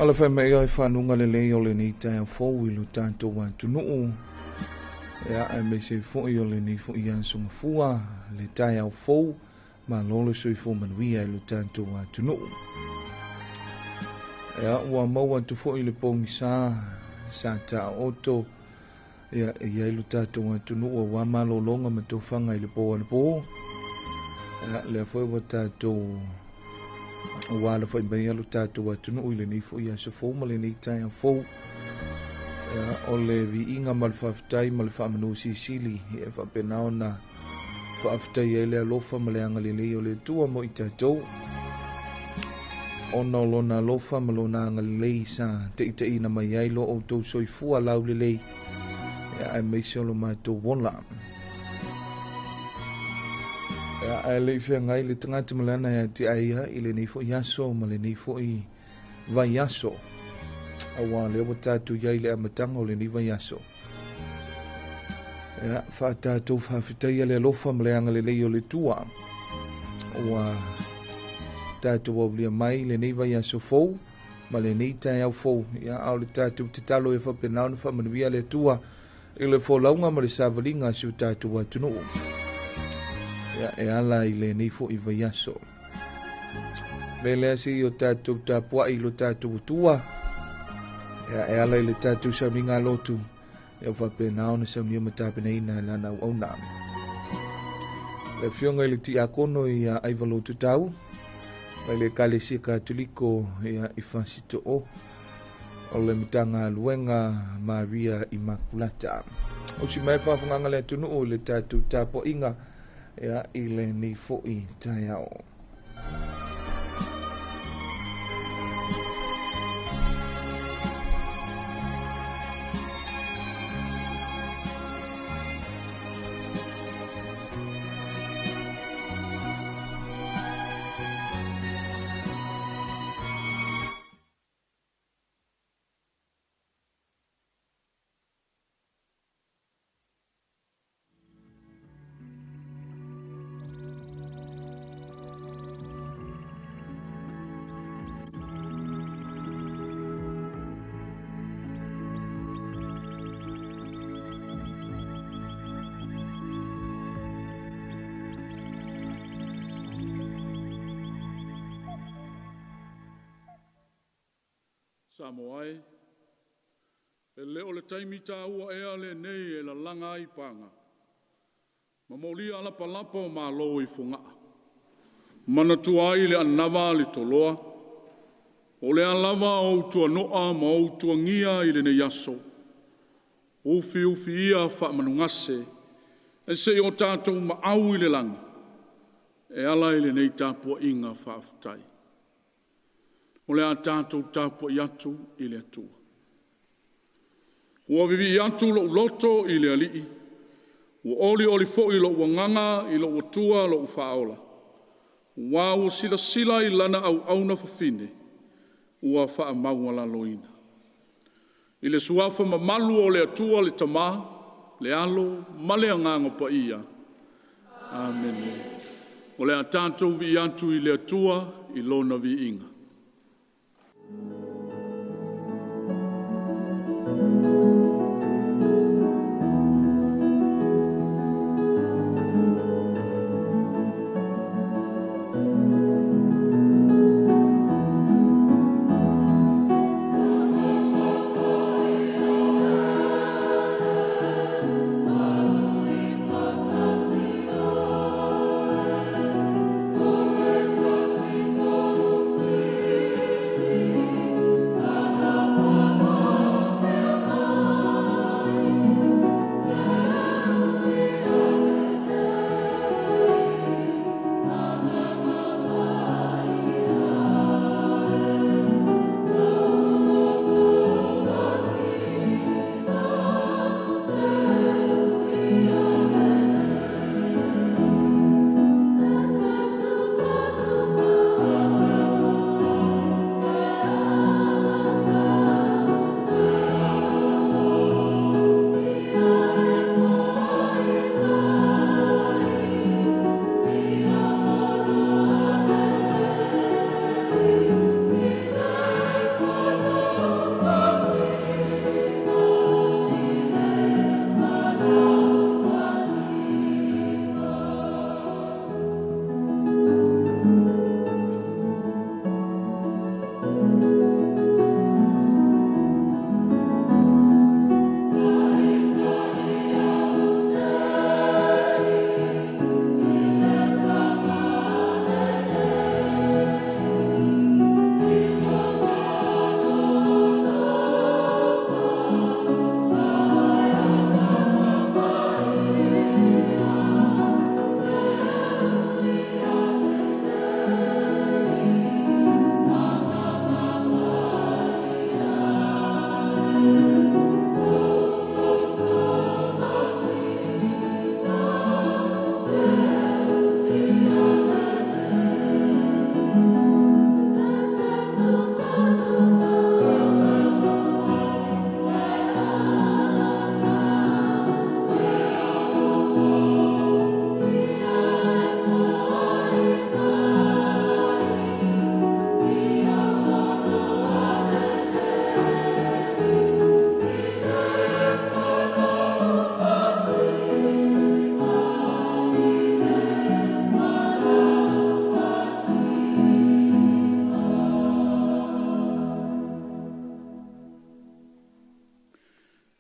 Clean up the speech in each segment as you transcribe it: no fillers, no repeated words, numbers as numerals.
Alafa'i mai ai fanuga lelei o lenei taeao fou i lo tatou atunuu. Ia, aemaise foi o lenei foi aso Gafua, le taeao fou, malo le soifua manuia i lo tatou atunuu. Ia, ua maua atu foi le pogisa sa taoto ia e i ai lo tatou atunuu auā malologa ma tofaga i le po anapo. Ia, lea foi ua tatou ua alafa'i mai lo tatou atunuu i lenei foi aso fou ma lenei taeao fou. Ia, o le viiga ma le faafetai ma le faamanu silisili e faapena ona faafetai ai le alofa ma le agalelei o le Atua mo i tatou, ona o lona alofa ma lona agalelei sa taitaiina mai ai lo outou soifua laulelei, ia, aemaise o lo matou ola. Ia, ae le i feagai le tagata ma le ana ia te ai i lenei foi aso ma lenei foi vaiaso, auā lea ua tatou i ai i le amataga o lenei vaiaso. Ia, faatatou faafetaia le alofa ma le agalelei o le Atua ua tatou aulia mai lenei vaiaso fou ma lenei taeao fou. Ia, a o le tatou tatalo e faapena ona faamanuia le Atua i le folauga ma le savaliga a si o tatou atunuu, ia, e ala i lenei foi vaiaso. Me lea seia o tatou tapuai i lo tatou Atua, ia, e ala i le tatou sauniga lotu, ia faapena ona saunia ma tapenaina e lana auauna. Le afioga i le tiakono ia Aivalotu Tau, mai le Ekalesia Katoliko ia i Fasito'o, o le Matagaluega Maria Imakulata. O si mai faafogaga le atunuu i le tatou tapuaiga ia i lenei foi taeao. Samoa e, e le o le taimi taua ea lenei e lalaga ai paga, ma molia lapalapa o Malo i Fogaa, manatua ai le anava a le toloa, o le a lava ou tuano'a ma ou tuagia i lenei aso, ufiufi ia faamanugase, e se i o tatou maau i le lagi, e ala i lenei tapuaiga faafetai. O le a tatou tapuai atu i le Atua. Ua vivii atu lou loto i le Alii, ua olioli foi lou agaga i lou Atua lou faaola, ua ua silasila i lana auauna fafine ua faamaualaloina. I le suafa mamalu o le Atua le Tama, le Alo ma le Agaga Paia. Amene. O le a tatou vii atu i le Atua i lona viiga.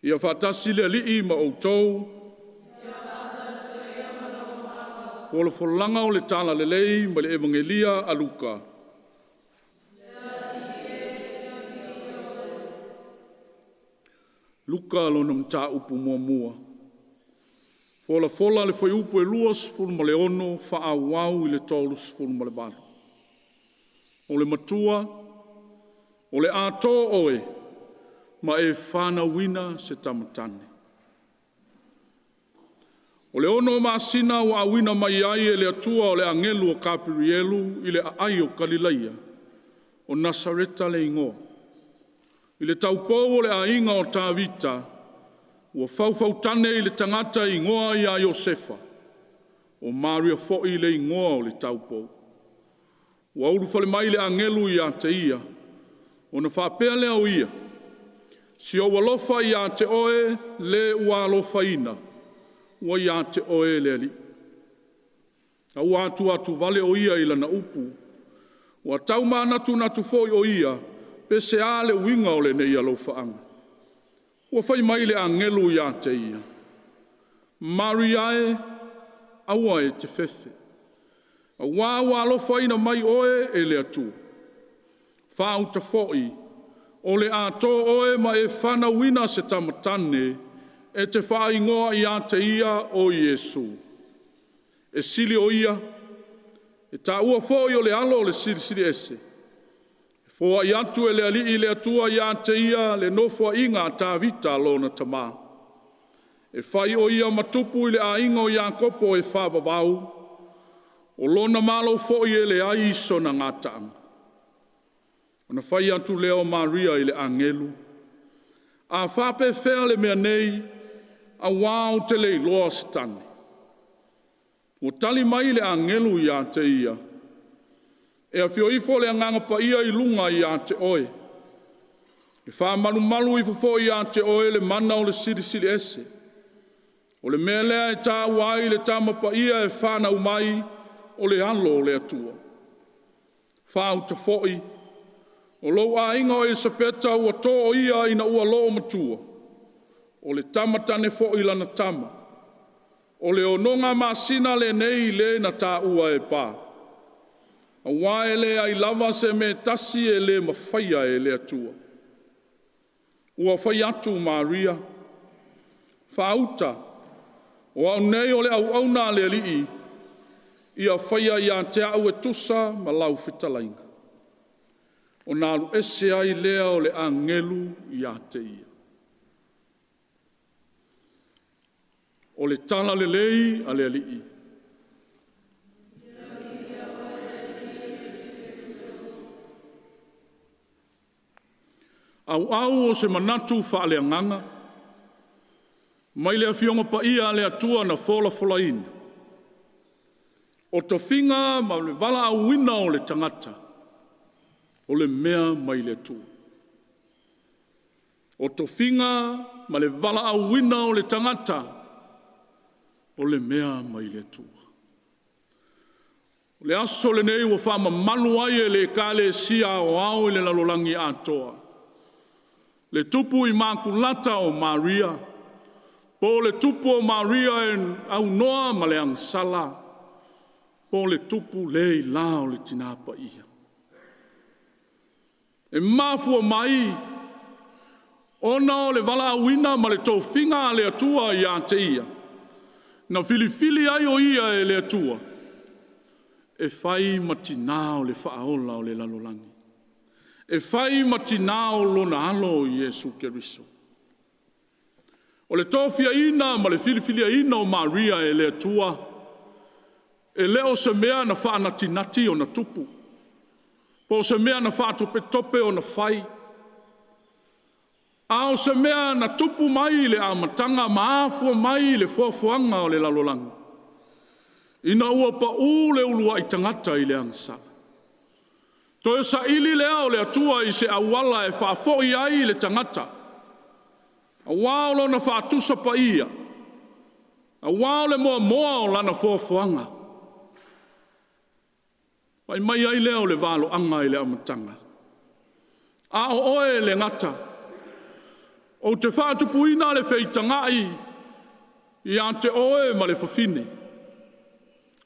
Ia faatasi le Alii ma outou. Folafolaga o le Tala Lelei mai le Evagelia a Luka. Luka lona mataupu muamua. Folafola le fuaiupu e 26 faaauau i le 38. O le matua, o le a to oe ma e fanauina se tamatane. O le 6 masina ua auina mai ai e le Atua o le agelu o Kaperielu i le aai o Kalilaia, o Nasareta le igoa. I le taupou o le aiga o Tavita, ua faufautane i le tagata e igoa ia Iosefa, o Maria foi le igoa o le taupou. Ua ulufale mai le agelu ia te ia, ona faapea lea o ia, si ou alofa ia te oe le ua alofaina, ua ia te oe le Alii. A ua atu vale o ia i lana upu, ua taumanatunatu foi o ia, pe se a le uiga o lenei alofaaga. Ua fai mai le agelu ia te ia, Maria e, aua e te fefe, aua ua alofaina mai oe e le Atua. Faauta foi, o le a to oe ma e fanauina se tamatane, e te faaigoa ia te ia o Iesu. E sili o ia, e taua foi o le alo o le Silisili Ese. E foai atu e le Alii le Atua ia te ia le nofoaiga a Tavita lona tama. E fai o ia matupu i le aiga o Iakopo e faavavau, o lona malo foi e leai sona gataaga. Ona fai atu lea o Maria i le agelu, a faapefea le mea nei, auā ou te le iloa se tane. Ua tali mai le agelu ia te ia, e afio ifo le agaga paia i luga ia te oe, e faamalumalu ifo foi ia te oe le mana o le Silisili Ese. O le mea lea e taua ai le tama paia e fanau mai o le alo o le Atua. Faauta foi, o lou aiga o Elisapeta ua to o ia ina ua loo matua, o le tama tane foi lana tama. O le 6 masina lenei le na taua e pa. Aua e leai lava se mea tasi e le mafaia e le Atua. Ua fai atu Maria, faauta, o au nei o le auauna a le Alii, ia faia ia te au e tusa ma lau fetalaiga. Ona alu ese ai lea o le agelu ia te ia. O le tala lelei a le Alii. Auau o se manatu faaleagaga, mai le afioga paia a le Atua na folafolaina. O tofiga ma le valaauina o le tagata, o le mea mai le Atua. O tofiga ma le valaauina o le tagata, o le mea mai le Atua. O le aso lenei ua faamamalu ai e le Ekalesia Aoao i le lalolagi atoa. Le tupu Imakulata o Maria, po o le tupu o Maria e aunoa ma le agasala, po o le tupu le ila o le tina paia. E mafua mai ona o le valaauina ma le tofiga a le Atua ia te ia, na filifili ai o ia e le Atua, e fai ma tina o le faaola o le lalolagi. E fai ma tina o lona alo o Iesu Keriso. O le tofiaina ma le filifiliaina o Maria e le Atua, e le o se mea na faanatinati ona tupu, po o se mea na faatopetope ona fai, a o se mea na tupu mai le amataga ma afua mai le foafoaga o le lalolagi, ina ua pau le uluai tagata i le agasala. Toe saili lea o le Atua i se auala e faafoi ai le tagata, aua o lona faatusa paia, aua o le moamoa o lana foafoaga. Fai mai ai lea o le valoaga i le amataga. A o oe le gata, Ou te faatupuina le feitagai ia te oe ma le fafine.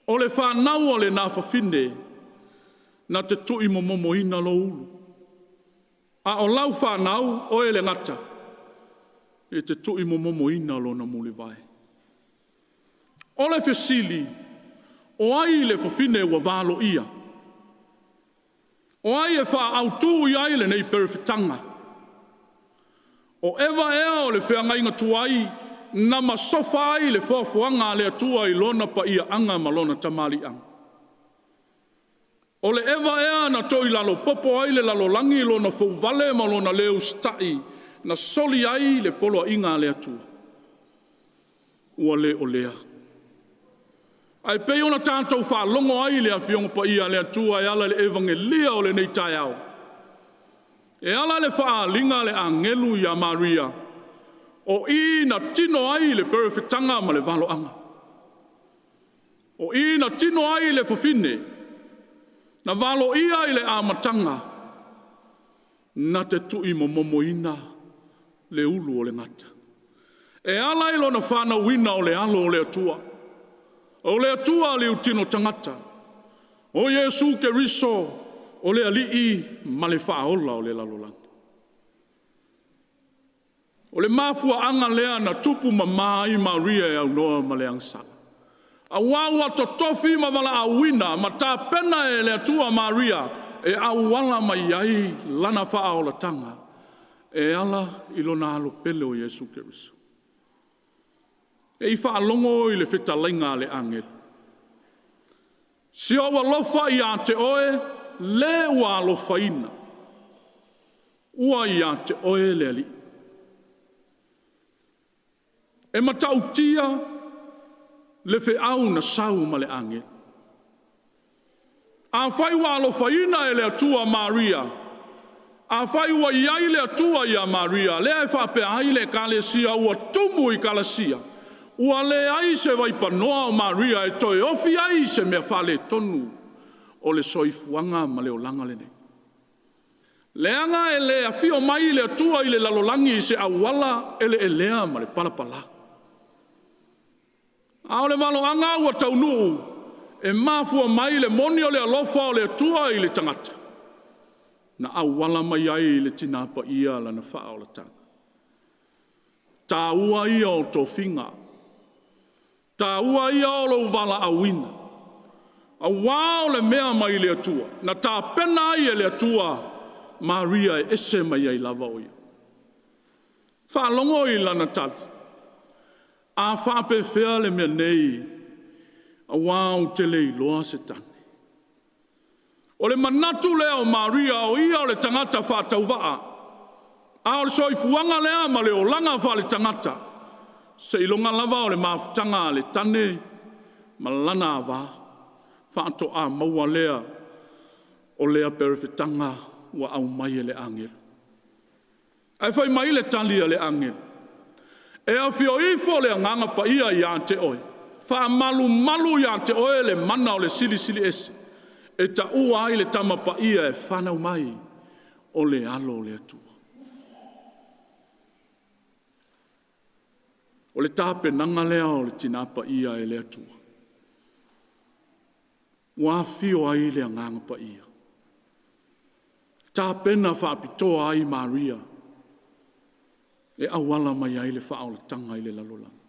O le fanau o lena fafine, na te tui momomoina lou ulu. A o lau fanau, oe le gata, e te tui momomoina lona mulivae. O le fesili, o ai le fafine ua valoia? O ai e faaautu i ai lenei perofetaga? O Eva ea o le feagaiga tuai na masofa ai le foafoaga a le Atua i lona paiaaga ma lona tamaliiaga? O le Eva ea na toilalo popo ai le lalolagi lona fouvale ma lona le usitai na soli ai le poloaiga a le Atua? Ua le o lea. Ae pei ona tatou faalogo ai le Afioga Paia a le Atua e ala i le Evagelia o lenei taeao. E ala le faaaliga a le agelu ia Maria, o i na tino ai le perofetaga ma le valoaga. O i na tino ai le fafine, na valoia i le amataga, na te tui momomoina le ulu o le gata. E ala i lona fanauina o le alo o le Atua. O le Atua le utino tagata. O Iesu Keriso, o le alii ma le faaola o le lalolagi. O le mafuaaga lea na tupu mama ai Maria e aunoa ma le agasala. Auā ua totofi ma valaauina ma tapena e le Atua Maria e auala mai ai lana faaolataga e ala i lona alo pele o Iesu Keriso. E i faalogo i le fetalaiga a le agelu. Si ou alofa ia te oe, le ua alofaina. Ua ia te oe le Alii. E matautia le feau na sau ma le agelu. Afai ua alofaina e le Atua Maria, afai ua i ai le Atua ia Maria, lea e faapea ai le Ekalesia ua tumu i Galasia, ua leai se vaipanoa o Maria e toe ofi ai se mea faaletonu o le soifuaga ma le olaga lenei. Leaga e le afio mai le Atua i le lalolagi i se auala eleelea ma le palapala. A o le valoaga ua taunuu e mafua mai le moni o le alofa o le Atua i le tagata, na auala mai ai le tina paia lana faaolataga. Tāua ia o tofiga, tāua ia o lou valaauina, auā o le mea mai le Atua, na tapena ai e le Atua Maria e ese mai ai lava o ia. Faalogo i lana tali, a faapefea le mea nei, auā ou te le iloa se tane. O le manatu lea o Maria, o ia o le tagata faatauvaa, a o le soifuaga lea ma le olaga faale tagata, seiloga lava o le mafutaga a le tane ma lana ava, faatoa maua lea o lea perofetaga ua aumai e le agelu. Ae fai mai le tali a le agelu, e afio ifo le agaga paia ia te oe, faamalumalu ia te oe le mana o le silisili ese, e taua ai le tama paia e fanau mai o le alo o le Atua. O le tapenaga lea o le tina paia e le Atua. Ua afio ai le agaga paia. Tapena faapitoa ai Maria e auala mai ai le faaolataga i le lalolagi.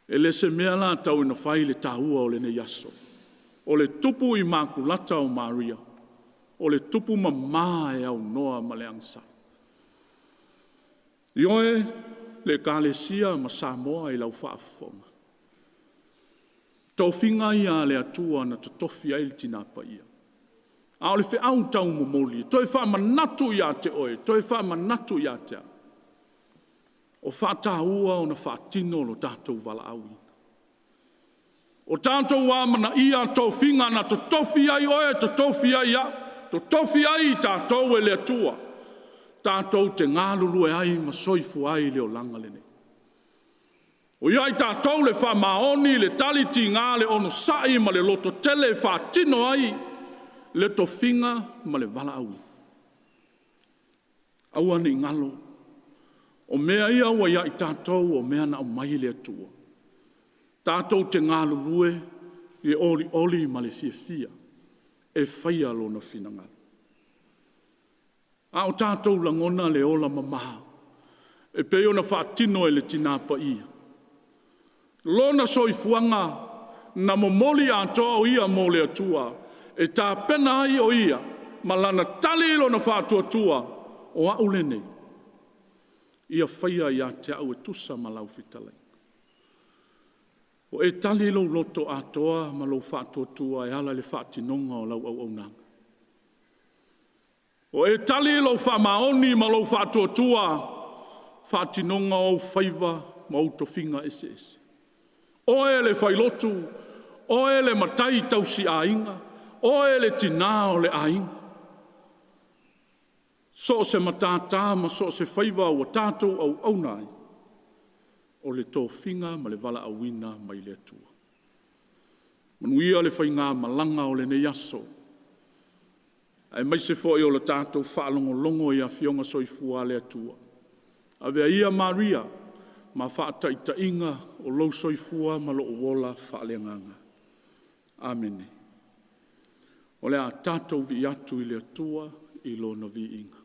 E le se mea la tau ina fai le taua o lenei aso. O le tupu i makulata o Maria, o le tupu mama e aunoa ma le agasala. Ioe, le Ekalesia ma Samoa i lau faafofoga. Tofiga ia a le Atua na totofi ai le tina paia. A o le feau taumomoli, toe faamanatu ia te oe, toe faamanatu ia te au. O faataua ona faatino lo tatou valaauina. O tatou amanaia tofiga na totofi ai oe, totofi ai au, totofi ai i tatou e le Atua. Tatou te galulue ai ma soifua ai le olaga lenei. O ia i tatou le faamaoni, le tali tiga, le onosai ma le lototele e faatino ai le tofiga ma le valaauina. Aua ne i galo, O mea ia ua ia i tatou o mea na aumai le Atua. Tatou te galulue i le olioli ma le fiafia e faia lona finagalo. A o tatou lagona le ola mama e pei ona faatino e le Tina Paia. Lona soifuaga na momoli atoa o ia mo le Atua, e tapena ai o ia ma lana tali lona faatuatua, o au lenei, ia faia ia te au e tusa ma lau fetalaiga. Ua e tali lou loto atoa ma lou faatuatua e ala i le faatinoga o lau auaunaga. Ua e tali lou faamaoni ma lou faatuatua faatinoga o ou faiva ma ou tofiga eseese. Oe le failotu, oe le matai tausiaiga, oe le tina o le aiga. So o se matata ma so o se faiva ua tatou auauna ai, o le tofiga ma le valaauina mai le Atua. Manuia le faigamalaga o lenei aso, aemaise foi o le tatou faalogologo i Afioga Soifua a le Atua. Avea ia Maria ma faataitaiga o lou soifua ma lou ola faaleagaga. Amene. O le a tatou vii atu i le Atua i Lona viiga.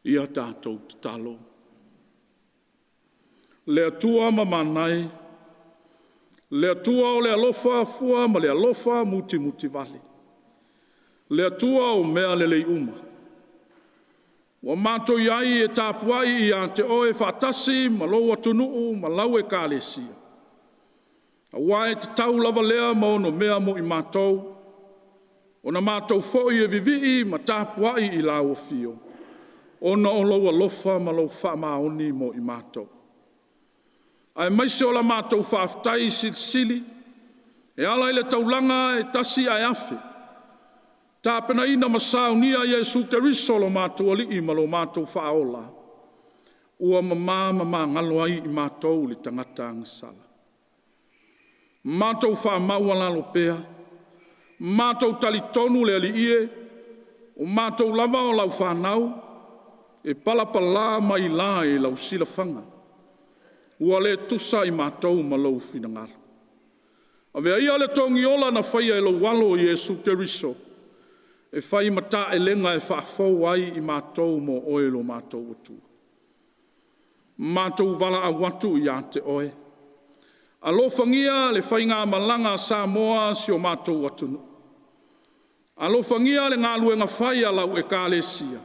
Ia tatou tatalo. Le Atua mamana e, le Atua o le alofa fua ma le alofa mutimutivale, le Atua o mea lelei uma, ua matou i ai e tapuai ia te oe faatasi ma lou atunuu ma lau ekalesia, aua e tatau lava lea ma ono mea mo i matou, ona matou foi e vivii ma tapuai i lau afio. ona o lou alofa ma lou faamaoni mo i matou. Aemaise o la matou faafetai silisili, e ala i le taulaga e tasi ae afe, tapenaina ma saunia Iesu Keriso lo matou Alii ma lo matou Faaola, ua mama ma magalo ai i matou le tagata agasala. Matou faamaualalo pea, matou talitonu le Alii e, o matou lava o lau fanau, e palapala mai la i lau silafaga, ua le tusa i matou ma lou finagalo. Avea ia le togiola na faia e lou alo o Iesu Keriso, e fai ma taelega e faafou ai i matou mo oe lo matou Atua. Matou valaau atu ia te oe. Alofagia le faigamalaga a Samoa si o matou atunuu. Alofagia le galuega fai a lau ekalesia,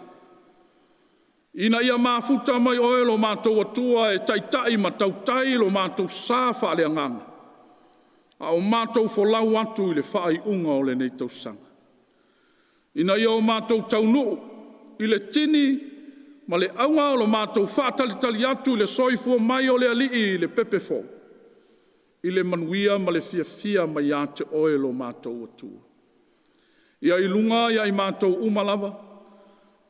ina ia mafuta mai oe lo matou Atua e taitai ma tautai lo matou sa faaleagaga, a o matou folau atu i le faaiuga o lenei tausaga. Ina ia o matou taunuu i le tini ma le auga o lo matou faatalitali atu i le soifua mai o le Alii i le pepe fou, i le manuia ma le fiafia mai ia te oe lo matou Atua. Ia i luga ia i matou uma lava,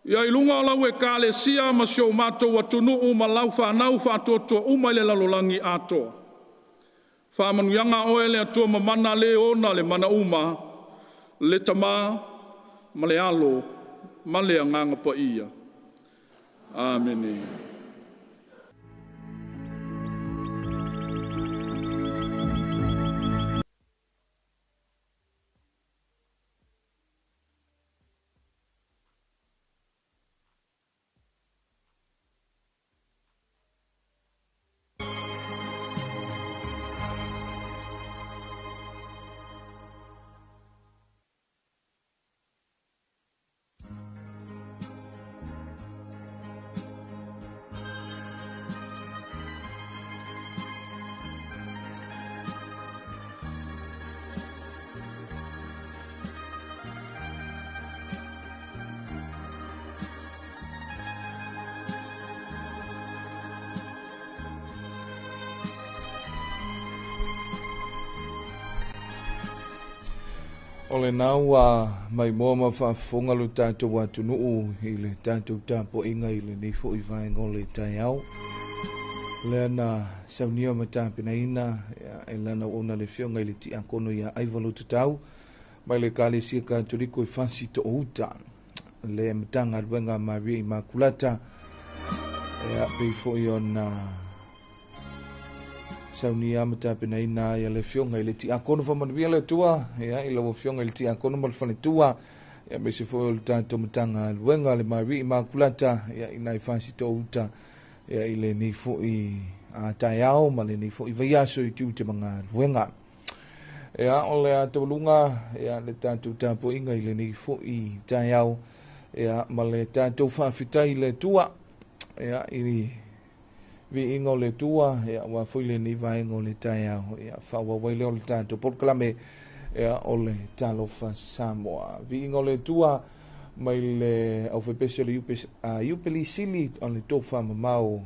ia i luga o lau ekalesia ma si o matou atunuu ma lau fanau faatuatua uma i le lalolagi atoa. Faamanuiaga oe le Atua mamana le ona le mana uma, le Tama ma le Alo ma le Agaga Paia. Amene. O lena ua maimoa ma faafofoga lo tatou atunuu i le tatou tapuaiga i lenei foi vaega o le taeao. Lea na saunia ma tapenaina e lana auauna le afioga i le Tiakono ia Aiva Lotatau mai le Ekalesia Katoliko i Fasi Toouta, le Matagaluega a Maria Imakulata, pei foi ona saunia ma tapenaina ia le afioga i le Tiakono. Faamanuia le Atua i lau afioga i le Tiakono ma le faletua, aemaise foi o le tatou Matagaluega le Maria Imakulata i nai Fasi Toouta i lenei foi taeao ma lenei foi vaiaso i tiute ma galuega. O le atauluga le tatou tapuaiga i lenei foi taeao ma le tatou faafetai i le Atua i viiga o le Atua ua foi lenei vaega o le taeao faaauau ai lea o le tatou polokalame o le Talofa Samoa. Viiga o le Atua mai le aufaipeso le Iupelisili o le tofa mamao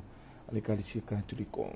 a le Ekalesia Katoliko.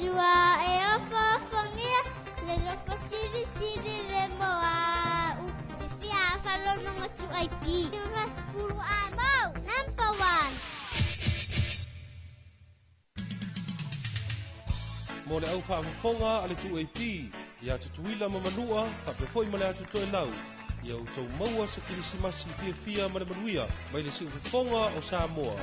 Atua e ofofogia le lofa silisili le moa'u e fia falonoga 2AP 90 amau number 1. Mo le au faafofoga a le 2AP ia Tutuila ma Manua faapea foi ma le atu Toelau, ia outou maua se kerisimasi fiafia ma le manuia mai le siufofoga o Samoa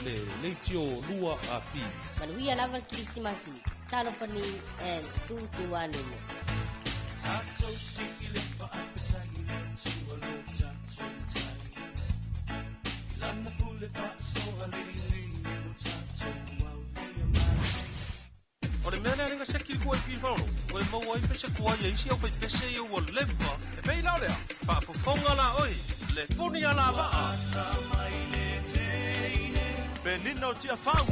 le Leitio 2AP. Manuia lava le kerisimasi. Talofani and tutuanene. O le mea lea lenga seki ku ai pi faolo, o e maua ai pese kuai e isi au fai pese ia ua leva. E pei lao lea, faafofoga la oe, le puni a la vaa. Penina o tia fau.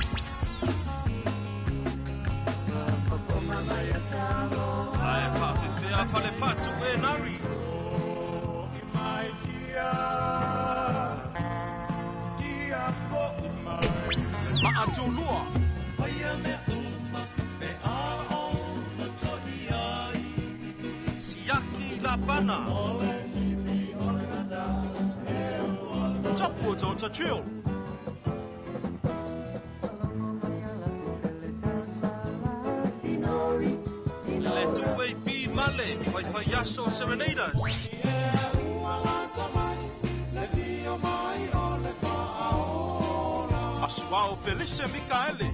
Ae faafefea fale fatu e nari. Maatulua. Siaki Lapana. Tapu o Tonta Trill. Le 2AP Male, Faifai Aso Serenaders. Asuao Felice Mikaele.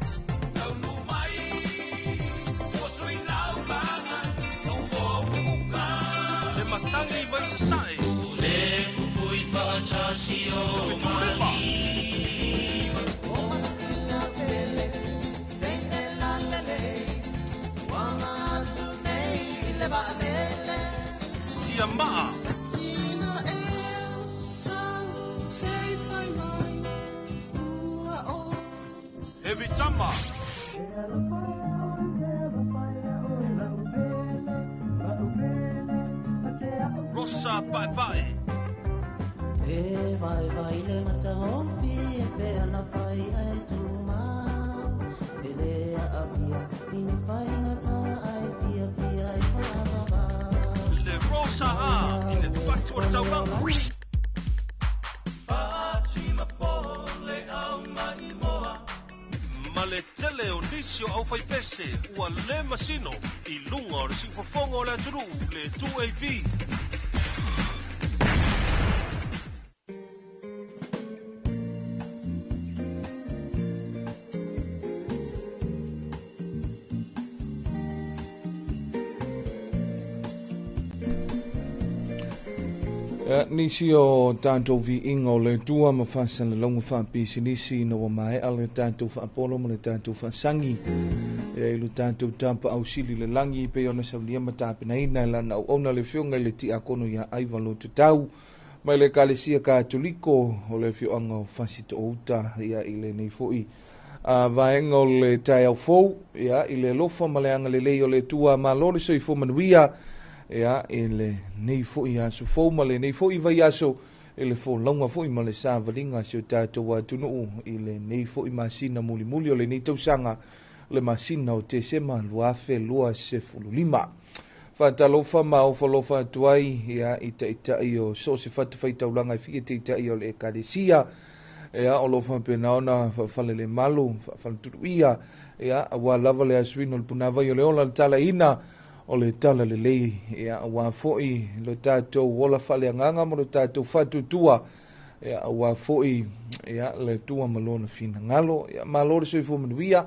Le matangi mai sasae. Le fitulima. Tia maa. Heavy Tama. Rosa Paepae. E vai vai le mata hofi e pe ana fai ai tuma. Ele a avia ini fai ngata ai fia fia ai fa. Le Rosa A i le fatu o le taulaga. Ma le tele o nisi o au faipese ua le masino i luga o le siufofoga o le atunuu le 2AP. Nisi o tātou viiga o le Atua ma faasalalauga faapisinisi ina ua maea le tatou faapolo ma le tatou faasagi ia i lo tatou tapaau sili le lagi pei ona saunia ma tapenaina e lana auauna le afioga i le tiakono ia Aiva Lototau mai le Ekalesia Katoliko o le afioaga o Fasitoouta ia i lenei foi vaega o le taeao fou ia i le alofa ma le agalelei o le Atua. Malo le soifua manuia ia i lenei foi aso fou ma lenei foi vaiaso i le folauga foi ma le savaliga si o tatou atunuu i lenei foi masina mulimuli o lenei tausaga, le masina o Tesema 2025. Faatalofa ma ofalofa atu ai ia i taitai o so o se fatafaitaulaga e fia taitai o le Ekalesia ia o lo o faapena ona faafalelemalu faafaletuluia ia aua lava le asuina o le punavai o le ola le talaina o le tala lelei ia aua foi lo tatou ola faaleagaga ma lo tatou faatutua ia aua foi ia le Atua ma lona finagalo. Ia malo le soifua manuia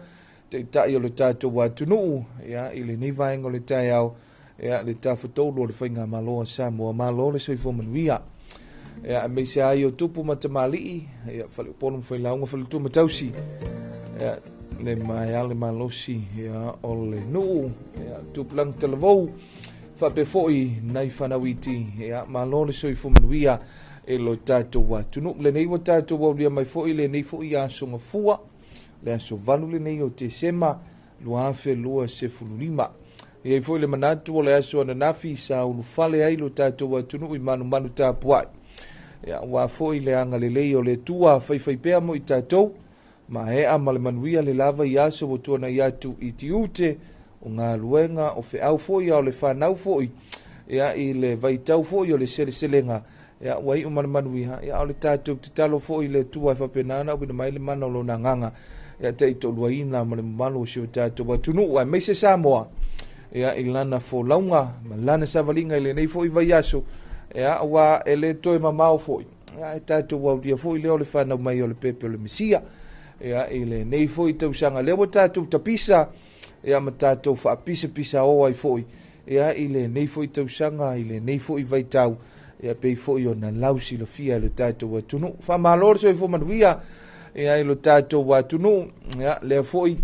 taitai o le tatou atunuu ia i lenei vaega o le taeao ia le tafatolu o le faigamalo a Samoa. Malo le soifua manuia ia aemaise ai o tupu ma tamalii ia faleupolu ma failauga faletua ma tausi ia le maea le malosi ia o le nuu ia tupulaga talavou faapea foi nai fanauiti ia malo le soifua manuia e lo tatou atunuu. Lenei ua tatou aulia mai foi lenei foi aso gafua le aso 8 lenei o Tesema 2025. E ai foi le manatu o le aso ananafi sa ulufale ai lo tatou atunuu i manumanu tapuai ia ua foi le agalelei o le Atua faifaipea mo i tatou maea ma le manuia le lava i aso ua tuanai atu i tiute O galuega o feau fo'i a o le fanau fo'i ia i le vaitau fo'i o le seleselega ia ua iu ma le manuia ia o le tatou tatalo fo'i i le Atua e faapena ona auina mai le mana o lona agaga ia taitoaluaina ma le mamalu o si o tatou atunuu aemaise Samoa ia i lana folauga ma lana savaliga i lenei fo'i vaiaso ia ua e le toe mamao fo'i ia e tatou aulia fo'i lea o le fanau mai o le pepe o le Mesia ia i lenei fo'i tausaga lea ua tatou tapisa ia ma tatou faapisapisa o ai fo'i ia i lenei fo'i tausaga i lenei fo'i vaitau ia pei fo'i ona lausilafia e le tatou atunuu. Faamalo le soifua manuia ia i lo tatou atunuu ia lea fo'i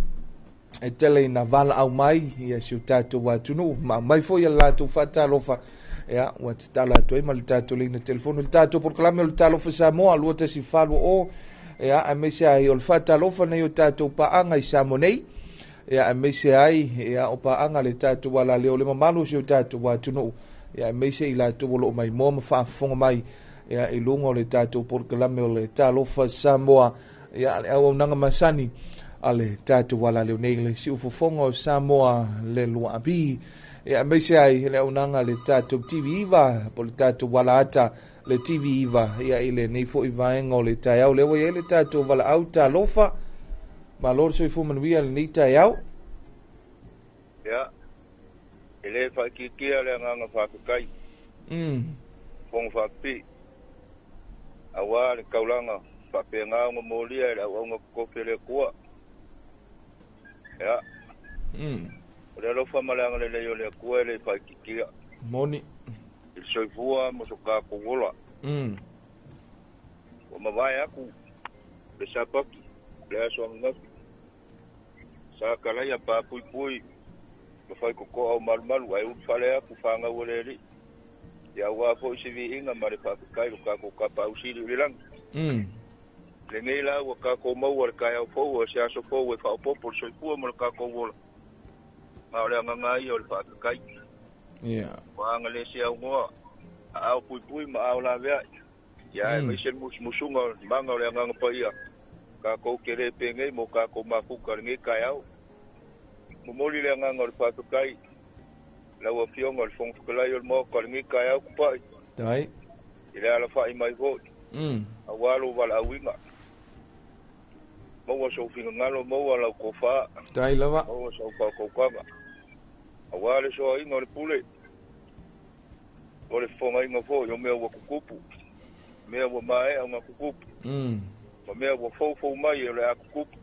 e tele ina valaau mai ia si o tatou atunuu ma aumai foi ia latou faatalofa ia ua tatala atu ai ma le tatou leina telefoni le tatou polokalame o le Talofa Samoa 2140 ia aemaise ai o le faatalofa nei o tatou paaga i Samoa nei ia aemaise ai ia o paaga le tatou alaleo le mamalu o si o tatou atunuu ia aemaise i latou o loo maimoa ma faafofoga mai ia i luga o le tatou polokalame o le Talofa Samoa ia le auaunaga masani a le tatou alaleo nei le siufofoga o Samoa le 2B ia aemaise ai le auaunaga le tatou TV9 po le tatou alaata le TV9 ia i lenei fo'i vaega o le taeao lea ua i ai le tatou valaau talofa. Malo le soifua manuia lenei taeao. Ia, e le faaitiitia le agaga faafetai. Fofoga faapipii, auā le taulaga faapena ona molia e le auauna totofi a le Atua. Ia, o le alofa ma le agalelei o le Atua e le faaitiitia. Moni. I le soifua ma so tatou ola. Ua mavae atu le Sapatu, le aso ananafi. Sa talaia papuipui ma faitotoa o malumalu ae ulufale atu fanau a le Alii. Ia auā foi se viiga ma le faafetai i lo tatou Tapaau Sili i le lagi. Lenei la ua tatou maua le taeao fou o se aso fou e faaopoopo le soifua ma le tatou ola. Ma o le agaga ia o le faafetai. Ua agalese aunoa, aao puipui ma aao laveai. Ia aemaise le musumusuga o le maga o le agaga paia. Tatou te le penei mo tatou mafuta lenei taeao. Momoli le agaga o le faafetai lau Afioga o le Fofoga Fetalai o le Maota lenei taeao kupa'i. Tai. I le alafai mai foi. Auā lou valaauina. Maua sou finagalo, maua lau tofa. Tai lava. Maua sau faautautaga. Auā le soaina o le pule. O le fofogaina foi o mea ua tutupu. Mea ua maea ona tutupu. Ma mea ua foufou mai o le a tutupu.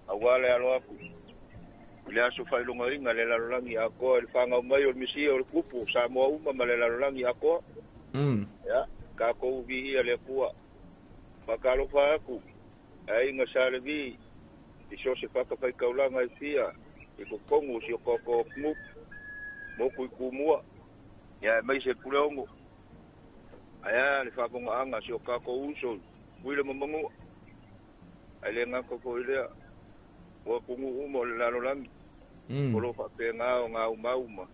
Auā le alo atu i le aso faailogaina le lalolagi atoa i le fanau mai o le Mesia o le Kupu o Samoa uma ma le lalolagi atoa. Ia, tatou viia le Atua. Faatalofa atu aiga Sa Levi i so o se fatafaitaulaga e fia i totonu o si o tatou atunuu, motu i Tumua, ia aemaise Puleono. Ae a le faafofogaaga a si o tatou uso Tutuila ma Manua. Ae le gata foi i lea, o atunuu uma o le lalolagi o lo o faapena ona aumau ma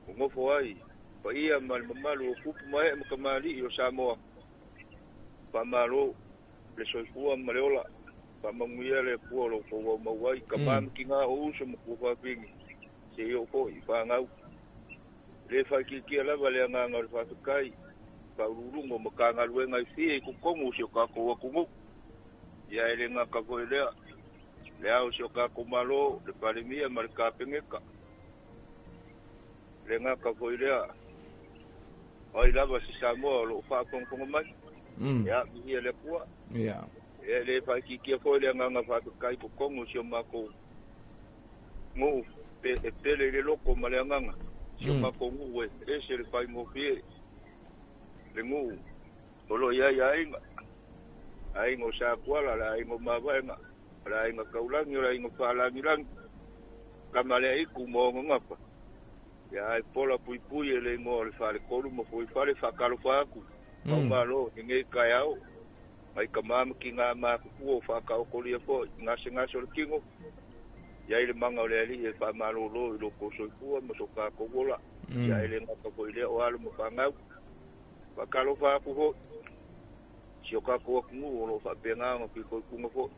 nonofo ai paia ma le mamalu o tupu ma ee ma tamalii o Samoa. Faamalo le soifua ma le ola, faamanuia le Atua o lo outou aumau ai, tama ma tina o uso ma tuafafine, seia oo foi i fanau. E le faaitiitia lava le agaga o le faafetai Faauluuluga o Matagaluega e fia i totonu o si o tatou atunuu. Ia e le gata foi i lea, le ao o si o tatou Malo, le Palemia ma le Kapeneta. E le gata foi i lea, o ai lava se Samoa o lo o faafogafoga mai. Ia, viia le Atua. E le faaitiitia foi le agaga faafetai i totonu o si o matou nuu e pele i le loto ma le agaga. Si o matou nuu e ese le faigofie, le nuu o lo o i ai aiga, aiga o Sakuala, le aiga o Mavaega, o le aiga Taulagi, o le aiga Faalagilagi, tama le aitu ma ona gafa. Ia ae pola puipui e le igoa o le faletolu ma fuaifale faatalofa atu. Faumalo i lenei taeao, mai tama ma tina matutua o faataotolia foi i gasegase o le tino. I ai le maga o le Alii e faamalōlō i lo outou soifua ma so tatou ola. Ia e le gata foi i lea o alo ma fanau. Faatalofa atu foi si o tatou atunuu o lo o faapena ona fitoitunu foi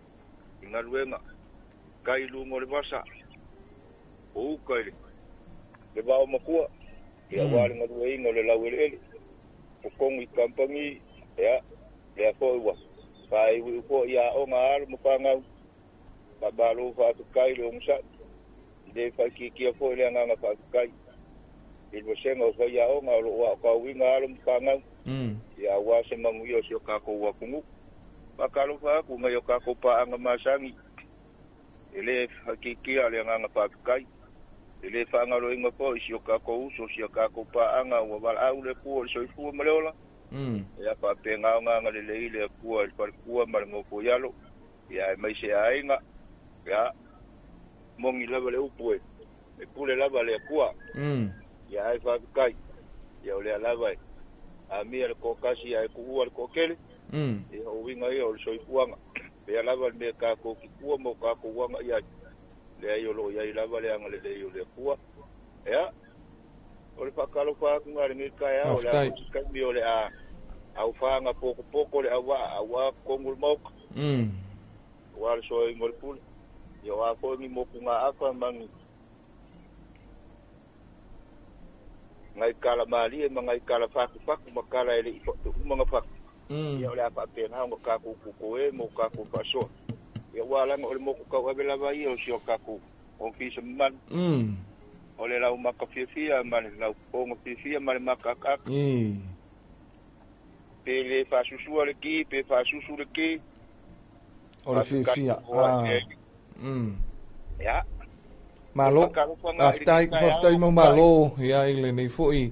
i galuega kai i luga o le vasa. O uka i le vao makua. Ia wā le ngalueina o le laueleele. O kongu i kampani, ia, lea foi ua. Whai foi ia onga alu ma whangau. Whamalo whaatukai le ongasai. I le whaikikia foi le anganga whaatukai. I le wasenga o whai aonga o loo kauinga alu ma whangau. Ia wā se mangu ia o si o kākou wakungu. Whakalo whaaku ngai o kākou paanga masangi. E le whaikikia le anganga whaatukai. E le whangalo inga foi si o kākou uso si o kākou paanga ua wala au le kua o le soifua ma le ola. Ia whapenga o nganga le leile a kua i whalikua ma le ngofo yalo. Ia e mai se ainga. Ia mongi lava le upu e. E pule lava le kua. Ia ai whakakai. Ia o lea lava e. A mia le kokasi ia e kuua le kokele. Ia o winga ia o le soifuanga. Pea lava le mea kākou ki kua mo kākou wanga ia. Lea i o lo iai lava le anga le lei o le kua. Ia. O le whakalo whaku ngā le ngi kai au. Le au kai o le a. Au whanga poko poko le awa awa kongu le moka. Wa le soa ingo le pule. Ia wā koe ni moku ngā afa mangi. Ngai kala malie ma ngai kala whaku whaku ma kala ele i whatu umanga whaku. Ia o le apa pēnga o kākou kuko e mo kākou whasoa. Ia wā langa o le moku kau awe lava ia o si o kākou o fisa mamalu. O le lau maka fiafia ma le lau ponga fiafia ma le maka akaka. Pe le whasusua le ki, pe whasusu le ki. O le fiafia. Ia. Malo, whaftai mau malo, ia i le nei foi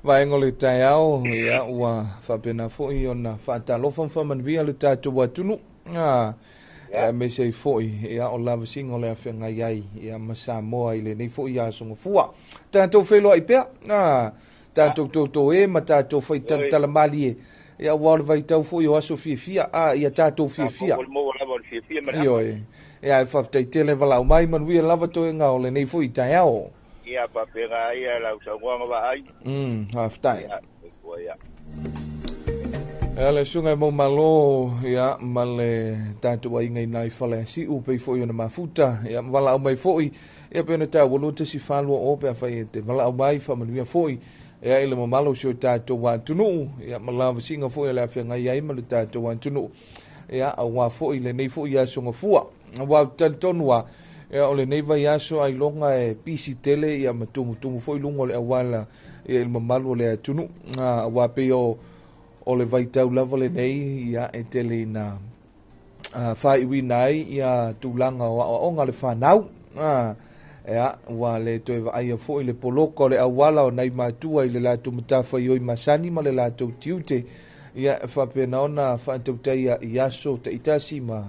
vaenga o le taeao, ia ua whapena foi ona whaatalofa mwhamanwia le tātou atunu. Ia me sei foi, ia o lavasinga o le awhenga iai, ia ma Samoa i le nei foi ia songofua. Tātou wheloa i pea, tātou tautou e ma tātou whai talatala malie. Ia ua le vaitau foi o aso fiafia, ia tātou fiafia. Ioe. Ia e whaftai tele walau mai manuia lava toe ngā o le nei foi taeao. Ia papenga ia lau sauanga wa ai. Whaftai. Ia. Ia le sunga mau malo, ia ma le tātou ai ngai nai whale si upe foi ona mafuta. Ia walau mai foi, ia pena tā walu te si whalua o pea whai e te walau mai wha manuia foi. Ia i le mamalo si o tātou atunuu, ia ma lava singa foi le awhia ngai ai ma le tātou atunuu. Ia a wā foi le nei foi aso ngafua. Wā talitonua, ia o le nei vai aso ai longa e pisi tele ia ma tumutumu foi lunga o le awala ia i le mamalu o le atunuu. Wā pe o le vaitau lava le nei ia e tele ina whaiwina ai ia tūlanga o aoaonga le whanau. Ia, ua le toe vaaia foi le poloka o le awala o nai matua i le latou matawhai oi masani ma le latou tiute. Ia, whapena ona whaatautaia i aso taitasi ma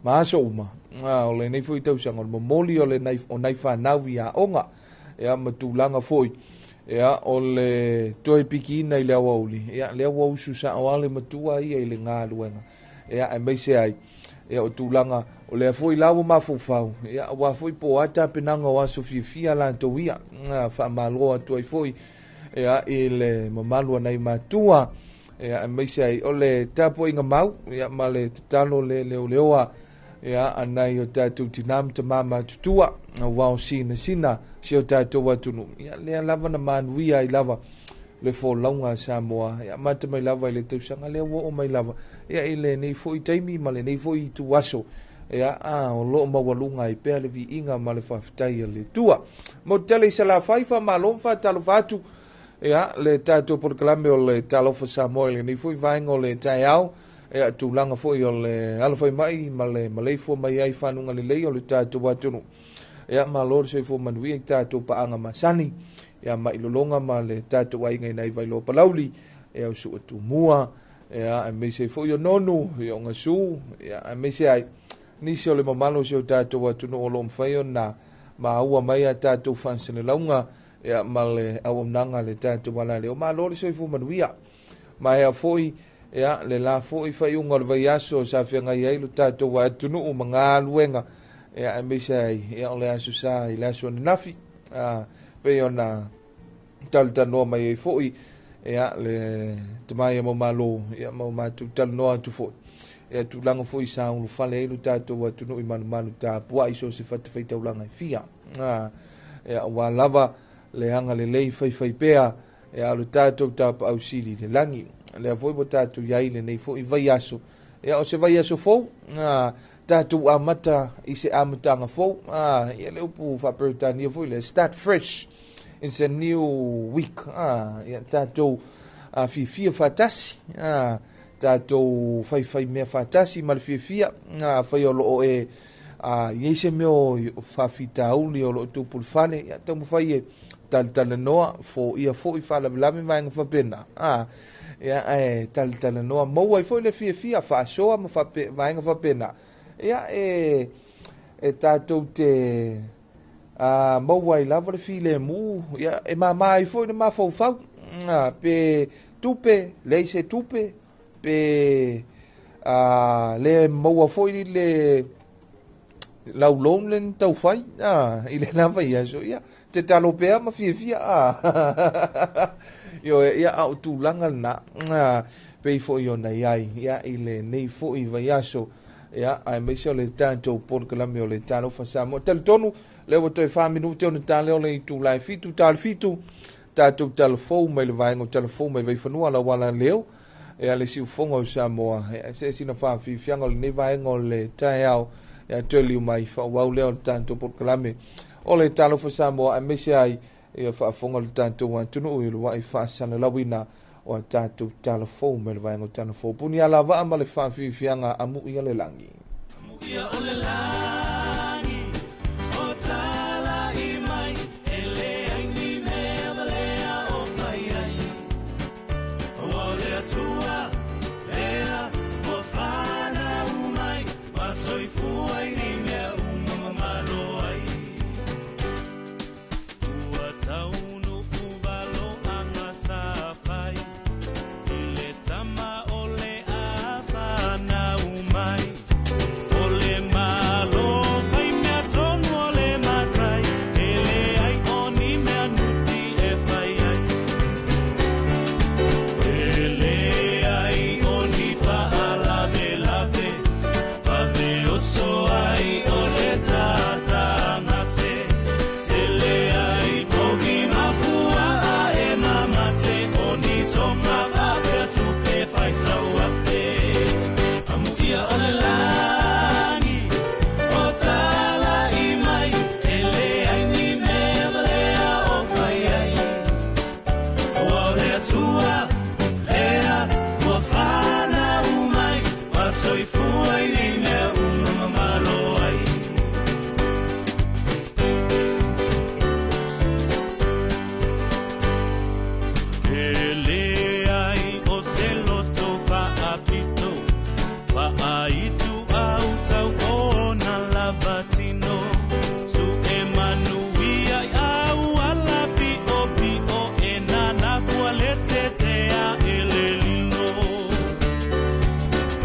aso uma. O le nei foi tausanga o le momoli o le nai, o nai whanau i aonga. Ia, ma tūlanga foi. Ia, o le toe pikiina i le awauli. Ia, le awausu sa o ale matua ia i le ngā luenga. Ia, e meise ai. Ia, o tūlanga o lea foi lawa mafofau. Ia, wā foi po ata penanga o aso fiafia lantou ia. Whaamaloa atu ai foi. Ia, i le mamalu anai matua. Ia, e meise ai. O le tapo inga mau. Ia, ma le tatalo le leo leoa. Ia, anai o tātou tinam ta mama tutua. Wao sina sina si o tātou atunu. Ia, lea lava na manuia i lava. Le fōlaunga Samoa. Ia, mata mai lava i le tausanga lea ua o mai lava. Ia, i le nei foi taimi ma le nei foi tu aso. Ia, o loo mawalunga i pea le viinga ma le whawhitai a le tua. Mo tele i sala whaifa ma lomfa talo whatu. Ia, le tātou polokalame o le talofa Samoa i le nei foi vaenga o le taeao. Ia, tūlanga foi o le alawhai mai ma le maleifua mai ai whanunga le lei o le tātou atunu. Ia, ma lore soifua manuia i tātou paanga masani. Ia, ma ilolonga ma le tātou ainga i nai vailoa palauli. Ia, o sua tumua. Ia, e meise foi o nonu, ia o ngasu. Ia, e meise ai. Nisi o le mamalo si o tātou atunu o lo mwhai o nā maua mai a tātou whansene launga. Ia, ma le awamnanga le tātou walale. O ma lore soifua manuia. Ma hea foi, ia, le la foi whai unga o le vai aso sa whianga iai lo tātou atunu o mga luenga. Ia, e meise ai, ia, o le aso sa i le aso nafi. Pe ona talanoa mai ai foi, ia, le tamai mau malo, ia, mau mātou talanoa atu foi. Ia, tūlanga foi sa ulu fale ai lo tātou atunuu i malumalu tāpua i so se whatawhai taulanga i fia. Ia aua lava le agalelei faifaipea ia o le tatou tapaau sili i le lagi. Lea foi ua tatou i ai lenei foi vaiaso. Ia o se vaiaso fou, tatou amata i se amataga fou. Ia le upu faaperetania foi le start fresh. It's a new week. Ia tatou fiafia faatasi. Tatou faifai mea faatasi ma le fiafia. Afai o loo e i ai se mea o faafitauli o loo tupu i le fale, ia taumafai e talatalanoa, foia foi faalavelave vaega faapena. Ia ae talatalanoa maua ai foi le fiafia faasoa ma vaega faapena. Ia e tatou te maua ai lava le filemu, ia e mama ai foi le mafaufau. Pe tupe, leai se tupe, pe le maua foi le laulou le na taufai i le la vaiaso, ia te talo pea ma fiafia. Ioe, ia a o tulaga lena pei foi ona i ai ia i lenei foi vaiaso, ia aemaise o le tatou polokalame o le Talofa Samoa. Talitonu lea ua toe 4 minute ona ta lea o le itula e 7 ta le 7, tatou talafou mai le vaega o talafou mai Vaifanua lauala leo, ia le siufofoga o Samoa. Ia se sina faafiafiaga o lenei vaega o le taeao, ia toe liu mai faaauau lea o le tatou polokalame o le Talofa Samoa, aemaise ai ia faafofoga le tatou atunuu i le uluai faasalalauina o a tatou talafou mai le vaega o talafou. Puni alavaa ma le faafiafiaga amuia le lagi. Amuia o le lagi, o talai mai, e leai ni mea valea o fai ai. Ua o le Atua, lea ua fanau mai, ma soifua i ni mea uma mamalo ai. Ua taunu uvaloaga sa fai, i le tama o le a fanau mai. O le malo fai mea tonu o le matai, e leai o ni mea nuti e fai ai. E leai o ni faalavelave, pave oso ai o le tatagase. Tele ai povi mapua a e mamate, o ni tonga faapea tupe faitau afe. Amuia o le lagi, o talai mai, e leai ni mea valea o fai ai. Ua o le Atua, lea ua fanau mai, ma soifua i ni mea uma mamalo ai. E leai o se loto faapito, faaitu au tau ona lava tino. Su e manuia i au ala pio pio, e nana kua le tetea e le lilo.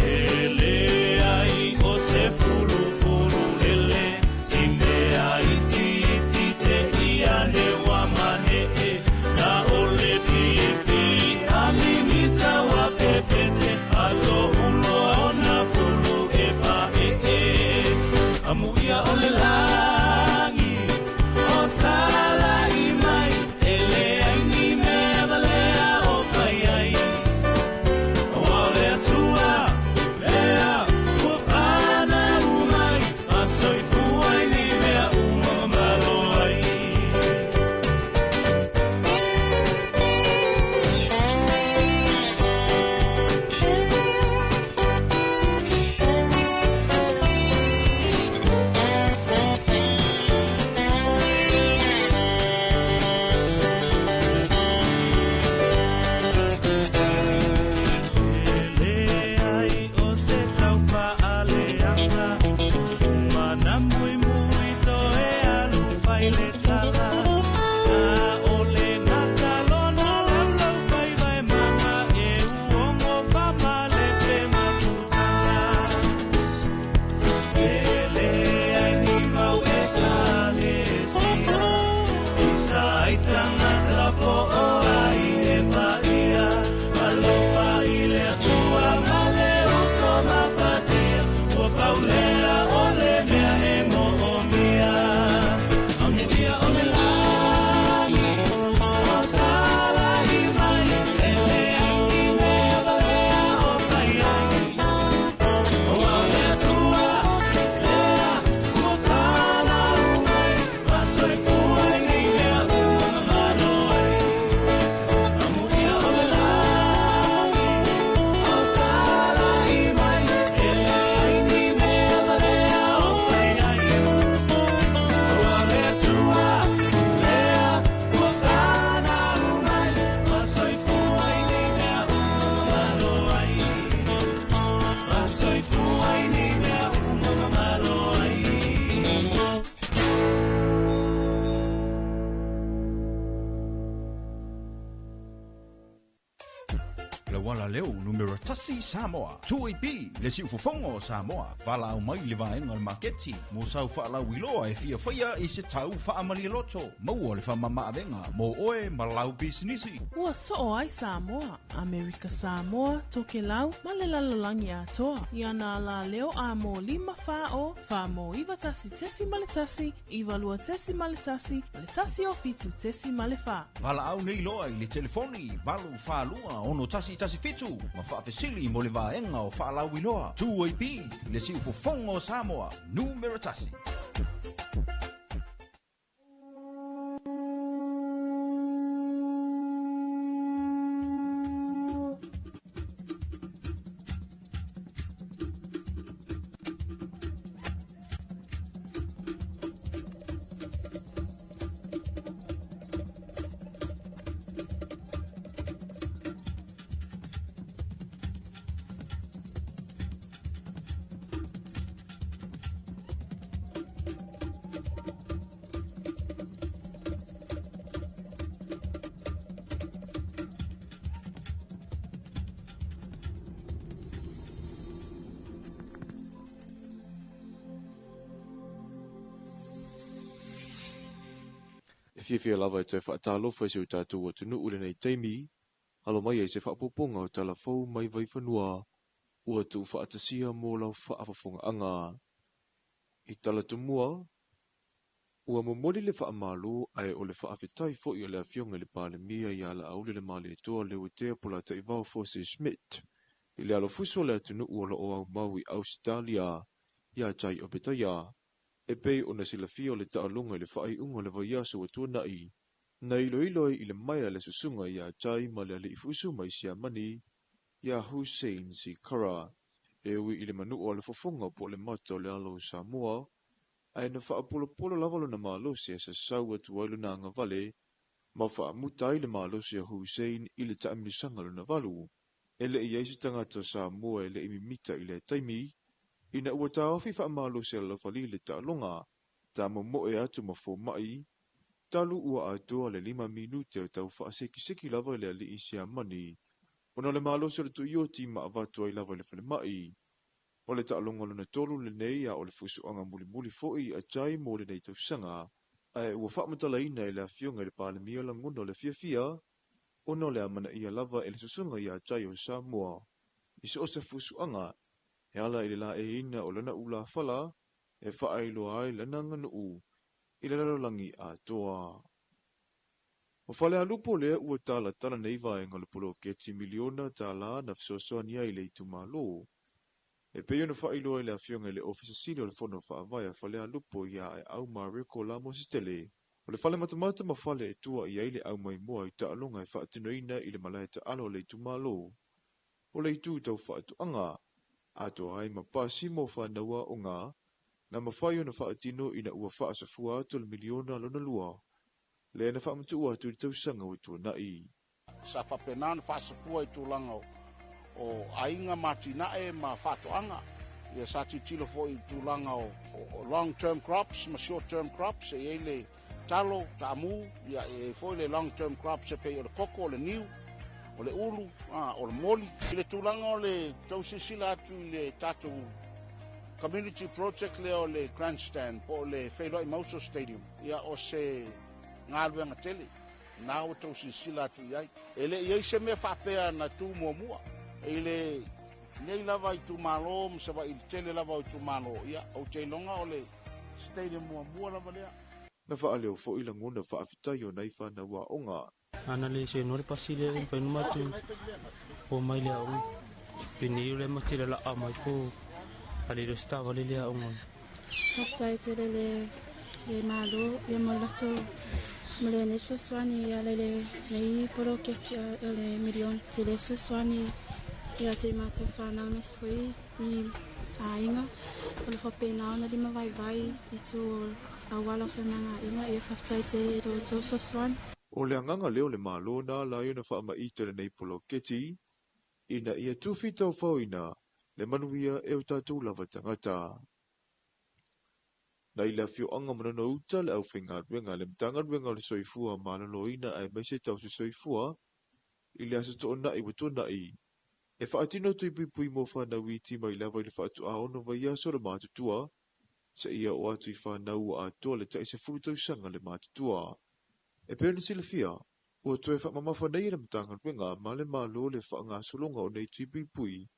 E leai o se fulufulu lele, si mea iti iti te ia ne wa mane e. Na o le pipi a mimita wa pepete, a tohulo ona fulu tasi Samoa. 2AP, le siufofoga o Samoa. Valaau mai i le vaega o le maketi mo sau faalauiloa e fia faia i se tau faamalialoto. Maua le faamamaavega mo oe ma lau pisinisi. Ua soo ai Samoa, Amerika Samoa, Tokelau ma le lalolagi atoa. I ana alaleo a mo 5 40 4 mo 91.1 92.1 ma le 107.4. Valaau nei loa i le telefoni 842 6117 ma faafesili mo le vaega o faalauiloa. 2AP, le siufofoga o Samoa, numera tasi. E fiafia lava e toe faatalofa i si o tatou atunuu i lenei taimi, alo mai ai se faaopoopoga o tala fou mai Vaifanua ua tuufaatasia mo lau faafofogaaga. I tala tumua, ua momoli le faamalo ae o le faafetai foi a le Afioga i le Palemia ia Laaulialemalietoa Leuatea Polataivao Fosi Schmidt i le alofusu o le atunuu o lo o aumau i Ausetalia ia Jai Opetaia, e pei ona silafia o le taaloga i le faaiuga o le vaiaso ua tuanai, na iloilo ai i le maea le susuga ia Jai ma le alii fusu mai Siamani ia Hussein Sikara, e ui i le manua o le fofoga po o le mata o le alo o Samoa, ae na faapolopolo lava lona malosi e sasau atu ai lona agavale ma faamuta ai le malosi a Hussein i le taamilosaga lona valu. E le i ai se tagata Samoa e le i mimita i lea taimi, ina ua taofi faamalosi e lalofalii le taaloga, tamomoe atu ma fomai, talu ua atoa le 5 minute o tau faasekiseki lava i le alii Siamani, ona o le malosi o le tuioti ma avatu ai lava i le falemai. O le taaloga lona tolu lenei a o le fusuaga mulimuli foi a Jai mo lenei tausaga, ae ua faamatalaina e le Afioga i le Palemia lagona o le fiafia, ona o le amanaia lava e le susuga ia Jai o Samoa i so o se fusuaga e ala i le laeiina o lana ulafala e faailoa ai lana aganuu i le lalolagi atoa. O Falealupo lea ua talatala nei vaega o le poloketi miliona tala na fesoasoani ai i le itumalo. E pei ona faailoa i le Afioga i le Ofisa Sili o le Fono Faavae a Falealupo ia Aeau Mareko Lamositele, o le fale matamata ma fale e tua i ai le aumaimoa i taaloga e faatinoina i le malae taalo o le itumalo. O le itu tau faatoaga, atoa ai ma pasi mo fanau aoga, na mafai ona faatino ina ua faasafua atu le miliona lona lua, lea na faamatuu atu i le tausaga ua tuanai. Sa faapena ona faasafua i tulaga o aiga ma atinae ma faatoaga. Ia sa tilotilo foi i tulaga o long term crops ma short term crops, e i ai le talo, taamu, ia e i ai foi le long term crops e pei o le koko, o le niu, o le ulu, o le moli. I le tulaga o le tau silasila atu i le tatou community project lea o le grandstand po o le Feiloai Mauso Stadium, ia o se galuega tele na ua tau silasila atu i ai. E le i ai se mea faapea na tu muamua. I le nei lava itumalo ma Savaii le tele lava o itumalo, ia ou te iloga o le stadium muamua lava lea. Na faaleo foi lagona faafetai o nai fanau aoga. Ana le se no le pasi le fai no matu o mai le aoga. Pini le ma tele la mai po ale le sta vale le aoga. Faafetai tele le Malo ia mo latou ma lenei fesoasoani ia le nei poloketi o le miliona. Tele fesoasoani ia te matou fanau aemaise foi i aiga o le faapena ona limavaivai i tu o auala o femalagaaiga. Ia faafetai tele i lo outou fesoasoani. O le agaga lea o le Malo na ala ai ona faamaite lenei poloketi, ina ia tufi taufaoina le manuia e o tatou lava tagata. Na i le afioaga Manono Uta le aufaigaluega le Matagaluega o le Soifua Maloloina aemaise tausisoifua i le aso Toonai ua tuanai. E faatino tui puipui mo whanau iti mai lava i le faatoa 6 vaiaso le matutua, seia oo atu i fanau ua atoa le tai 10 tausaga le matutua. E pei ona silafia, ua toe faamamafa nei e le Matagaluega ma le Malo le faagasologa o nei tui puipui,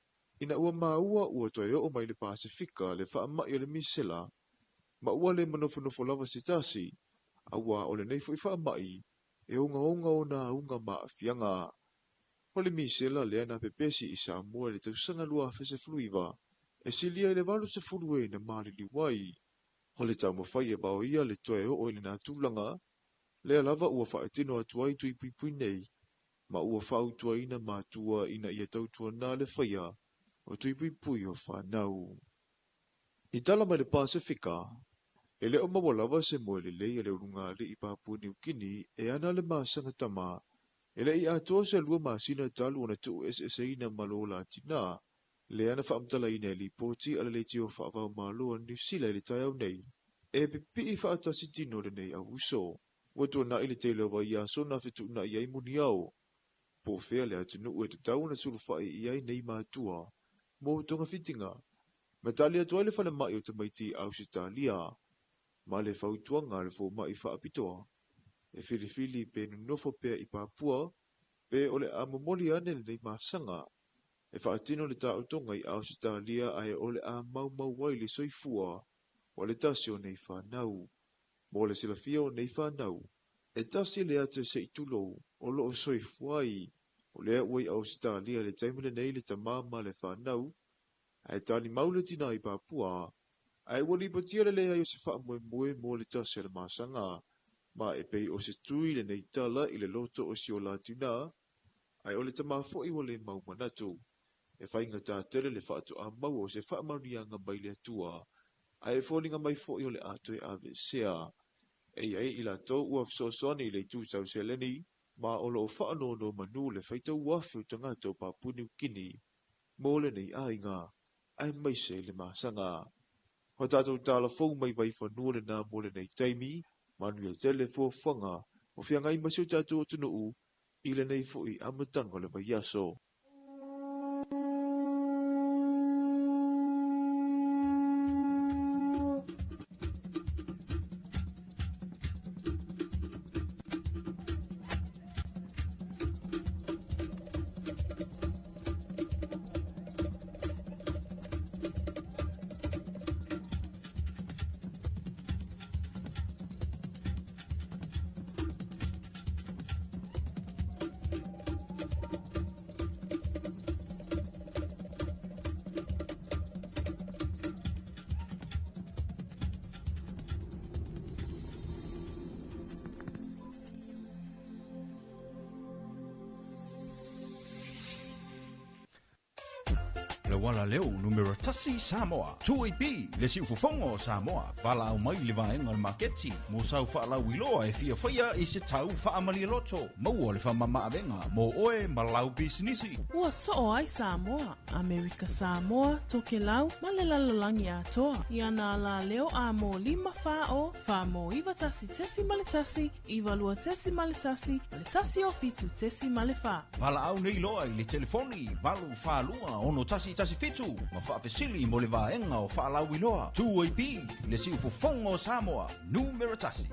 ina ua maua ua toe oo mai le Pasefika le faamai o le misela, ma ua le manofonofo lava se tasi, auā o lenei foi faamai e ogaoga ona auga ma aafiaga. O le misela lea na pepesi i Samoa i le tausaga 2019, e silia i le 80 e na maliliu ai. O le taumafai e vaoia le toe oo i lena tulaga, lea lava ua faatino atu ai tui puipui nei, ma ua fautuaina matua ina ia tautuana le faia o tui puipui o fanau. I tala mai le Pasefika, e le o maua lava se moe lelei a le ulugalii Papua Niu Kini e ana le masaga tama, e le i atoa se 2 masina talu ona tuueseeseina ma lo la tina, lea na faamatalaina e lipoti a le leitio faavaomalo a Niu Sila i le taeao nei, e pipii faatasi tino lenei auuso. Ua tuanai le tele o vaiaso na fetuunai ai muniao. Po o fea le atunuu e tatau ona sulufai i ai nei matua mo togafitiga. Ma tali atu ai le falemai o tamaiti i Ausetalia ma le fautuaga a le fomai faapitoa, e filifili pe nonofo pea i Papua, pe o le a momoli ane lenei masaga. E faatino le taotoga i Ausetalia ae o le a maumau ai le soifua o le tasi o nei fanau. Mo le silafia o nei fanau, e tasi le ata se'i tulou o loo soifua ai. O lea ua i Ausetalia i le taimi lenei le tamā ma le fanau, ae talimau le tinā i Papua, ae ua lipotia le leai o se faamoemoe mo le tasi o le masaga, ma e pei o se tui lenei tala i le loto o si o la tinā, ae o le tamā foi ua le mau manatu. E faigata tele le faatoa maua o se faamanuiaga mai le Atua, ae foliga mai foi o le a toe aveesea. E i ai i latou ua fesoasoani i le itu tau seleni, ma o loo faanonomanu le faitau afe o tagata o Papua Niu Kini mo lenei aiga, aemaise le masaga. O tatou tala fou mai Vaifanua lena mo lenei taimi, manuia tele fuafuaga o feagai ma si o tatou atunuu i lenei foi amataga o le vaiaso. Le uala leo numera 1 Samoa. 2AP le siufofoga o Samoa. Valaau mai le vaega o le maketi mo sau faalauiloa e fiafaia i se tau faamalie loto. Maua le faamamaavega mo oe ma lau pisinisi. Ua soo ai Samoa, Amerika Samoa, Tokelau ma le lalolagi atoa. I ana ala leo a mo 5 4 o 4 mo 9 1.1 9 2.1 ma le 1 o 7.4. Valaau nei loa i le telefoni 8 4 2 6 1 1 7 ma faafesili mo le vaega o faalauiloa. 2AP le siufofoga o Samoa, numera 1.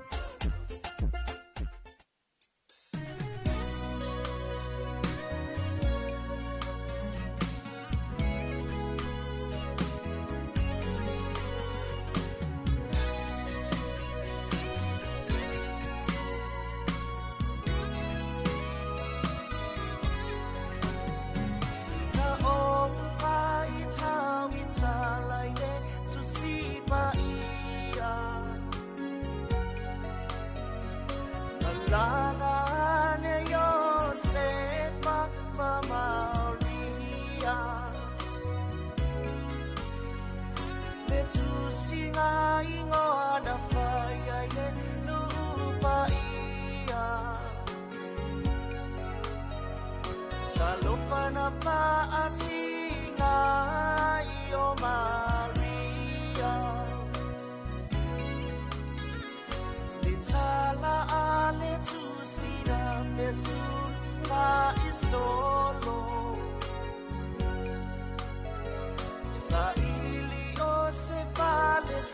Solo.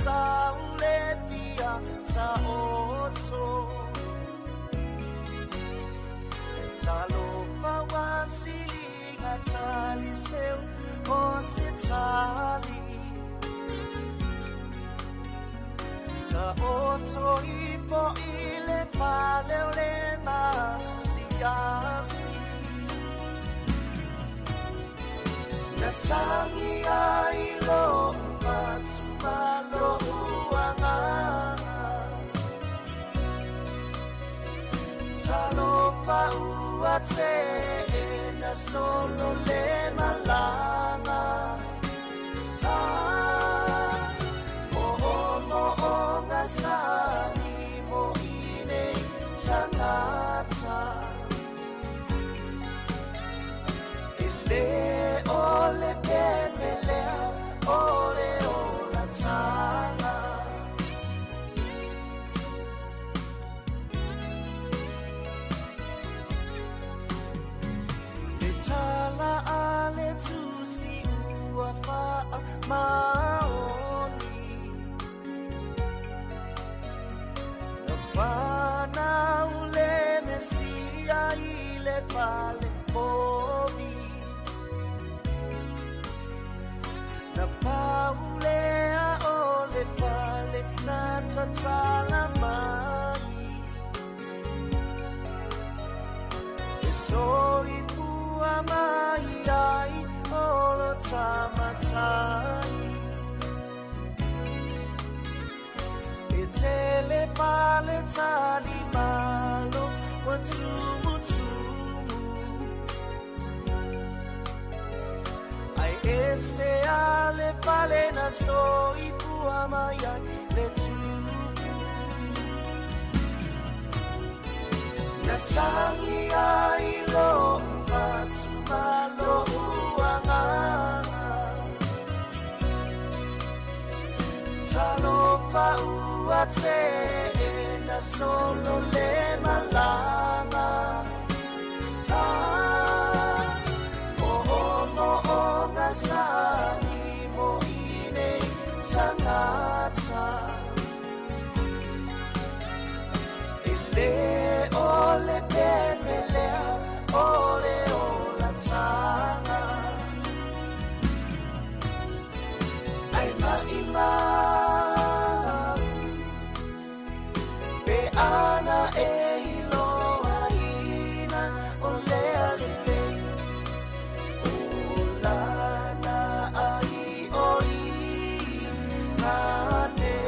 saule pia sa oto Talofa wa silinga tali seu o se tali Sa oto ifo ile fale o le masiasi Na tangi ai lo fatumalo uanganga Talofa ua te na solo le malanga Ah, o o mo o nga sani mo ine tangata Ile o le pepelea o le ola tanga Le tala a le tusi ua faa maoni Na whanau le mesia i le fale povi Na paulea o le fale na tatala mai E soifua mai ai o lo tamatai E tele pale tali malo wa tumu tumu Ai ese ale fale na soifua mai ai le tupu Na tangi ai lo fatumalo uanganga Talofa ua te na solo le malanga Ah, o o mo o nga sani mo ine tangata Ile o le pepelea o le ola tanga Ai maimau pe ana e iloa ina o lea lelei O lana ai o i ngane.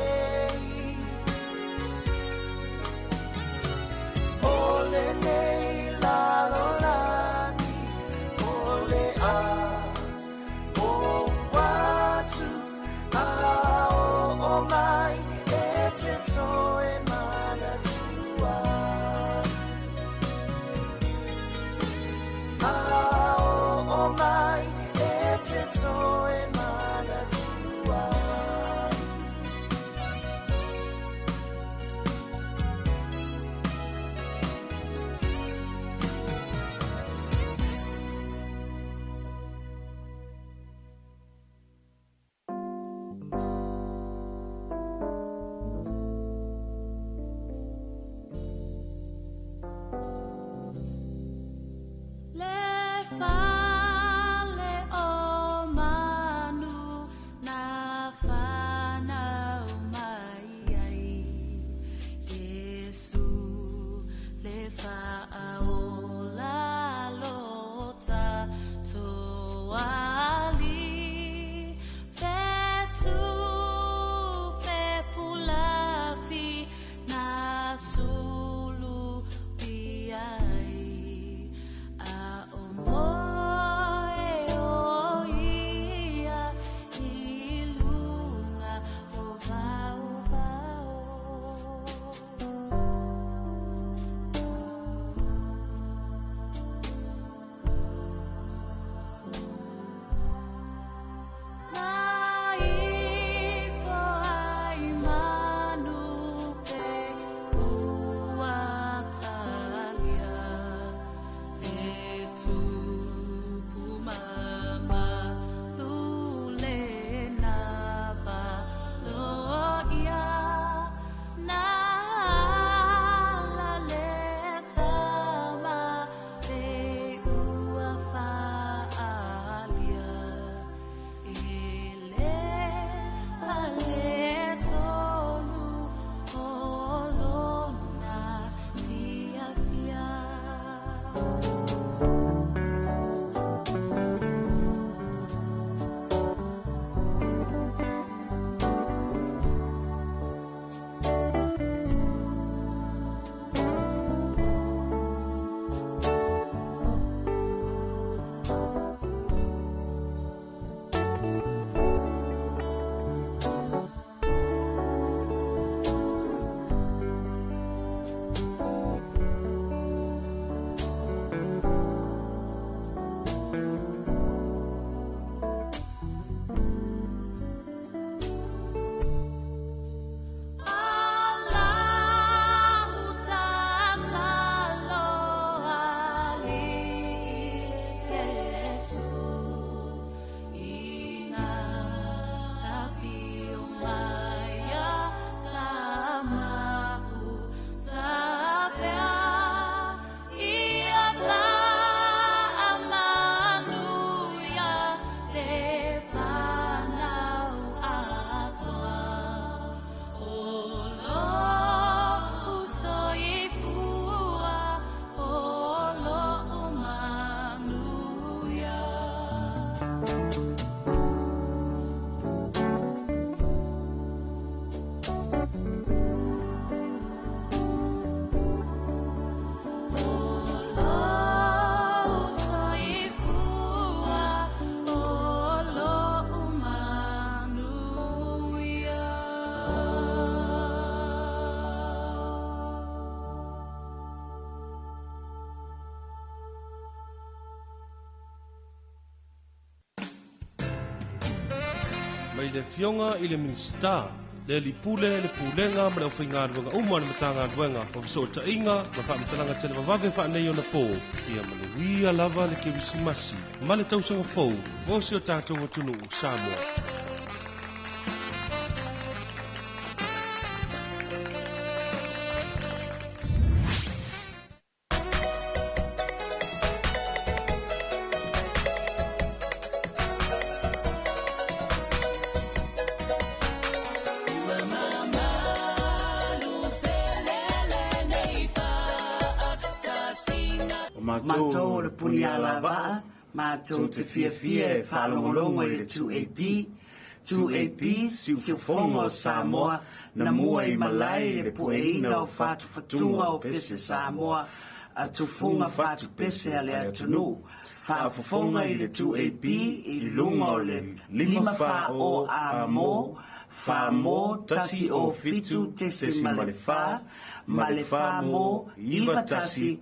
Mai le afioga i le Minisita, le Alii Pule, le Pulega ma le aufaigaluega uma a le Matagaluega o Fesootaiga ma Faamatalaga Televavave faaneionapo, ia manuia lava le Kerisimasi ma le tausaga fou mo si o tatou atunuu Samoa. Matou o le Punialavaa, matou te fiafia e faalogologo i le 2AP, 2AP, Siufofoga o Samoa, na mua i malae i le pueina o fatufatuga o pese Samoa a tufuga fatupese a le atunuu. Faafofoga i le 2AP i luga o le 5 4 o A mo, 4 mo, 1 o 7.4, ma le 4 mo, 91.1.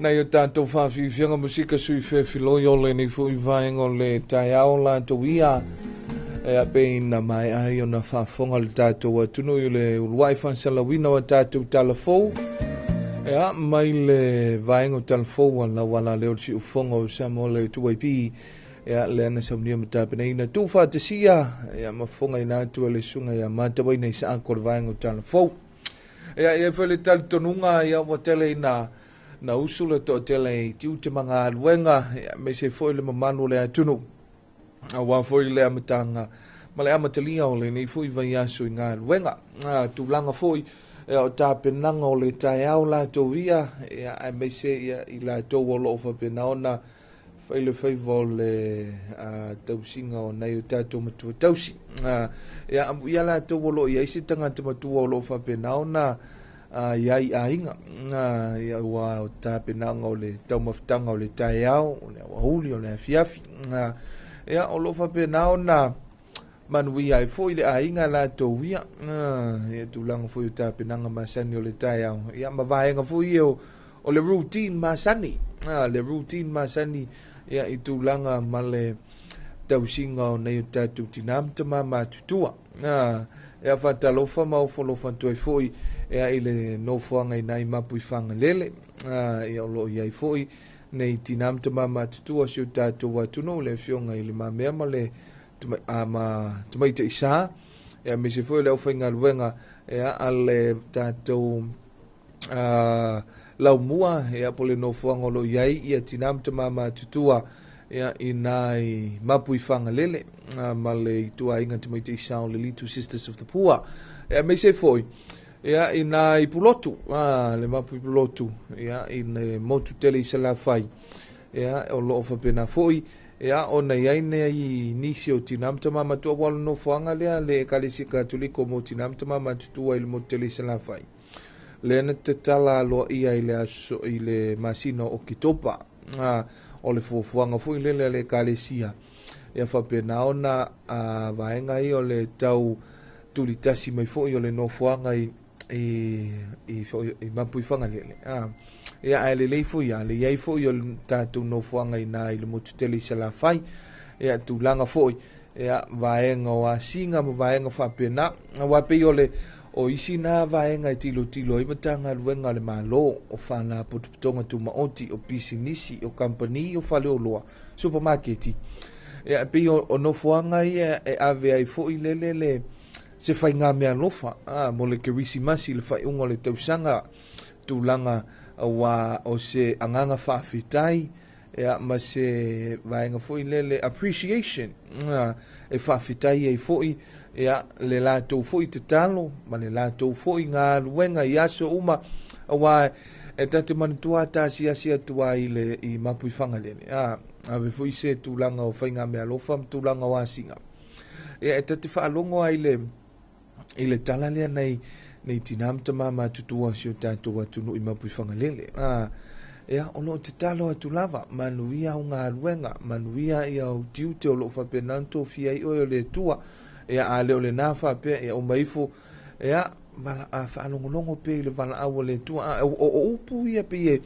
Nai o tātou whawhiwhianga musika sui whewhiloi o le nei fui vaenga o le taeao latou ia e a pe ina mai ai o na whaafonga le tātou atunu i le uluai whansalawina o tātou talafou e a mai le vaenga o talafou a lawala leo si ufonga o sa mo le 2AP e a le ana saunia ma tāpeneina tū whātasia e a mafonga ina atu le sunga ia mātawaina i sa ako le vaenga o talafou e a e whale talitonunga ia ua tele ina na usu le toatele i tiute ma galuega ia me se foi le mamalu o le atunu auā foi le amataga ma le amatalia o lenei foi vaiaso i galuega a tulaga foi ia o tapenaga o le taeao latou ia ia aemaise ia i latou o loo faapena ona fai le faiva o le tausiga o nai o tatou matua tausi ia amuia latou o loo iai se tagata matua o loo faapena ona iai aiga ia ua o tapenaga o le taumafataga o le taeao o le aoauli o le afiafi ia o loo faapena ona manuia ai foi le aiga latou ia ia tulaga foi o tapenaga masani o le taeao ia ma vaega foi ia o le routine masani le routine masani ia i tulaga ma le tausiga o nei o tatou tinā ma tamā matutua ia faatalofa ma ofo atu ai foi ia i le nofoaga i nai mapu i Fagalele ia o loo iai foi nei tinā ma tamā matutua si o tatou atunuu le afioga i le Mamea ma le ma Tamaitaisa ia aemaise foi o le aufaigaluega ia a le tatou laumua ia po le nofoaga o loo iai ia tinā ma tamā matutua ia i nai mapu i Fagalele ma le ituaiga Tamaitaisa o le Little Sisters of the Poor ia aemaise foi ia i nai Pulotu le mapu i Pulotu ia i le motu tele i Salafai ia o loo faapena foi ia ona iai nei nisi o tinā ma tamā matua ua o le nofoaga lea le Ekalesia Katoliko mo tinā ma tamā matutua i le motu tele i Salafai lea na tatala aloaia i le aso i le masina o Oketopa o le fuafuaga foi lele a le Ekalesia ia faapena ona vaega ia o le tau tulitasi mai foi o le nofoaga i i i i mapu i Fagalele ia ae lelei foi a le iai foi o le tatou nofoaga i na i le motu tele i Salafai ia tulaga foi ia vaega o asiga ma vaega faapena aua pei o le o isi na vaega e tilotilo ai Matagaluega a le Malo o Faalapotopotoga Tumaoti o pisinisi o kamupani o faleoloa supamaketi ia pei o nofoaga ia e ave ai foi lele le se faiga mealofa mo le Kerisimasi le faaiuga o le tausaga tulaga ua o se agaga faafetai Ia, ma se vaega foi lele appreciation, e faafetai ai foi, ia, le latou foi tatalo ma le latou foi galuega i aso uma, auā e ta te manatua ta asiasi atu ai i le i Mapuifagalele, a ave foi se tulaga o faigameaalofa ma tulaga o asiga. Ia, e ta te faalogo ai le i le tala lea nei nei tinā ma tamā matutua o si o tatou atunuu i Mapuifagalele. A, ia, o loo tatalo atu lava, manuia au galuega, manuia ia au tiute o loo faapena ona tofia ai oe o le Atua. Ia, a le o lenā faapea, ia uma ifo, ia, vala, a faalogologo pea i le valaau a le Atua. A, o, o, o upu ia pei e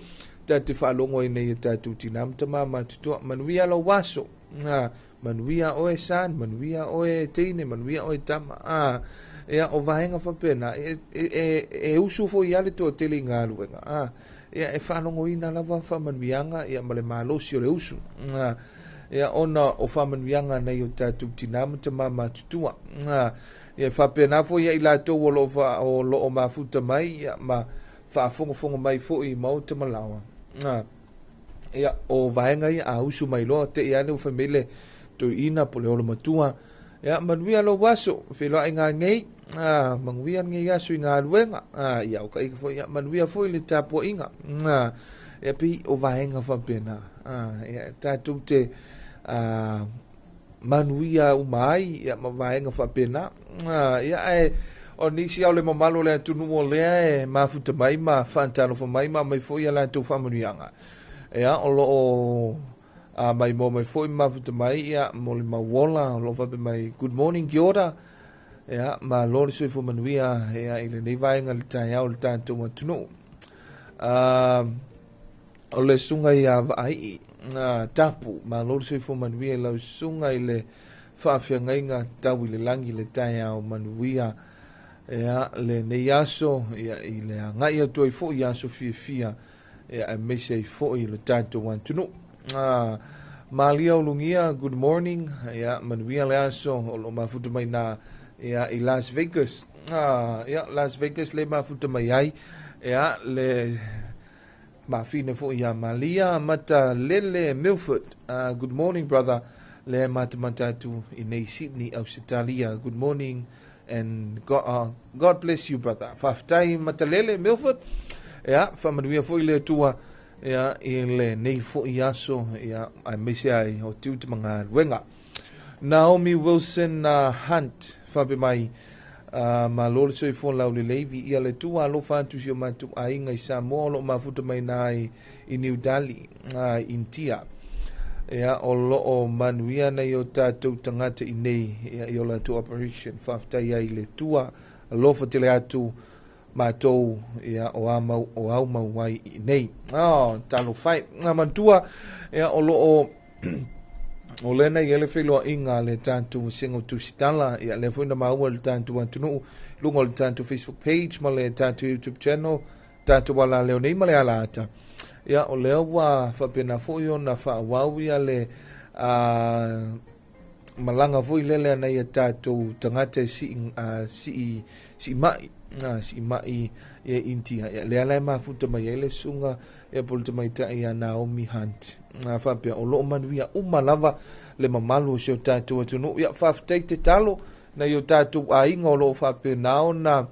ta te faalogo ai nei e tatou tinā ma tamā matutua, manuia lou aso. A, Manuia oe son, manuia oe teine, manuia oe tama. A, ia, o vaega faapena, e, e, e, e usu foi ia le toatele i galuega. A, ia, e faalogoina lava faamanuiaga, ia, ma le malosi o le usu. A, ia, ona o faamanuiaga nei o tatou tinā ma tamā matutua. A, ia, e faapena foi ia i latou o loo, fa, o loo mafuta mai, ia, ma faafogafoga mai foi i maota ma laoa. A, Ia, o vaega ia a usu mai loa, te i ane ua fai mai le toeaina po o le olomatua, ia, manuia lou aso, feiloaiga nei, a, manuia lenei aso i galuega, a, ia, o ka ika foi, ia, manuia foi le tapuaiga, a, ia, pei o vaega faapena, a, ia, tatou te, a, manuia uma ai, ia, ma vaega faapena, a, ia, ae, o nisi au le mamalu o le atunuu o lea e mafuta mai ma faatalofa mai ma aumai foi a latou faamanuiaga. Ia, o loo a mai mo mai foi mafuta mai, ia, mo le mauola, o loo faapea mai, good morning, kia ora. Ia, malo le soifua manuia, ia, i lenei vaega i le taeao o le tatou atunuu. O le susuga ia Vaaii Tapu, malo le soifua manuia i lau susuga i le faafeagaiga tau i le lagi i le taeao manuia, ia, lenei aso, ia, i le agai atu ai foi i aso fiafia, ia, aemaise ai foi le tatou atunuu. Malia Ulugia, good morning, ia, manuia le aso, o lo mafuta mai nā, ia, i Las Vegas. Ia, Las Vegas le mafuta mai ai, ia, le mafine foi ia Malia Mata Lele Milford. Good morning, brother. Le matamata atu i nei Sydney, Australia. Good morning and God, God bless you, brother. Faafetai Matalele Milford. Ia, faamanuia foi le Atua, ia, i lenei foi aso, ia, aemaise ai o tiute ma galuega. Naomi Wilson Hunt, faapea mai, malo le soifua laulelei, viia le Atua, alofa atu si o matou aiga i Samoa o loo mafuta mai nā i New Delhi, Intia. Ia, o loo manuia nei o tatou tagata i nei, ia, i o latou operation. Faafetai ai le Atua, alofa tele atu matou, ia, o a mau, o au mau ai i nei. Oh, talofa e. Ngā manatua, ia, o loo o lena i ele feiloaiga a le tatou vasega o Tusitala, ia, lea foi na maua i le tatou atunuu, luga o le tatou Facebook page ma le tatou YouTube channel, tatou alaleo nei ma le alaata. Ia, o lea ua faapena foi ona faaauau ia le malaga foi lele ana ia tatou tagata e sii, sii, sii mai, sii mai ia Intia. Ia, lea la e mafuta mai ai le susuga ia po o le tamaitai ia Naomi Hunt. Faapea, o loo manuia uma lava le mamalu o si o tatou atunuu. Ia, faafetai tatalo nai o tatou aiga o loo faapena ona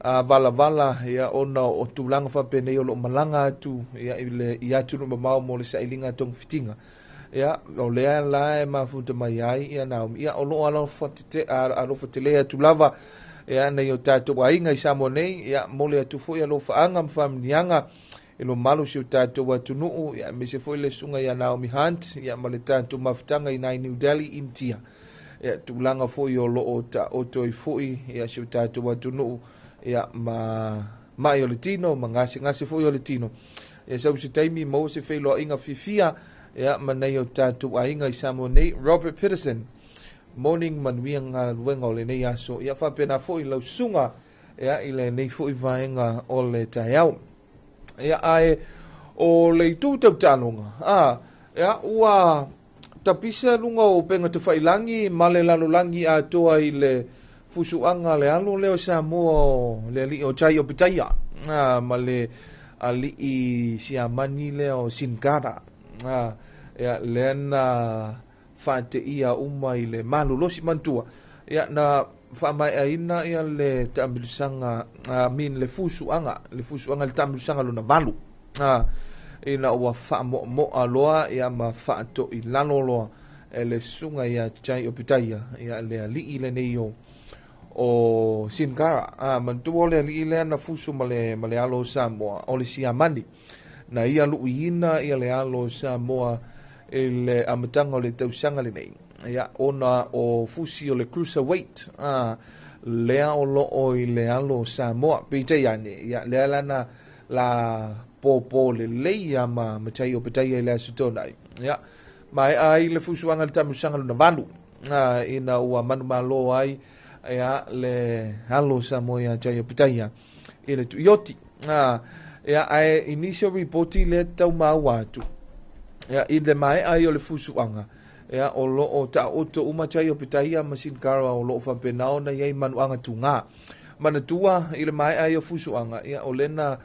valavala, ia, ona o tulaga faapenei o loo malaga atu, ia, i le i atunuu mamao mo le sailiga togafitiga. Ia, o lea la e mafuta mai ai ia Naomi. Ia, o loo alofa tele atu lava, ia, nei o tatou aiga i Samoa nei, ia, mo le atu foi alofaaga ma faamanuiaga i lo malu si o tatou atunuu, ia, aemaise foi le susuga ia Naomi Hunt, ia, ma le tatou mafutaga i nai New Delhi, Intia. Ia, tulaga foi o loo taoto ai foi, ia, si o tatou atunuu, ia, ma mai o le tino, ma gasegase foi o le tino. Ia, sau se taimi maua se feiloaiga fiafia, ia, ma nei o tatou aiga i Samoa nei. Robert Peterson, morning, manuia galuega o lenei aso. Ia, faapena foi lau susuga, ia, i lenei foi vaega o le taeao. Ia, ae o le itu tau taaloga, a, ia, ua tapisa luga o upega tafailangi ma le lalolagi atoa i le fusuaga le alo lea o Samoa o le alii o Jai Opetaia, a, ma le alii Siamani lea o Sinkara. Ia lea na faateia uma i le malolosi manatua. Ia na faamaeaina ia le taamilosaga mean le fusuaga le fusuaga le taamilosaga lona valu ina ua faamoamoa loa ia ma faatoilalo loa e le susuga ia Jai Opetaia ia le alii lenei o Sin Cara. Manatua o le alii lea na fusu ma le alo o Samoa o le Siamani na ia luiina ia le alo o Samoa i le amataga o le tausaga lenei. Ia ona o fusi o le cruiserweight lea o loo i le alo o Samoa peitai ane ia lea lana la pōpō lelei ia ma Jai Opetaia i le aso tonai. Ia maea ai le fusuaga le taamilosaga lona valu ina ua manumalo ai ia le alo o Samoa ia Jai Opetaia i le tuioti. Ia ae i nisi o ripoti lea tau maua atu ia i le maea ai o le fusuaga ia o loo taoto uma Jai Opetaia ma Sin Cara o loo faapena ona iai manuaga tugā. Manatua i le maea ai o fusuaga ia o lena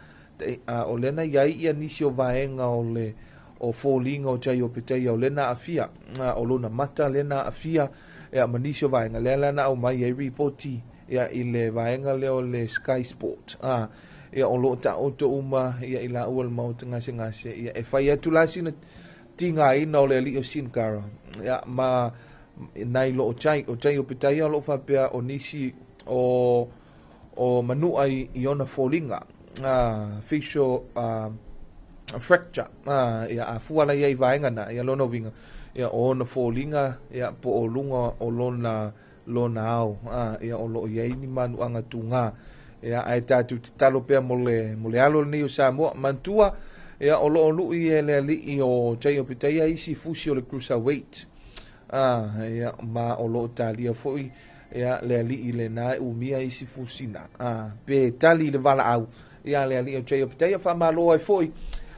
iai ia nisi o vaega o le o foliga o Jai Opetaia o lena aafia o lona mata lena aafia ia ma nisi o vaega lea lana aumai ai ripoti ia i le vaega lea o le Sky Sport. Ia o loo taoto uma ia i laua le maota gasegase ia e fai atu la sina tigaina o le alii o Sin Cara ia ma nai loo Jai o Jai Opetaia o loo faapea o nisi o manua i ona foliga facial fracture ia afua la iai vaega na ia lona uiga ia o ona foliga ia po o luga o lona ao ia o loo iai ni manuaga tugā ia ae tatou tatalo pea mo le alo lenei o Samoa. Manatua ia o loo lui e le alii o Jai Opetaia isi fusi o le cruiserweight ia ma o loo talia foi ia le alii lena e umia isi fusina pe tali le valaau ia le alii o Jai Opetaia. Faamalo ai foi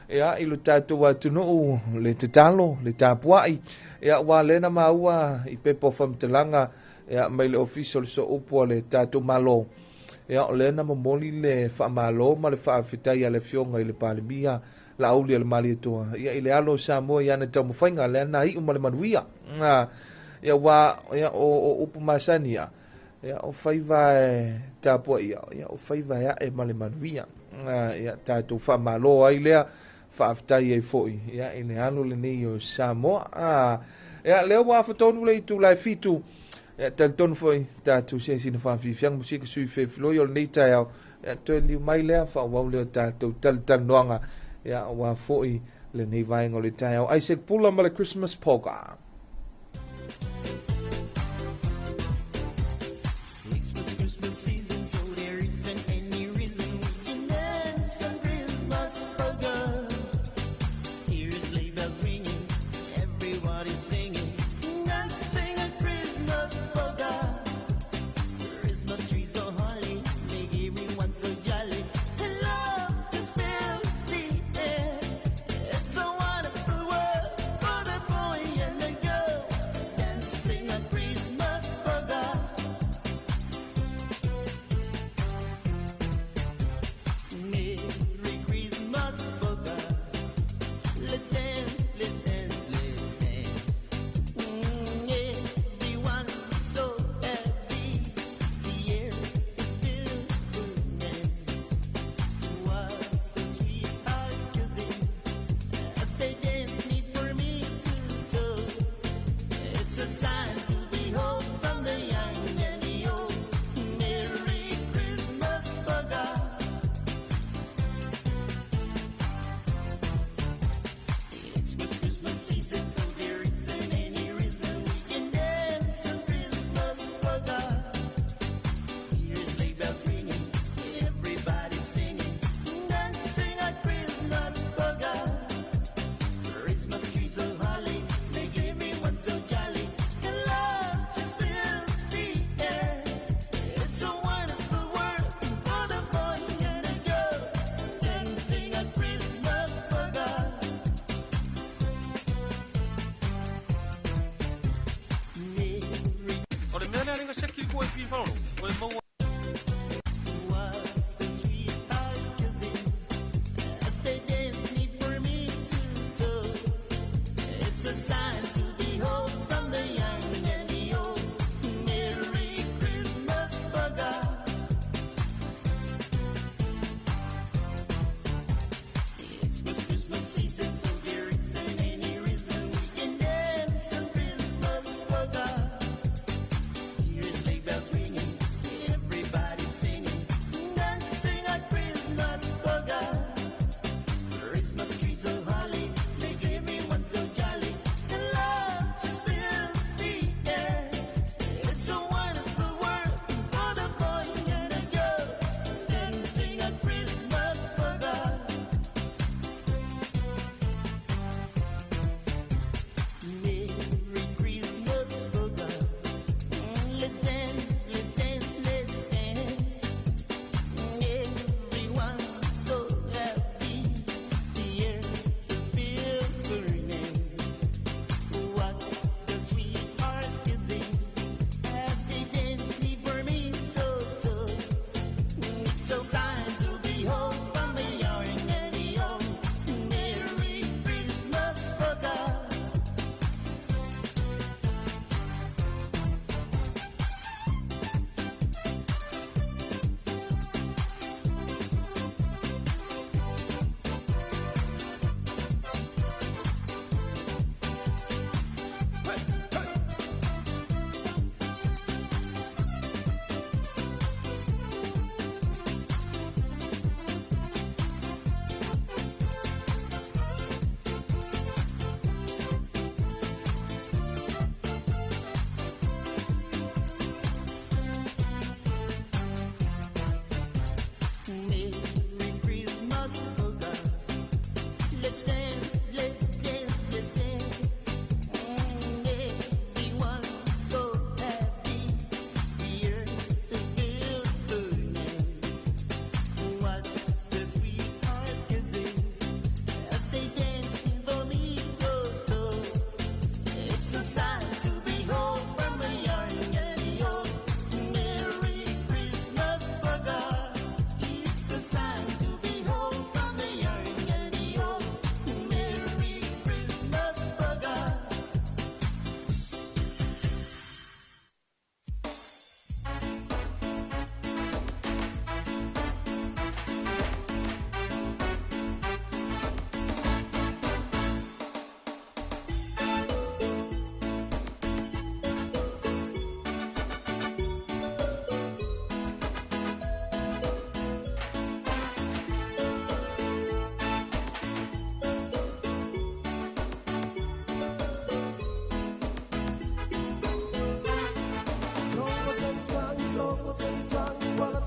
ia i lo tatou atunuu le tatalo le tapuai ia ua lena maua i pepa o faamatalaga ia mai le ofisa o le sooupu a le tatou Malo. Ia o lena momoli le faamalo ma le faafetai a le afioga i le Palemia Laauli o le Malietoa ia i le alo o Samoa ia na taumafaiga lea na iu ma le manuia. Ia ua ia o upu masani ia o faiva e tapuaia ia o faiva e ae ma le manuia. Ia tatou faamalo ai lea faafetai ai foi ia i le alo lenei o Samoa. Ia lea ua afatonu le itula e 7 ia talitonu foi tatou siasina faafiafiaga musika sui fefiloi o lenei taeao ia toe liu mai lea faaauau lea tatou talatalanoaga ia aua foi lenei vaega o le taeao. Isaac Pula ma le Christmas Polka. It's a wonderful world for the boy and the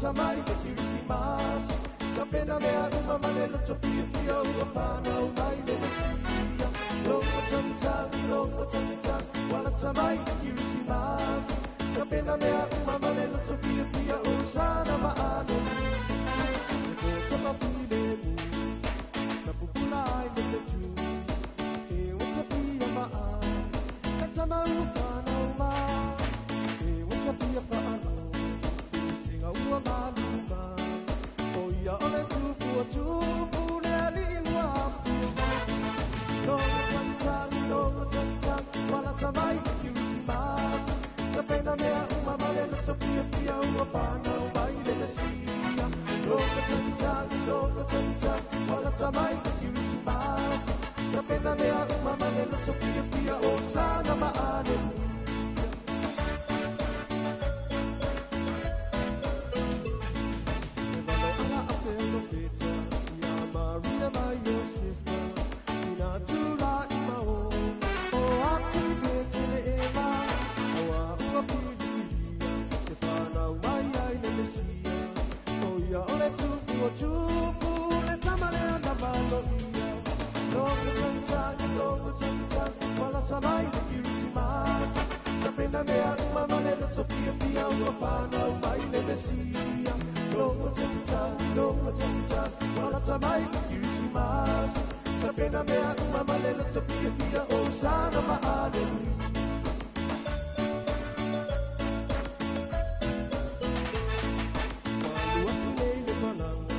Wala mai le Kirisimasi Tapena mea uma ma le loto fiafia ua whanau mai le Mesia. Logo tangitagi, logo tangitagi, wala tamai le Kirisimasi Tapena mea uma ma le loto fiafia o sana ma aleluia. Le kota mapilemu, na pupula ai le te tu. E o te pia maa, ka tamau whanau ma. E o te pia whaano, singa ua maluma. O ia o le tupu o tupu le ali ua pua. Logo tangitagi, logo tangitagi, wala samai le Kirisimasi. Sapena mea uma ma le loto fiafia ua whanau mai le Mesia. Logo tangitagi, logo tangitagi, wala samai le Kirisimasi. Sapena mea uma ma le loto fiafia o sana ma aleluia. E valo ala a te lopeta, ia Maria mai Iosefa, ina tula i mao, o atu i Betelehema, aua ua filifilia, te whanau mai ai le Mesia. O ia o le tupu o tupu, le tama lea na valo ia. Logo tangitagi, logo tangitagi, wala samai le Kirisimasi. Sapena mea uma ma le loto fiafia ua whanau mai le Mesia. Logo tangitagi, logo tangitagi, wala samai le Kirisimasi. Sapena mea uma ma le loto fiafia o sana ma aleluia. Malu atu nei le malaga,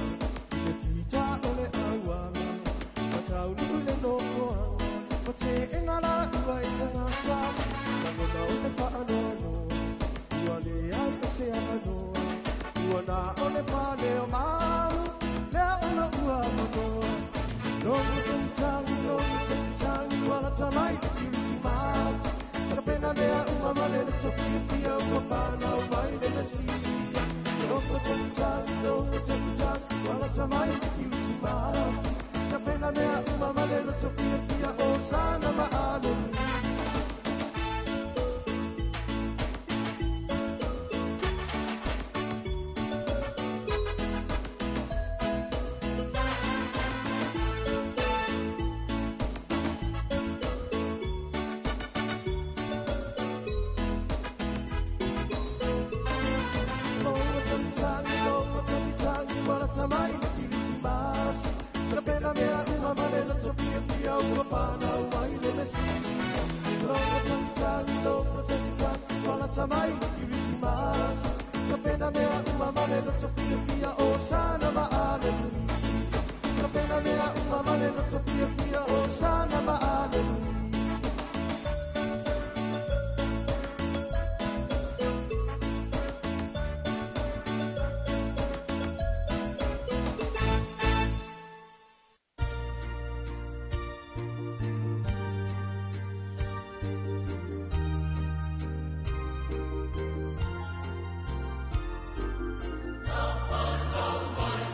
i le fita o le auala, mataunu le nofoaga, o te enga la ua e tagata. Lagona o te whaanoanoa, ua leai o se avanoa, ua na o le pale o mau, lea o lo ua manoa. Logo tangitagi, logo tangitagi, wala tamai le Kirisimasi. Sapena mea uma ma le loto fiafia ua whanau mai le Mesia. Logo tangitagi, logo tangitagi, wala tamai le Kirisimasi. Sapena mea uma ma le loto fiafia o sana ma aleluia. Logo tangitagi, logo tangitagi, wala tamai le Kirisimasi. Sapena mea uma ma le loto fiafia ua whanau mai le Mesia. Logo tangitagi, logo tangitagi, wala tamai le Kirisimasi. Sapena mea uma ma le loto fiafia o sana ma aleluia. Sapena mea uma ma le loto fiafia o sana ma aleluia. Mai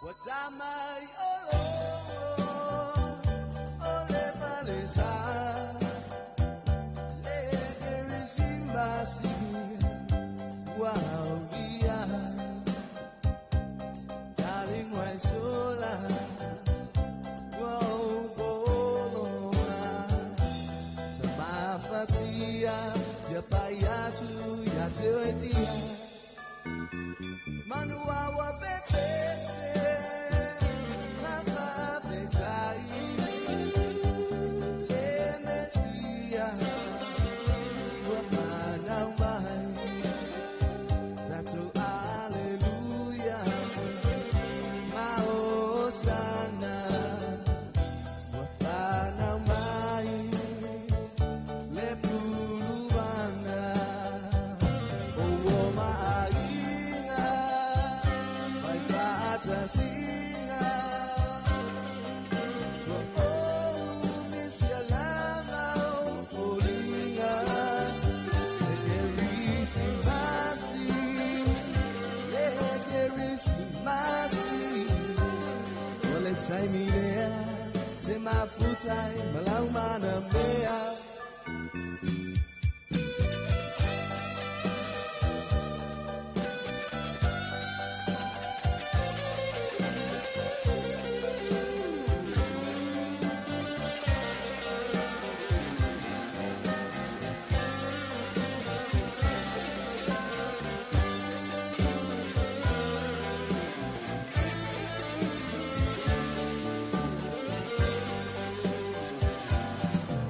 Watamai olo ole palesa le kerisimasi waulia talingwa sola wau tamafatia ya payatu ya teoetia manua wa pepese mafapetai le Mesia wa manau mai tato aleluya maosana wa fanau mai le puluvana o o ma'aiga mai fa'atasiga ua oumisi alaga o foliga le kerisimasi le kerisimasi o le taimi lea te mafutai ma laumana mea.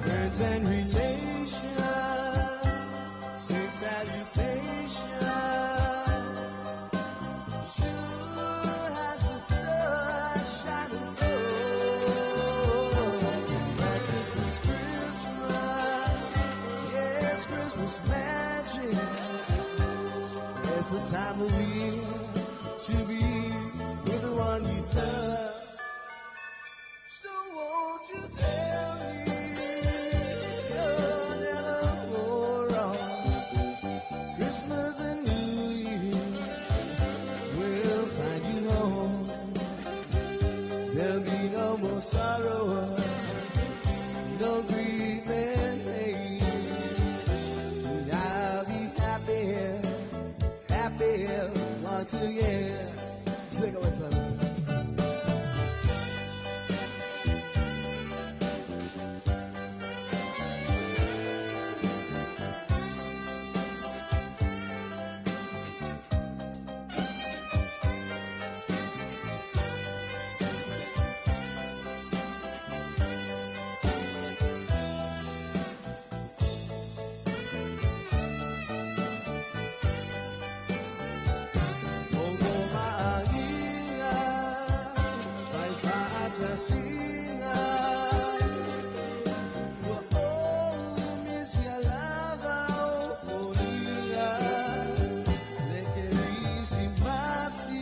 Friends and relation, say salutation. Sure has the star shining glow. But this is Christmas, yes, Christmas magic. It's a time of year to be with the one you love. So won't you tell me you're never wrong? Christmas and New Year's will find you home. There'll be no more sorrow, no grief and pain. And I'll be happy, happy once again. Take it away, fellas. Fa'atasiga ua oumisi alaga o foliga le kerisimasi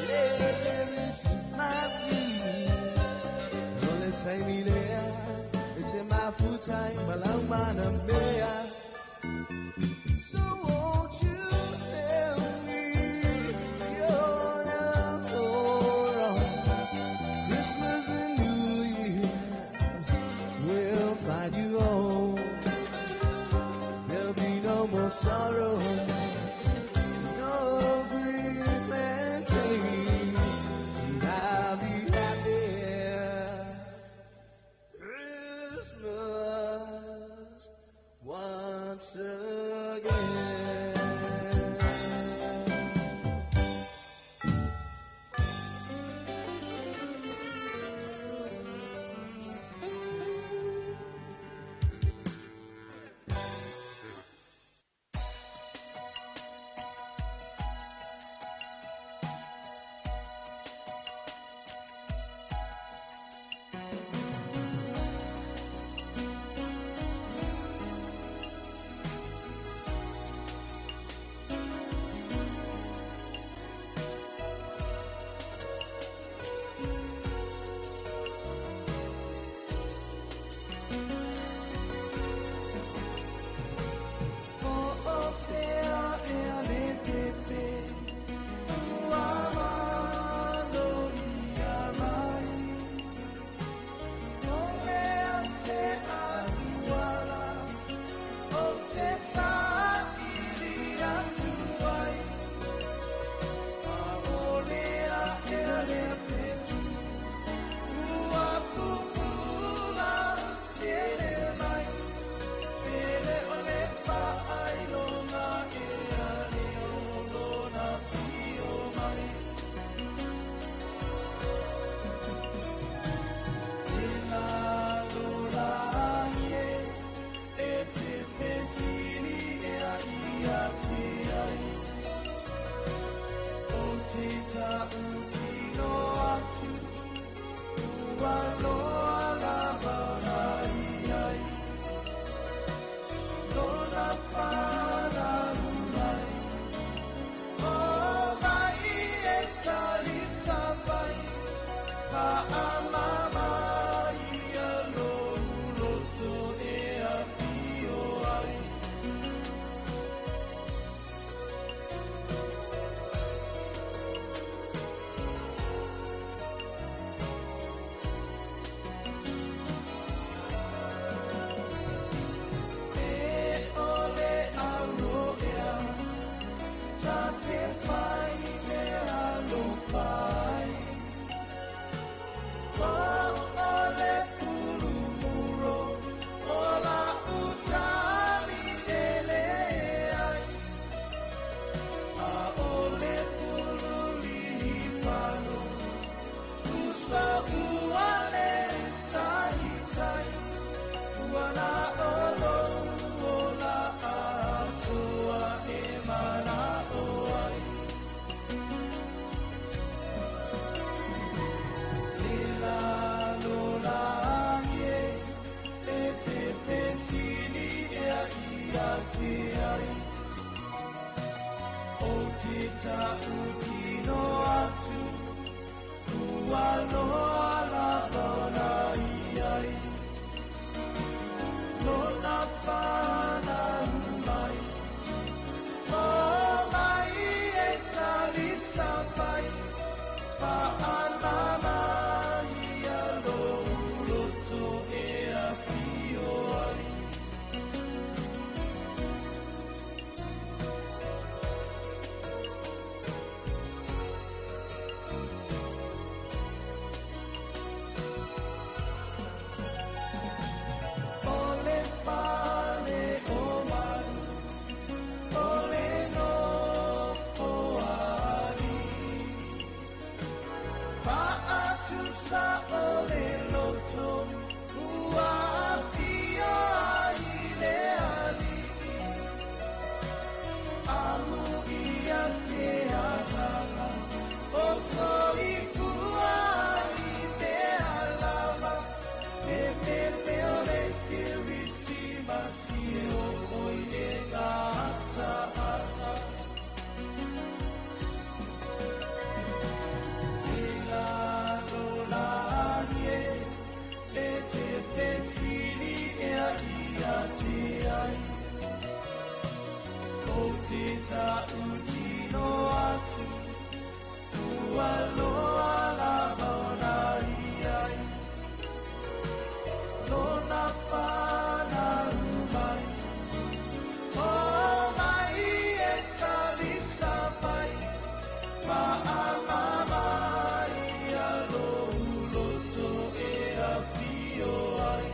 le kerisimasi o le taimi lea e te mafutai ma laumana mea. So won't you tell me you're never wrong? Christmas and New Year's will find you home. There'll be no more sorrow, no grief and pain. And I'll be happy Christmas once again. Ua loa lava ona iai lona whanau mai. O mai e talisa mai, whaamama ia lou loto e awhio ai. E ole aro ea, ta te whai mea alofa ai. O ole pulumuro, o la utali lele ai. A ole pululi pano, usa uale tai tai. Ua na olo o la atua e mana o ai. E la lo la ye, e te fesili ea ia te ai. O te tautino atu, ua loa lava ona iai. Lona whanau mai, o mai e talisa mai, whaamama ia lou loto e awhio ai. Ole fale o maru, ole nofo ali. Whaatusa ole loto, ua awhio ai le alii. Amu ia se agaga, o soifua i mea lava. E mele o le Kerisimasi e o oi e ngā ta'ata. E ngā lola e, e te fesili ea ia te ai. O te tautino atu, ua loa lava ona iai. Lona whanau mai, o mai e talisa mai, whaamama ia lou loto e awhio ai.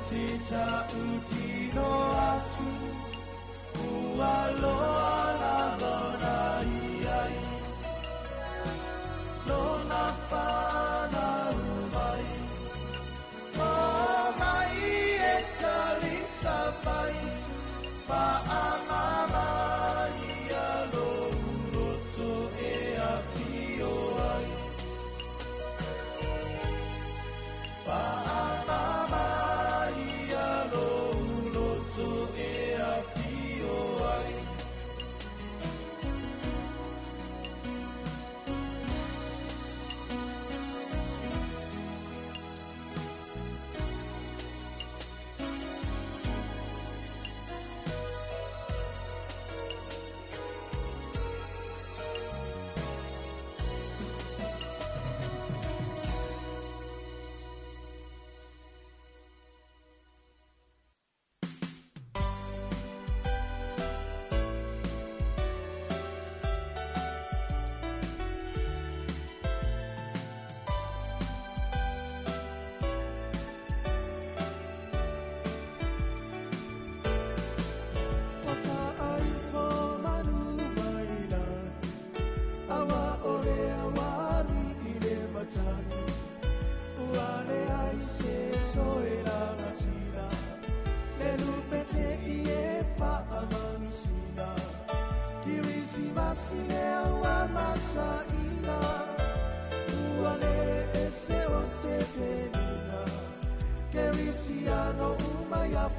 Te tautino atu, ua loa lava ona iai. Lona whanau mai, o mai e talisa mai, whaamama ia lou loto e awhio ai. Whaamama ia lou loto e awhio ai.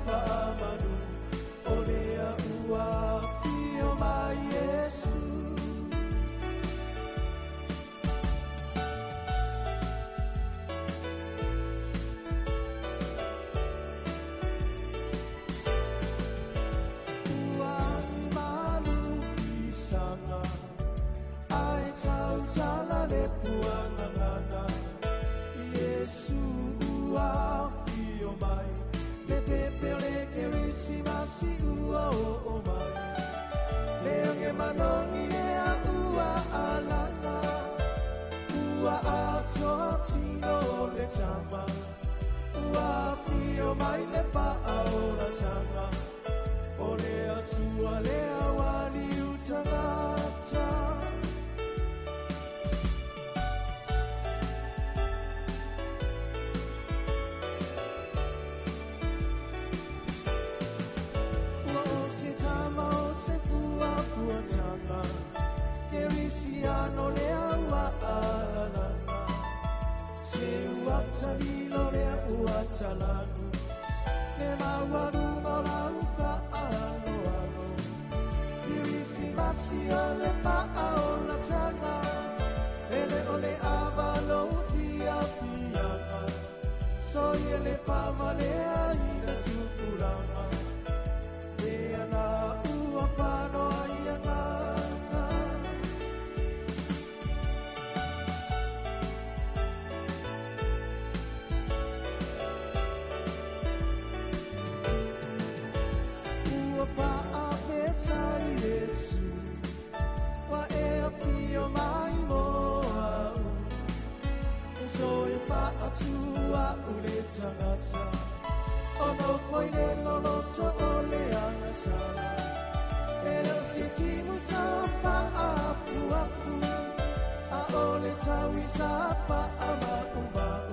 faamanu o lea ua afio mai Iesu. Ua malu fisaga ae tautala le puagagana. Iesu ua afio mai, le pepe o le Kerisimasi ua oo mai. Le age manogi lea ua alaga, ua atoa tino le tama, ua afio mai le faaolataga. O le Atua lea ua liu tagata. Ua o se tama o se puapuataga, Kerisiano lea ua alaga. Se ua talilo lea ua talanu, le maualuga o lau faaaloalo. Kerisimasi o le faaolataga, e le o le ava lou fiafiaga. Soia le faavalea i le tupulaga, lea na ua fanoa i agaga. Ua faapeta Iesu, ua e afio mai mo au. So e faatua u le tagata, o nofo i le loloto o le agasala. E le o se timu tau faafuafu, a o le tauisa faamaumau.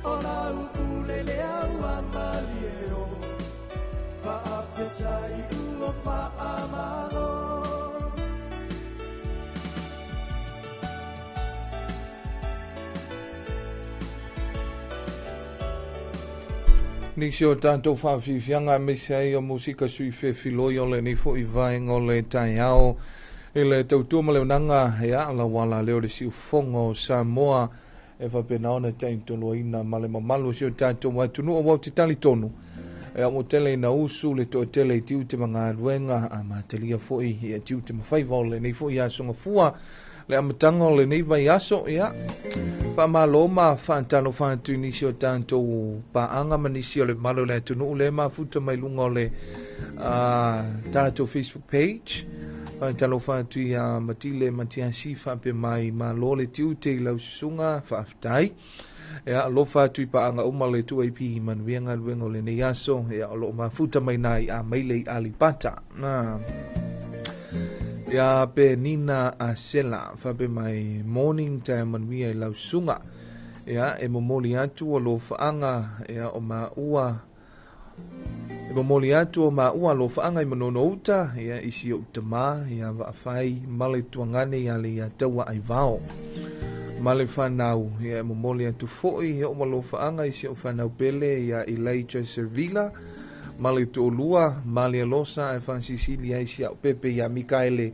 O lau ule lea ua malie o, faafetai ua faamalo. Nisi o tātou whawhiwhianga me se ai o musika sui whewhiloi o le nei fo i vaenga o le taeao. E le tautua ma le unanga e a la wala leo le siu fongo o Samoa e whapena ona taintoloina ma le mamalu si o tātou atunuu o wau te tali tonu. E a mo tele ina usu le toa tele i tiute ma ngā ruenga a mātalia foi i a tiute ma whaiva o le nei fo i asonga fua. Le amatanga o le nei vai aso, ia. Wha whaantalo whaantu nisi o tātou paanga ma nisi o le malo le atunuu le mafuta mai lunga o le tātou Facebook page. Whaantalo whaantu ia Matile Matiasi whaape mai malo le tiute i lau susunga whaaftai. Ia, alofa atu i paanga uma le 2AP manuia luenga o le nei aso. Ia, o loo mafuta mai nai a maile i Alipata. Nā. Ia pe Nina Asela, whape mai morning tae manuia i lau sunga. Ia, e momoli atu o lo whaanga, ia, o maua. E momoli atu o maua lo whaanga i manono uta, ia, isi o utama, ia, waawhai, male tuangane, ia le ia taua ai vao. Male whanau, ia, e momoli atu foi, ia, o malo whaanga, isi o whanau pele, ia, Elijah Servila, male tuolua, male alosa, e whansisili, ia, isi au pepe, ia, Mikaele,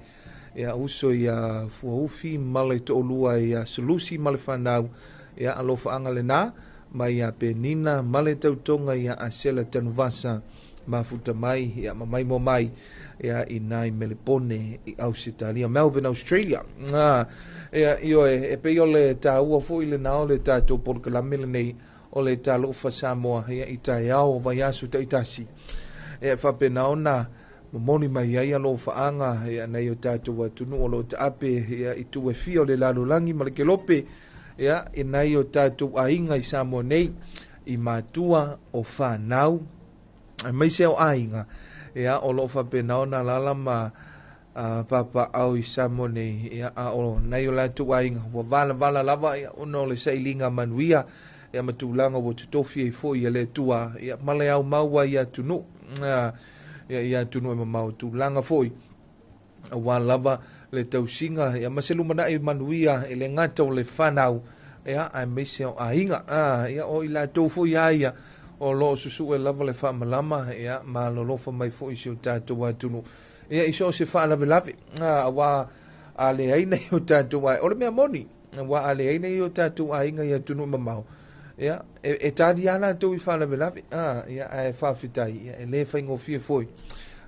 ia, uso, ia, fuaufi, male tuolua, ia, Sulusi, male whanau, ia, alofa anga le nā, mai ia Penina, male tautonga, ia, Asela Tanuvasa, mafuta mai, ia, mamai mo mai, ia, i nai Melepone, i Australia, Melbourne, Australia. Ngā, ia, io e pe o le tāua fo i le nā o le tātou polokalame le nei, o le talofa Samoa, ia, i tai ao, vai aso tai tasi. Ia, whapena ona, momoni mai ai alo whaanga, ia, nei o tātou atunu o lo taape, ia, i tuwe fia o le lalulangi ma le kelope, ia, i nei o tātou ainga i Samoa nei, i mātua o whanau, mai se o ainga, ia, o lo whapena ona lala ma, papa au i Samoa nei, ia, a o nei o lātou ainga, ua vala vala lava, ia, ono o le sailinga manuia, ia matulanga ua tutofi e fo ia le tua, ia male au maua ia tunu, ia, ia tunu e mamau tūlanga foi. Awa lava le tausinga, ia maselu mana e manuia, e le ngata o le whanau, ia, ai meise o ainga, ia o i la tau foi ia, ia, O loo susuʻe lava le faamalama ia ma lolofa mai foʻi si o tatou atunuu ia i so o se faalavelave auā a leai nai o tatou ai o le mea moni ua a leai nei o tatou aiga i atunuu mamao ia e talia latou i faalavelave ia ae faafetai ia e lē faigofie foi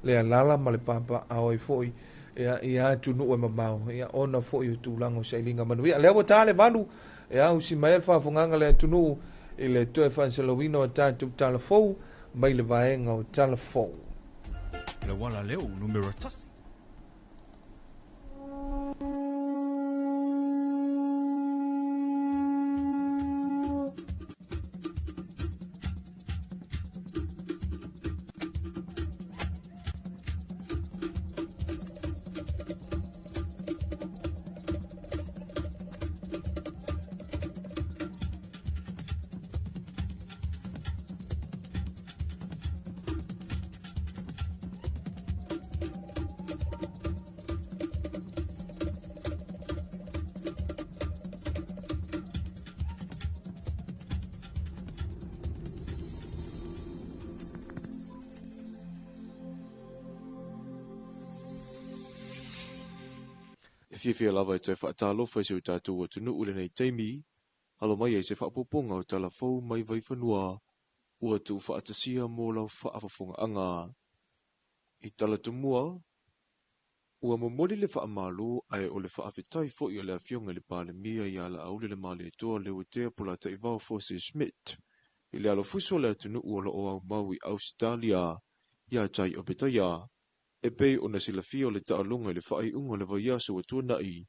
le alala ma le papaao ai foʻi ia ia atunuu e mamao ia ona foʻi o tulaga o sailiga manuia lea ua tā le 8 ia usi mai le faafogaga le atunuu i le toe faasalauina o tatou tala fou mai le vaega o tala fou. Le wala leo numero 1. E fiafia lava e toe faatalofa i si o tatou atunuu i lenei taimi, alo mai ai se faaopoopoga o tala fou mai Vaifanua ua tuufaatasia mo lau faafofogaaga. I tala tumua, ua momoli le faamalo ae o le faafetai foʻi a le afioga i le Palemia ia Laaulialemalietoa Leuatea Polataivao Fosi Schmidt i le alofuso o le atunuu o loo aumau i Ausetalia ia Jai Opetaia e pei ona silafia o le taaloga i le faaiuga o le vaiaso ua tuanaʻi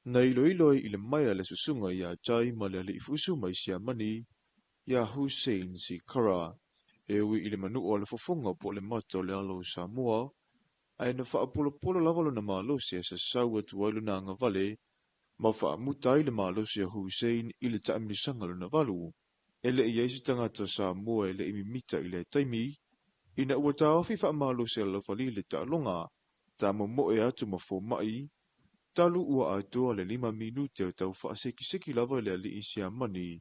na iloilo ai i le maea le susuga iā Jai ma le aliʻi fusu mai Siamani iā Hussein Sikara e ui i le manuʻa o le fofoga po o le mata o le alo o Samoa ae na faapolopolo lava lona malosi e sasau atu ai lona agavale ma faamuta ai le malosi a Hussein i le taamilosaga lona 8 e leʻi ai se tagata Samoa e leʻi mimita i lea taimi ina ua taofi faamalosi alofali le taaloga tamomoe atu ma fomaʻi talu ua atoa le 5 minute o tau faasekiseki lava i le aliʻi Siamani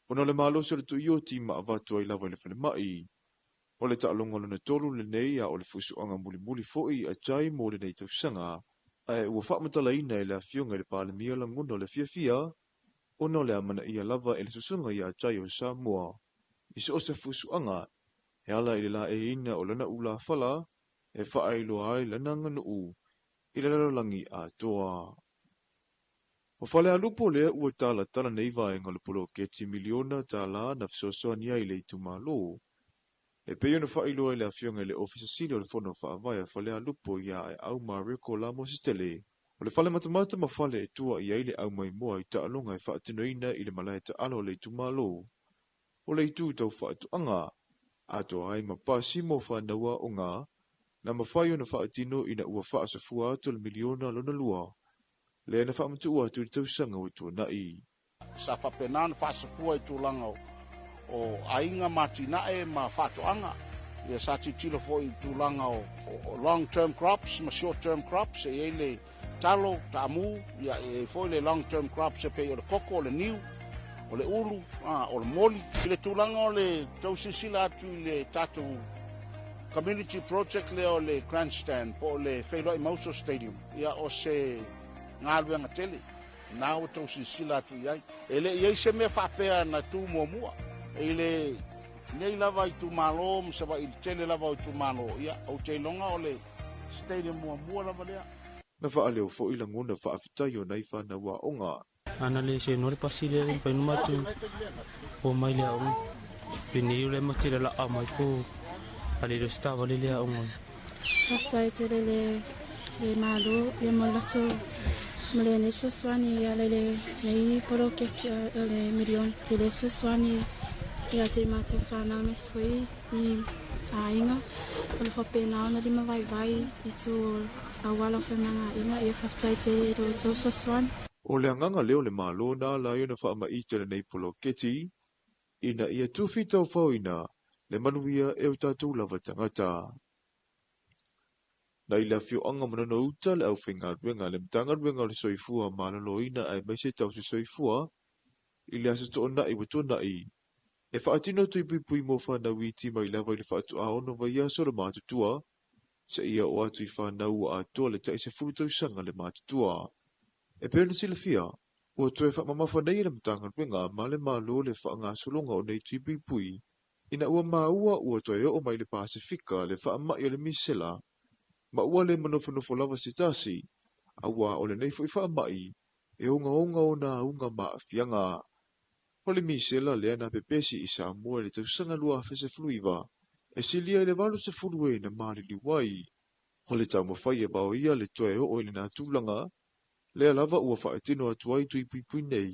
ona o le malosi o le tuioti ma avatu ai lava i le falemaʻi. O le taaloga lona 3 lenei a o le fusuaga mulimuli foʻi a Jai mo lenei tausaga ae ua faamatalaina e le afioga i le Palemia lagona o le fiafia ona o le amanaia lava e le susuga iā Jai o Samoa i so o se fusuaga e ala i le laeiina o lana ulafala e faailoa ai lana aganuu i le lalolagi atoa. O Falealupo lea ua talatala nei vaega o le poloketi miliona tālā na fesoasoani ai i le itumalo. E pei ona faailoa i le afioga i le Ofisa Sili o le Fono Faavae a Falealupo ia Aeau Mareko Lamositele. O le fale matamata ma fale e tua i ai le aumaimoa i taaloga e faatinoina i le malae taalo o le itumalo. O le itu tau faatoaga atoa ai ma pasi mo whanaua o ngā, na mawhai o na whaatino ina ua whaasafua atu le miliona lona 2. Le na whaamatua atu i tausaga o tuanaʻi. Sa faapena ona faasafua i tulaga o aiga ma atinae ma faatoaga. Ia sa tilotilo foʻi i tulaga o long term crops ma short term crops, e iai le talo, taamu, ia e iai foi le long term crops e pei o le koko, o le niu, o le ulu, o le moli. I le tulaga o le tausilasila atu i le tatou community project lea o le grandstand po o le Feiloai Mauso Stadium, ia o se galuega tele na ua tausilasila atu i ai. E le i ai se mea faapea na tu muamua i le nei lava itumalo ma Savaii i le tele lava o itumalo, ia ou te iloga o le stadium muamua lava lea. Na faaleo foʻi lagona faafetai o nai fanau aoga. Ana le se no le pasi le mafai ona matou omai le aoga. Penei o le ma tele laa mai po ale le taavale le aoga. Faafetai tele le malo ia mo le latou ma lenei fesoasoani e ala i lenei poloketi o le miliona. Tele fesoasoani ia te matou fanau aemaise foi i aiga o le faapena ona lima vaivai i tu o auala o femalagaaiga. Ia faafetai tele i lo outou fesoasoani. O le agaga lea o le malo na ala ai ona faamaite lenei poloketi ina ia tufi taufaoina le manuia e o tatou lava tagata. Na i le afioaga Manono Uta le aufaigaluega le Matagaluega o le Soifua Maloloina aemaise tausi soifua i le aso Toonai ua tuanaʻi. E faatino tui puipui mo whanau iti mai lava i le faatoa 6 vaiaso le matutua, seia oo atu i fanau ua atoa le tai 10 tausaga le matutua. E pei ona silafia, ua toe faamamafa nei e le Matagaluega ma le Malo le faagasologa o nei tui puipui, ina ua maua ua toe oo mai le Pasefika le faamai o le misela, ma ua le manofonofo lava se tasi, auā o lenei foi faamai e ogaoga ona auga ma aafiaga. O le misela lea na pepesi i Samoa i le tausaga 2019, e silia i le 80 e na maliliu ai. O le taumafai e vaoia le toe oo i lena tulaga, lea lava ua faatino atu ai tui puipui nei,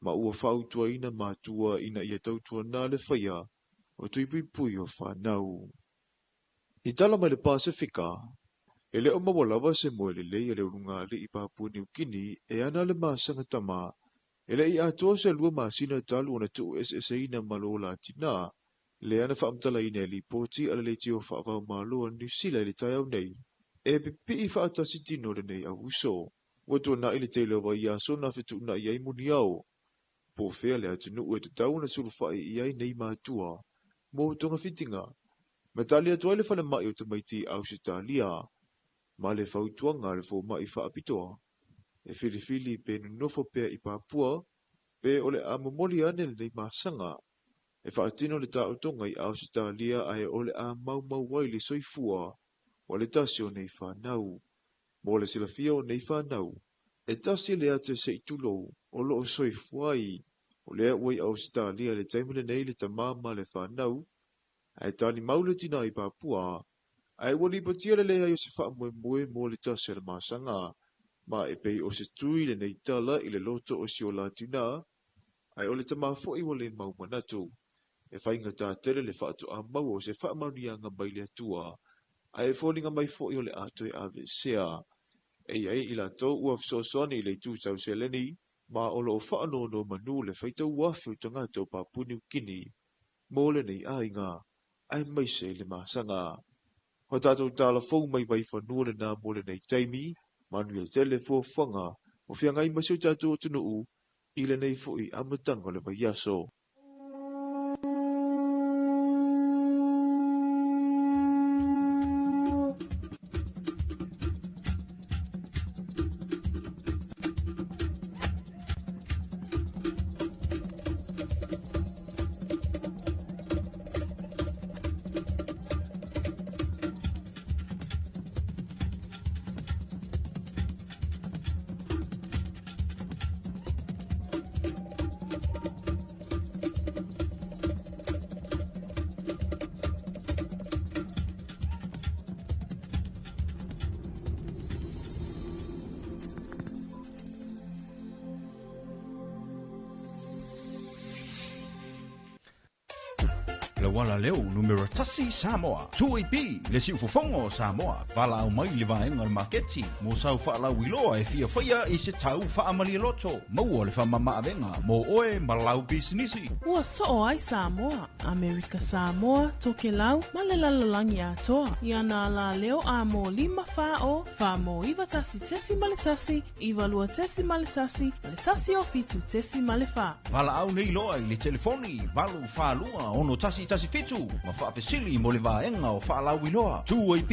ma ua fautuaina matua ina ia tautuana le faia o tui puipui o fanau. I tala mai le Pasefika, e le o maua lava se moe lelei a le ulugalii Papua Niu Kini e ana le masaga tama, e le i atoa se 2 masina talu ona tuueseeseina ma lo la tina, lea na faamatalaina e lipoti a le leitio faavaomalo a Niu Sila i le taeao nei, e pipii faatasi tino lenei auuso. Ua tuanai le tele o vaiaso na fetuunai ai muniao. Po o fea le atunuu e tatau ona sulufai i ai nei matua mo togafitiga. Ma tali atu ai le falemai o tamaiti i Ausetalia ma le fautuaga a le fomai faapitoa e filifili pe nonofo pea i Papua pe o le a momoli ane lenei masaga. E faatino le taotoga i Ausetalia ae o le a maumau ai le soifua o le tasi o nei fanau. Mo le silafia o nei fanau, e tasi le ata se i tulou o loo soifua ai. O lea ua i Ausetalia i le taimi lenei le tamā ma le fanau, ae talimau le tina i Papua, ae ua lipotia le leai o se faamoemoe mo le tasi o le masaga, ma e pei o se tui lenei tala i le loto o si o la tina, ae o le tamā foi ua le mau manatu. E faigata tele le faatoa maua o se faamanuiaga mai le Atua, ae foliga mai foi o le a toe aveesea. E i ai i latou ua fesoasoani i le itu tau seleni, ma o loo faanonomanu le faitau afe o tagata o Papua Niu Kini mo lenei aiga, aemaise i le masaga. O tatou tala fou mai Vaifanua lena mo lenei taimi, manuia tele fuafuaga o feagai ma si o tatou atunuu i lenei foi amataga o le vaiaso. Lawala leo numero 1 Samoa. 2AP le siufofoga o Samoa. Valaau mai i le vaega o le maketi mo sau faalauiloa e fiafaia i se tau faamalialoto. Maua le faamamaavega mo oe ma lau pisinisi. Ua soo ai Samoa, Amerika Samoa, Tokelau ma le lalolagi atoa. I ana la leo a mo 5 4 o 4 mo 9 1.1 9 2.1 1 7.4. Valaau nei loa i le telefoni 8 4 2 6 1 1 7 ma faafesili mo le vaega o faalauiloa. 2AP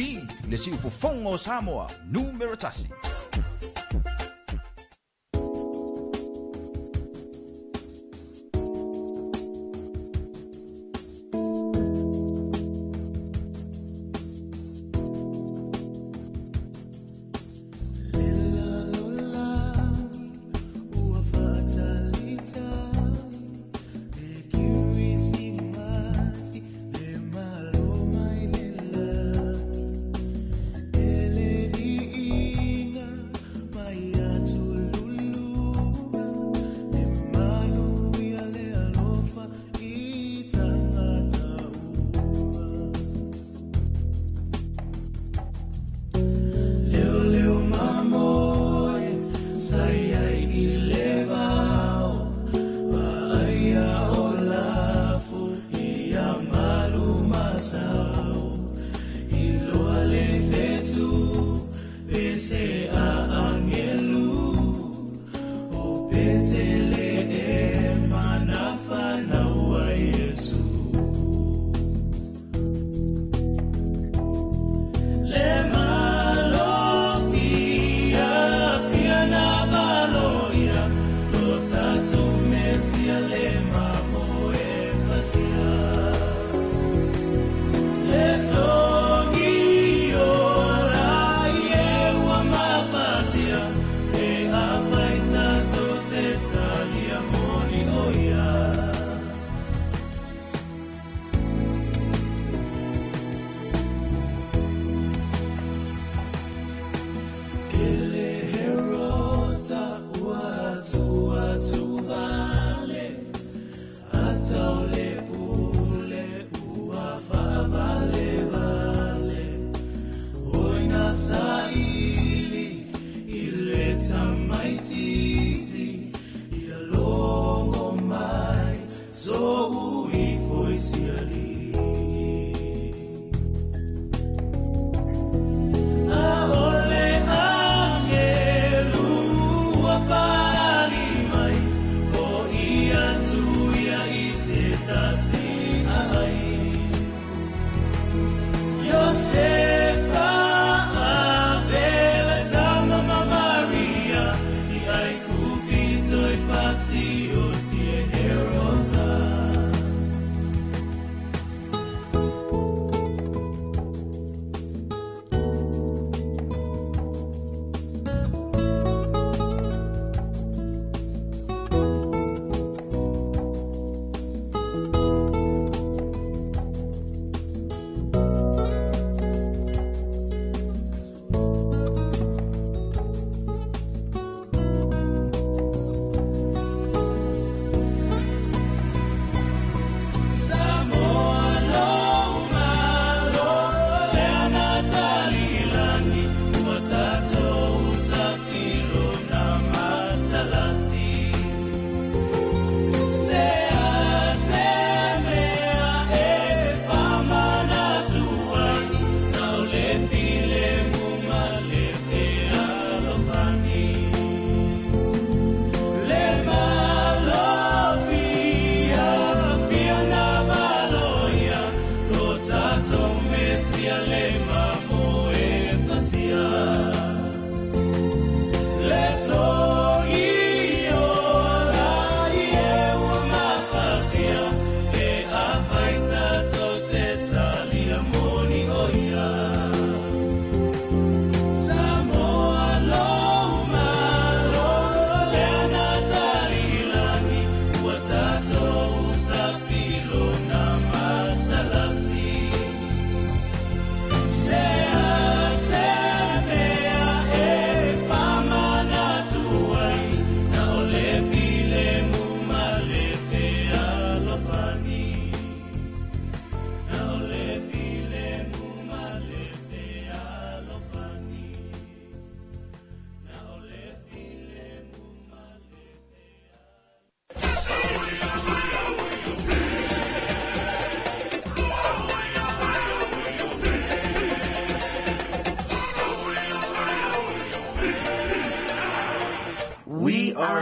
le siufofoga o Samoa numero 1. Ele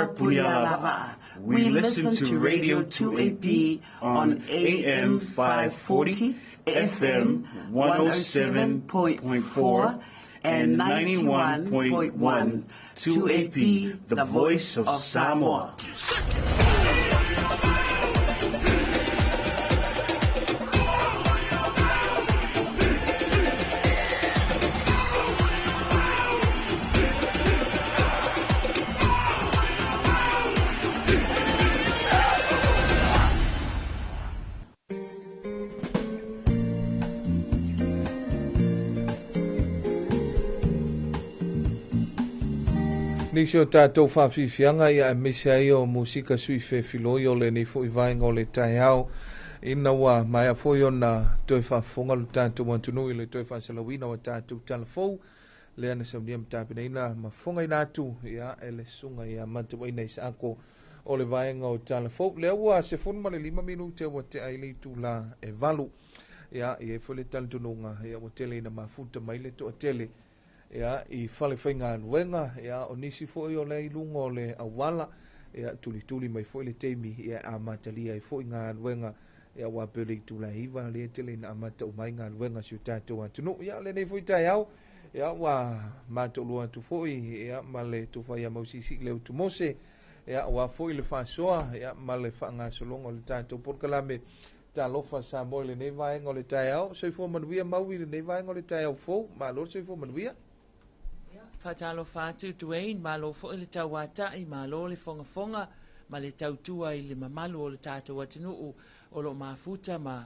are Punialavaa. We listen to Radio 2AP on AM 540, FM 107.4, and 91.1. 2AP, the voice of Samoa. Nisi o tātou whawhiwhianga ia e mese ai o musika sui whewhiloi o le nei fo i vaenga o le taeao ina ua maea foi ona toe faafofoga lo tatou atunuu i le toe faasalauina o tatou talafou lea na saunia ma tapenaina ma fofogaina atu ia e le susuga ia Matauaina Isaako o le vaega o talafou lea ua 15 minute ua tea ai le itulā e 8. Ia e i ai foi le talitonuga ia ua tele ina mafuta mai le toatele ia i fale faigaluega ia o nisi foi o lea i luga o le auala ia tulituli mai foi le taimi ia amatalia ai foi galuega ia aua pei o le itula e 9 lea e tele ina amata uma ai galuega a si o tatou atunuu. Ia o lenei foi taeao ia ua mataulua atu foi ia ma le tofa ia Mausiisii Leutu Mose ia aua foi le faasoa ia ma le faagasologa o le tatou polokalame Talofa Samoa i lenei vaega o le taeao. Soifua manuia Maui i lenei vaega o le taeao fou. Malo le soifua manuia. Faatalofa atu Duane, malo foi le tauata'i, malo le fogafoga ma le tautua i le mamalu o le tatou atunuu o lo o mafuta ma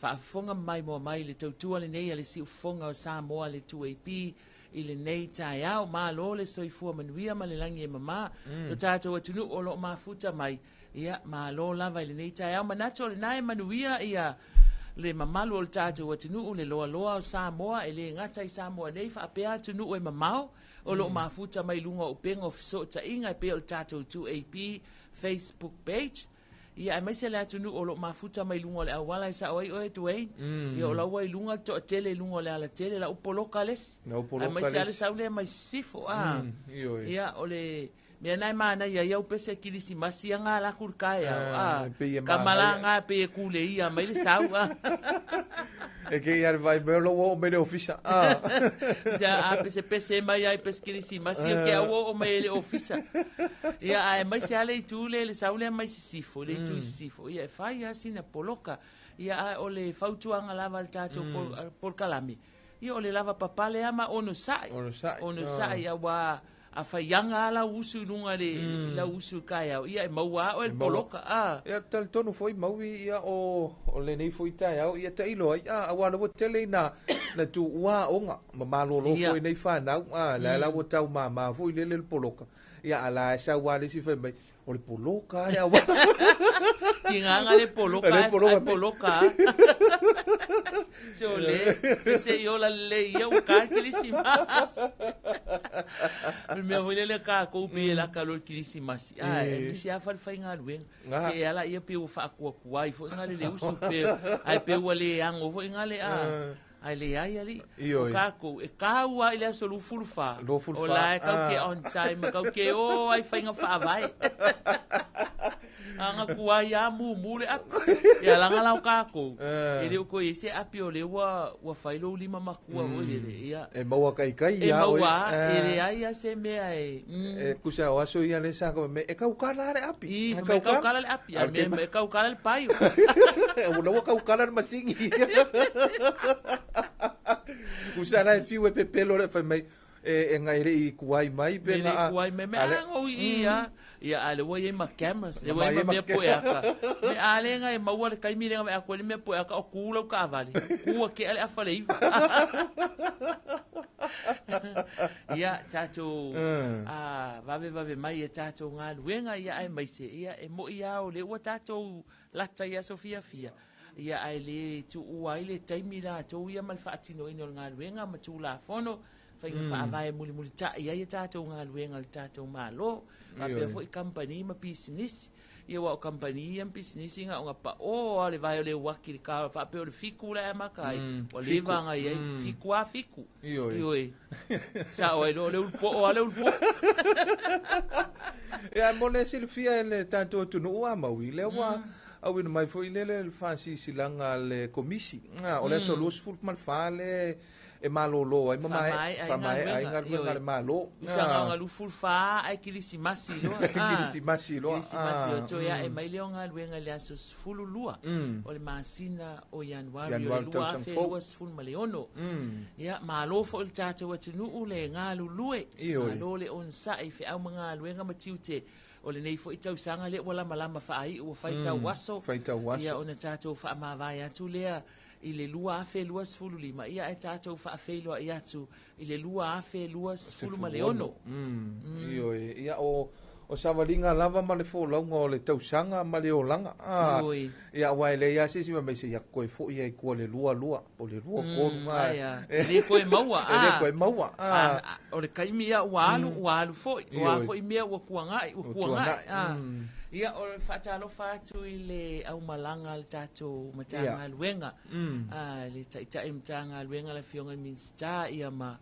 faafofoga ma maimoa mai i le tautua lenei a le Siufofoga o Samoa le 2AP i lenei taeao. Malo le soifua manuia ma le lagi e mama. Lo tatou atunuu o lo o mafuta mai, ia, malo lava i lenei taeao. Manatu o lena e manuia ia le mamalu o le tatou atunuu, le loaloa o Samoa, e le gata i Samoa nei, faapea atunuu e mamao o lo o mafuta mai luga o upega o fesootaiga e pei o le tatou 2AP Facebook page. Ia, aemaise le atunuu o lo o mafuta mai luga o le auala e sao ai oe, Duane. Ia, o la ua i luga le toatele i luga o le alatele, la ua poloka le isi. La ua poloka Aemaise lava le sau lea mai sisifo, a. Ia, o le mea lena e manaia ai au pese kilisimasi ia nga ala atu i le taeao, a. E pei e Ka manaia. malaga pei e kuleia mai le sau, a. E kei a le vai mai o lou oo mai le ofisa, a. Sia a pesepese mai ai pese kilisimasi ia ke au oo mai i le ofisa. Ia, ae aemaise lava le itu lea i le sau lea mai sisifo, le itu i sisifo, ia e fai lava sina poloka. Ia, ae o le fautuaga lava a le tatou polokalame, ia o le lavapapale lava ma onosai. Onosai. Onosai, aua a faiaga lava lau usu i luga i le lau usu i le taeao, ia e maua lava oe i le poloka, a. Ia, talitonu foi Maui, ia o lenei foi taeao, ia tailo ai, a, aua o lea ua tele ina na tuua aoga ma malolo foi nei fanau, a, la la ua tau mama foi lele le poloka. Ia, a la e sau lava le isi fai mai, o le poloka lava le auala. Tigaga le poloka, Le poloka. ai poloka. Se o le, se se i ola lelei ia ua ka kilisimasi. O le mea foi lele kākou pei e laka loa i le kilisimasi. A, e misi lava fale faigaluega. Ke ala ia pei ua faakuakuai foi ngale le usu pe, ai pe ua le ago foi ngale a. Ai leai alii. O kākou, e kāua i le aso 24. 24. O la e kau ke on time, kau ke o ai whainga whaavae. Anga kuai a mumu le api. Ia langa lau kākou. E leo koe e se api o le ua whailo lima makua o le le. Ia. E maua kai kai E ia oe. maua, e le ai a se mea e. E kusa o aso ia le sa ko me, e kau kala le api. I, E me kau kau kala. kala le api. A Al ke me, me kau kala le paio. O la ua kau kala le masingi. Kusa la e fiu e pepelo le whai mai, e ngai re i kuai mai pe Me le nga a- kuai mai, me ale- a ngau i ia. Ia, a le ua iai ma cameras, le Ma ua iai ma iai ma mea poeaka. Me a le ngai maua le kaimi le ngai a koe le mea poeaka o kū lau kaavale. Kū a ke ale afa le iwa. Ia, tātou, a, vave vave mai e tātou ngā luenga ia ai mai se. Ia, e mo ia o le ua tātou lata ia Sofia Fia. Ia, ai le tu ua ai le taimi la tau ia ma le whaatino ino le ngā luenga ma tū la fono. Whainga whaavae muli muli ta ia ia tātou ngā luenga le tātou malo. Ngā pea foi company ma business. Ia ua o kampani ia ma pisinisi na o na pa o a le vae o le uaki le ka whaape o le fiku le amaka ai. Ua Fiku. leva nga iai, fiku a fiku. Ioe. Ioe. Sa o ai lo le ulpo o a le ulpo. Ia mo le silafia e le tatou atunuu a maui lea ua auina mai foi le le faasilasilaga a le komisi. Ah, o le aso 24 le e malōlō ai ma Faamaea ai faamaea ai galuega, galuega a le ioe. Malo. Usaga o galu fulfa ai kilisimasi loa. Kilisimasi loa. Kilisimasi o toe ae mai lea o galuega i le aso 12 o le masina o Ianuari o le Ianuari tausaga fou. 2026. Ia, malo foi le tatou atunuu le galulue. Ioe. Malo le onosai i feau ma galuega ma tiute o lenei foi tausaga lea ua lamalama faaiu ua faitau aso. Faitau aso. Ia, ona tatou faamavae atu lea i le 2025, ia ae tatou faafeiloai atu i le 2026. Ioe. Ia o savaliga lava ma le folauga o le tausaga ma le olaga. Ah, Ioe. ia ua e leai lava se isi fai mai se ia koe foi ai kua le lua lua po o le lua tolu ga. Ai, ah, e le koe maua, E le ah. koe maua. Ah. Ah, ah, o le kaimi ia ua alu, ua alu foi. O a Ioe. foi mea ua kuangai, ua Ua kuangai. tuanai, Ah. Ia, o le faatalofa atu i le aumalaga a le tatou Matagaluega. Ah, le taitai Matagaluega le afioga i le Minisita, ia ma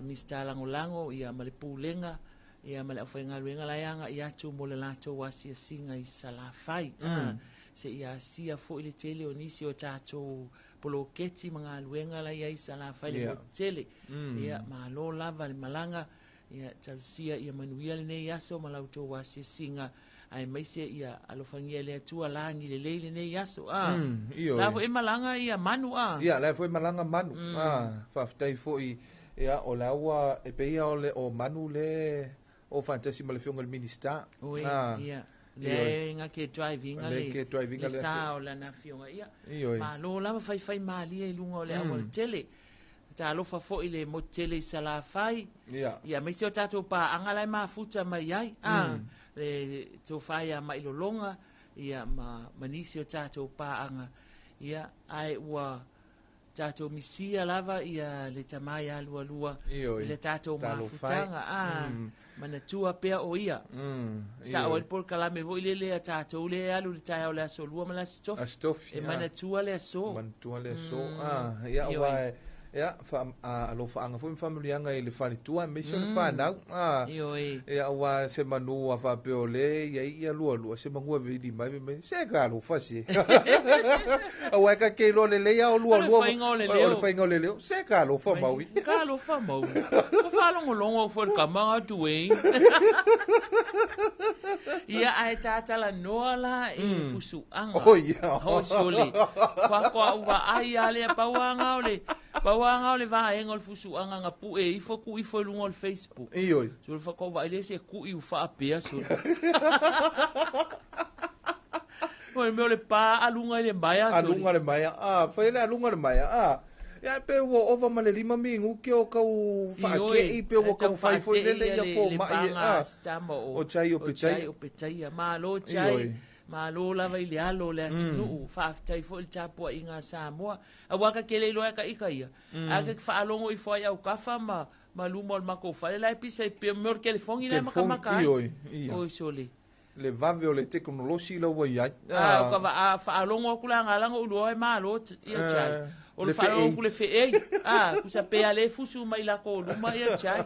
Minisita Lagolago, ia ma le Pulega, ia ma le aufaigaluega la e agai atu mo le latou asiasiga i Salafai. Ah, se ia asia foi le tele o nisi o tatou poloketi ma galuega la i ai i Salafai le motu tele. Ia, malo lava le malaga, ia tausia ia manuia lenei aso ma lautou asiasiga, aemaise ia alofagia e le Atua lagi lelei lenei aso. Ah. Ioe. La foi e malaga ia manu ah. Ia, la foi malaga manu. Ah, faafetai foi ia o la ua e pei o le o manu le o faatasi ma le afioga i le Minisita. Oi, Ah, ia. Ioe. Le nga ke drivinga Le le ke drivinga le le sa afioga. o lana afioga ia. Ioe. Malo lava faifai malie i luga o le auala tele. Talofa foi le motu tele i Salafai. Ia. Ia maise o tatou paaga la e mafuta mai ai. Ah, le tofa ia Mailologa, ia ma nisi o tatou paaga. Ia, ae ua tatou misia lava ia le tamā ia lualua Ioe. i le tatou Talofai. mafutaga. Ah, manatua pea o ia. Sa o Ioe. le polokalame foi lele a tatou le alu le taeao le aso lua ma le aso tofi. Aso tofi, E ah. manatua le aso. Manatua le aso. Ah, ia Ioe. ua ia fa a alofaaga foi ma faamanuiaga i le faletua aemaise o le fanau. Ah, Ioe. ia ua se manu a faapea o le ia ia lua lua se manu e vili mai mai se ka alofa se. Aua e ka ke iloa lelei a o lua O le lua. faiga o le O leo. le faiga o le leo. Se ka alofa maui. Ka alofa maui. Ka faalogologo foi le kamaga atu ei. Ia ae tatalanoa la i le fusuaga. Oh, ia. Ho sole. Faatoa ou vaai a lea pauaga o le pauaga o le vaega o le fusuaga na pue ifo ku ifo i luga o le Facebook. Ioe. Sole faatoa ou vaai lea se ku'i ua faapea sole. O le mea o le pā aluga i le maea sole. Aluga le maea. Ah, fai le aluga le maea. Ah. Ia pe ua ova ma le lima minuti o kau faakei pe ua kau fai foi lele ia fo mai. Ah. O O chai o O chai petaia. o petaia. Malo chai. Ioe. Malo lava i le alo o le atunuu. Faafetai foi le tapuaiga a Samoa. Auā ka kele iloa e ka ika ia. Ae ka faalogo ifo ai aukafa ma luma o le makou fale la e pisa i pea mea o le telefoni la e Telefoni, makamaka ai. ioe, ia. Oi sole. Le vave o le teknolosi la ua iai. Ah, o ka faalogo aku la galaga uloa e malo ia chai. O le Le faalogo fe'ei. aku le fe'ei. Ah, kusa pea le fusu mai lako luma ia chai.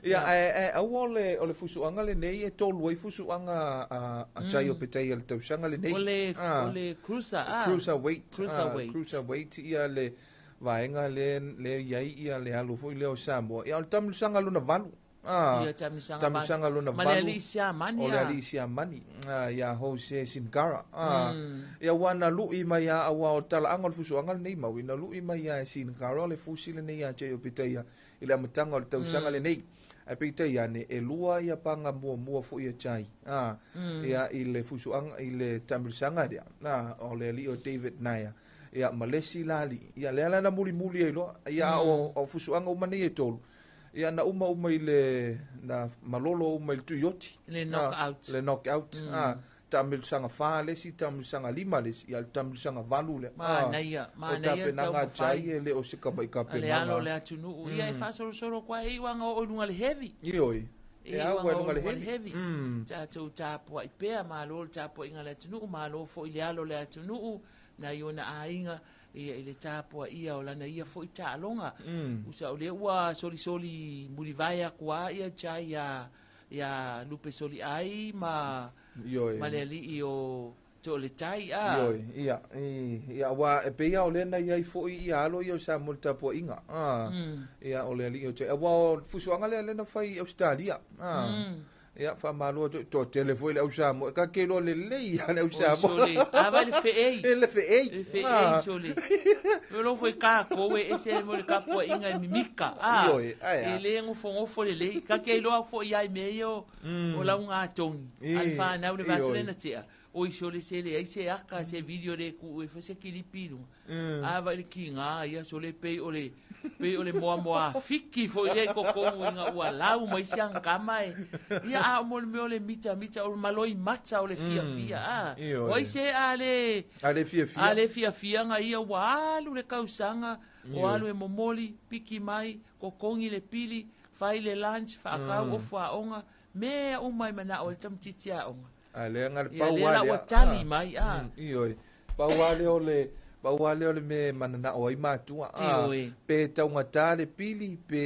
Ia, ae aua o le fusuaga lenei e tolu ai fusuaga a chai o petaia le tausaga lenei. O le Ah. o le cruiser ah. Cruiserweight. Cruiserweight. Ah, cruiserweight ia le vaega le iai ia le alu foi lea o Samoa. Ia o le taamilosaga lona valu. Ah, Ia taamilosaga taamilosaga valu. lona Ma le valu. alii siamani, O le ah. alii siamani. Ah, ia Jose Sinkara. Ah, ia ua na lui mai ia aua o talaaga o le fusuaga lenei maui na lui mai ia e Sinkara o le fusi lenei ia te o petaia i le amataga o le tausaga lenei. Ae peitai ane e lua ia paga muamua foi ia chai. Ah, ia i le fusuaga i le taamilosaga lea. Ah, o le alii o David Naya. Ia ma le isi la alii. Ia lea la na mulimuli ai loa. Ia o fusuaga uma nei e tolu. Ia na uma uma i le na malolo uma i le tuioti. Le knockout. Ah, le knockout. Ah, taamilosaga fa le isi, taamilosaga lima le isi, ia le taamilosaga valu lea. Manaia, O manaia tapenaga a taumafai. chai e le o se kama'i A le alo o kapenaga. le atunuu. Ia e faasolosolo koa e iuaga oo i luga le heavy. Ioe. E E au iuga ai luga o le luga le hevi. hevi. Tatou tapua'i pea, malo le tapua'iga a le atunu'u, malo fo'i le alo o le atunu'u, nai ona aiga, ia i le tapua'ia o lana ia fo'i taaloga. Usa o lea ua solisoli mulivae aku a ia Jai ia ia Lupe Soli'ai ma Ioe. ma le ali'i o To'oletai a. Ioe, ia, ia, ua e pei o lea na iai fo'i ia alo ia o sa mo le tapua'iga. Ah. Ia o le ali'i o te ua o fusuaga lea lea na fai i Australia. Ah. Ia faamalo atu to tele foi le au Samoa. Ka ke lo lelei ia le au Oi, Samoa. sole. A vai le fe'ei. E le fe'ei. Le fe'ei, Ah. sole. O lo foi ka ko e ese mo le kapua'iga e mimika. A. Ioe, ai a. E le gofogofo lelei. Ka ke iloa fo'i ai mea ia o o lauga atogi. A le fanau le vaiaso lea na te'a. Oi sole se leai se aka se video le ku'u e fai se kilipi i luga. A vai le kigā ia sole pei o le pei o le moamoa fiki fo'i lea i totonu ina ua lau mai se agakama e. Ia a o mo le mea o le mitamita o le maloi mata o le fiafia a. Ioe. O ai se a le A le fiafia. A le fiafiaga ia ua alu le kausaga o alu e momoli piki mai kokogi le pili fai le lunch faakau ofu a'oga mea uma e mana'o ai le tamatiti a'oga. A lea nga le Ia pau lea a la lea. ua tali mai a. Ioe. Pau a lea o le pau a lea o le mea e manana'o ai matua. Ah, Ioe. pe taugatā le pili pe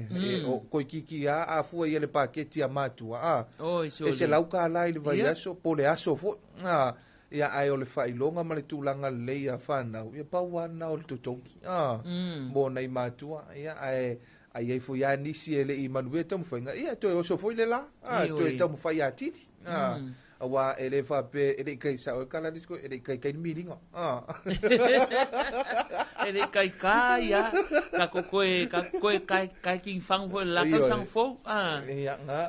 e, o koikiki a afua ia le paketi a matua. Ah. Oi E sole. se lau kālā i le Ia. vaiaso po le aso fo'i. Ah. Ia ae o le faailoga ma le tulaga lelei a fanau. Ia pau a lena o le totogi. Ah. Mo nai matua. Ia ae ai ai foi a nisi e le'i manuia taumafaiga. Ia toe oso foi le lā. Ah, Ioe. toe taumafai atili. Ah. Auā e lē faapea e le'i kai sa'o e kala le isi koe, e le'i kaikai le miliga. Ah. E le kaikā ia ka kokoe ka koe kai kai king fang foi le la Ioe. tausaga fou a. Ia ga.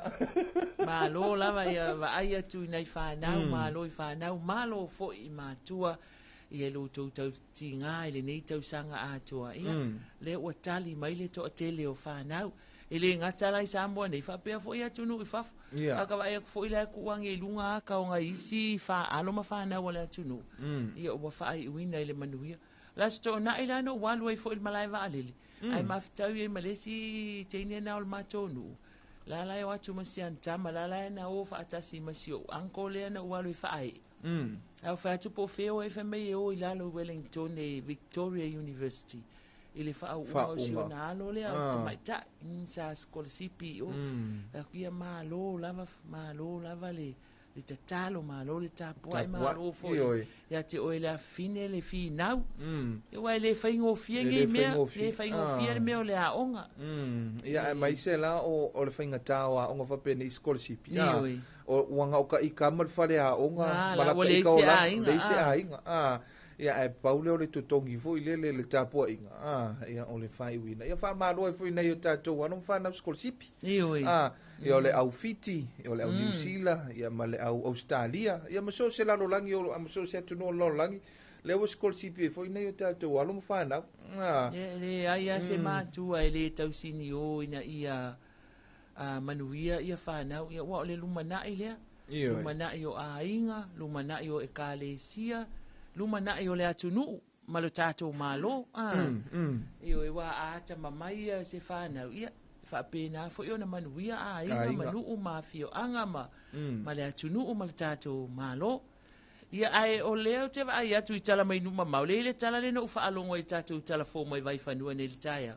Malo lava ia vaai atu i nai fanau, malo i fanau, malo fo'i i matua ia lo tou tautigā i lenei tausaga atoa. Ia, lea ua tali mai le to'atele o fanau. E lē gata la i Samoa nei, faapea fo'i atunuu i fafo. Ia. A ka vaai aku fo'i le aku'uage i luga aka o isi alo ma fanau a le atunuu. Ia ua faaiuina i le manuia. La se to'ona'i la na ou alu ai fo'i i le malae vaalele. Ae mafetau ai ma le isi teine na o le matou nuu. La la e o atu ma si anatama, la la e na o faatasi ma si o'u uncle lea na ou alu e fa'ae'e. Ae o fai atu po o fea oe fai mai e o i lalo i Wellington e Victoria University. I le faau'uga o si Faauga. ona alo lea o Ah. tamaita'i sa sikolasipi i o. Aku ia malo lava, malo lava le le tatalo, malo le tapua'i, Tapua'i, malo fo'i ioe. ia te oe le afafine le finau. Ia ua e lē faigofie E nei lē mea, faigofie. lē faigofie Ah. le mea o le a'oga. Ia ae mai se la o o le faigatā o a'oga faapenei sikolasipi. Ah. Ioe. O ua gaokaʻika ma le fale a'oga Ah, ma la ua lakaʻika leai o se la aiga, leai se ah. aiga. Ah. Ia ae pau lea o le totogi fo'i lea le le tapua'iga. Ah, ia o le faaiuina. Ia faamalo ai fo'i nei o tatou alo ma fanau sikolasipi. Ioe. Ah, ia o le au Fiti, ia o le au New Zealand, ia ma le au Australia, ia ma so o se lalolagi o ma so o se atunuu o le lalolagi. Lea ua sikolasipi ai fo'i nei o tatou alo ma fanau. Ah. Ia e leai a se matua e lē tausini o ina ia manuia ia fanau ia ua o le lumana'i lea. Ioe. Lumana'i o aiga, lumana'i o ekalesia, lumana'i o le atunu'u ma lo tatou mālō. Ah. Ioe ua a atamamai ia se fanau ia faapena fo'i ona manuia aiga Aiga. ma nu'u ma afio'aga ma ma le atunu'u ma le tatou mālō. Ia ae o lea ou te vaai atu i tala mai nuu mamao, lea i le tala lea na ou faalogo ai tatou talafou mai Vaifanua nei le taeao.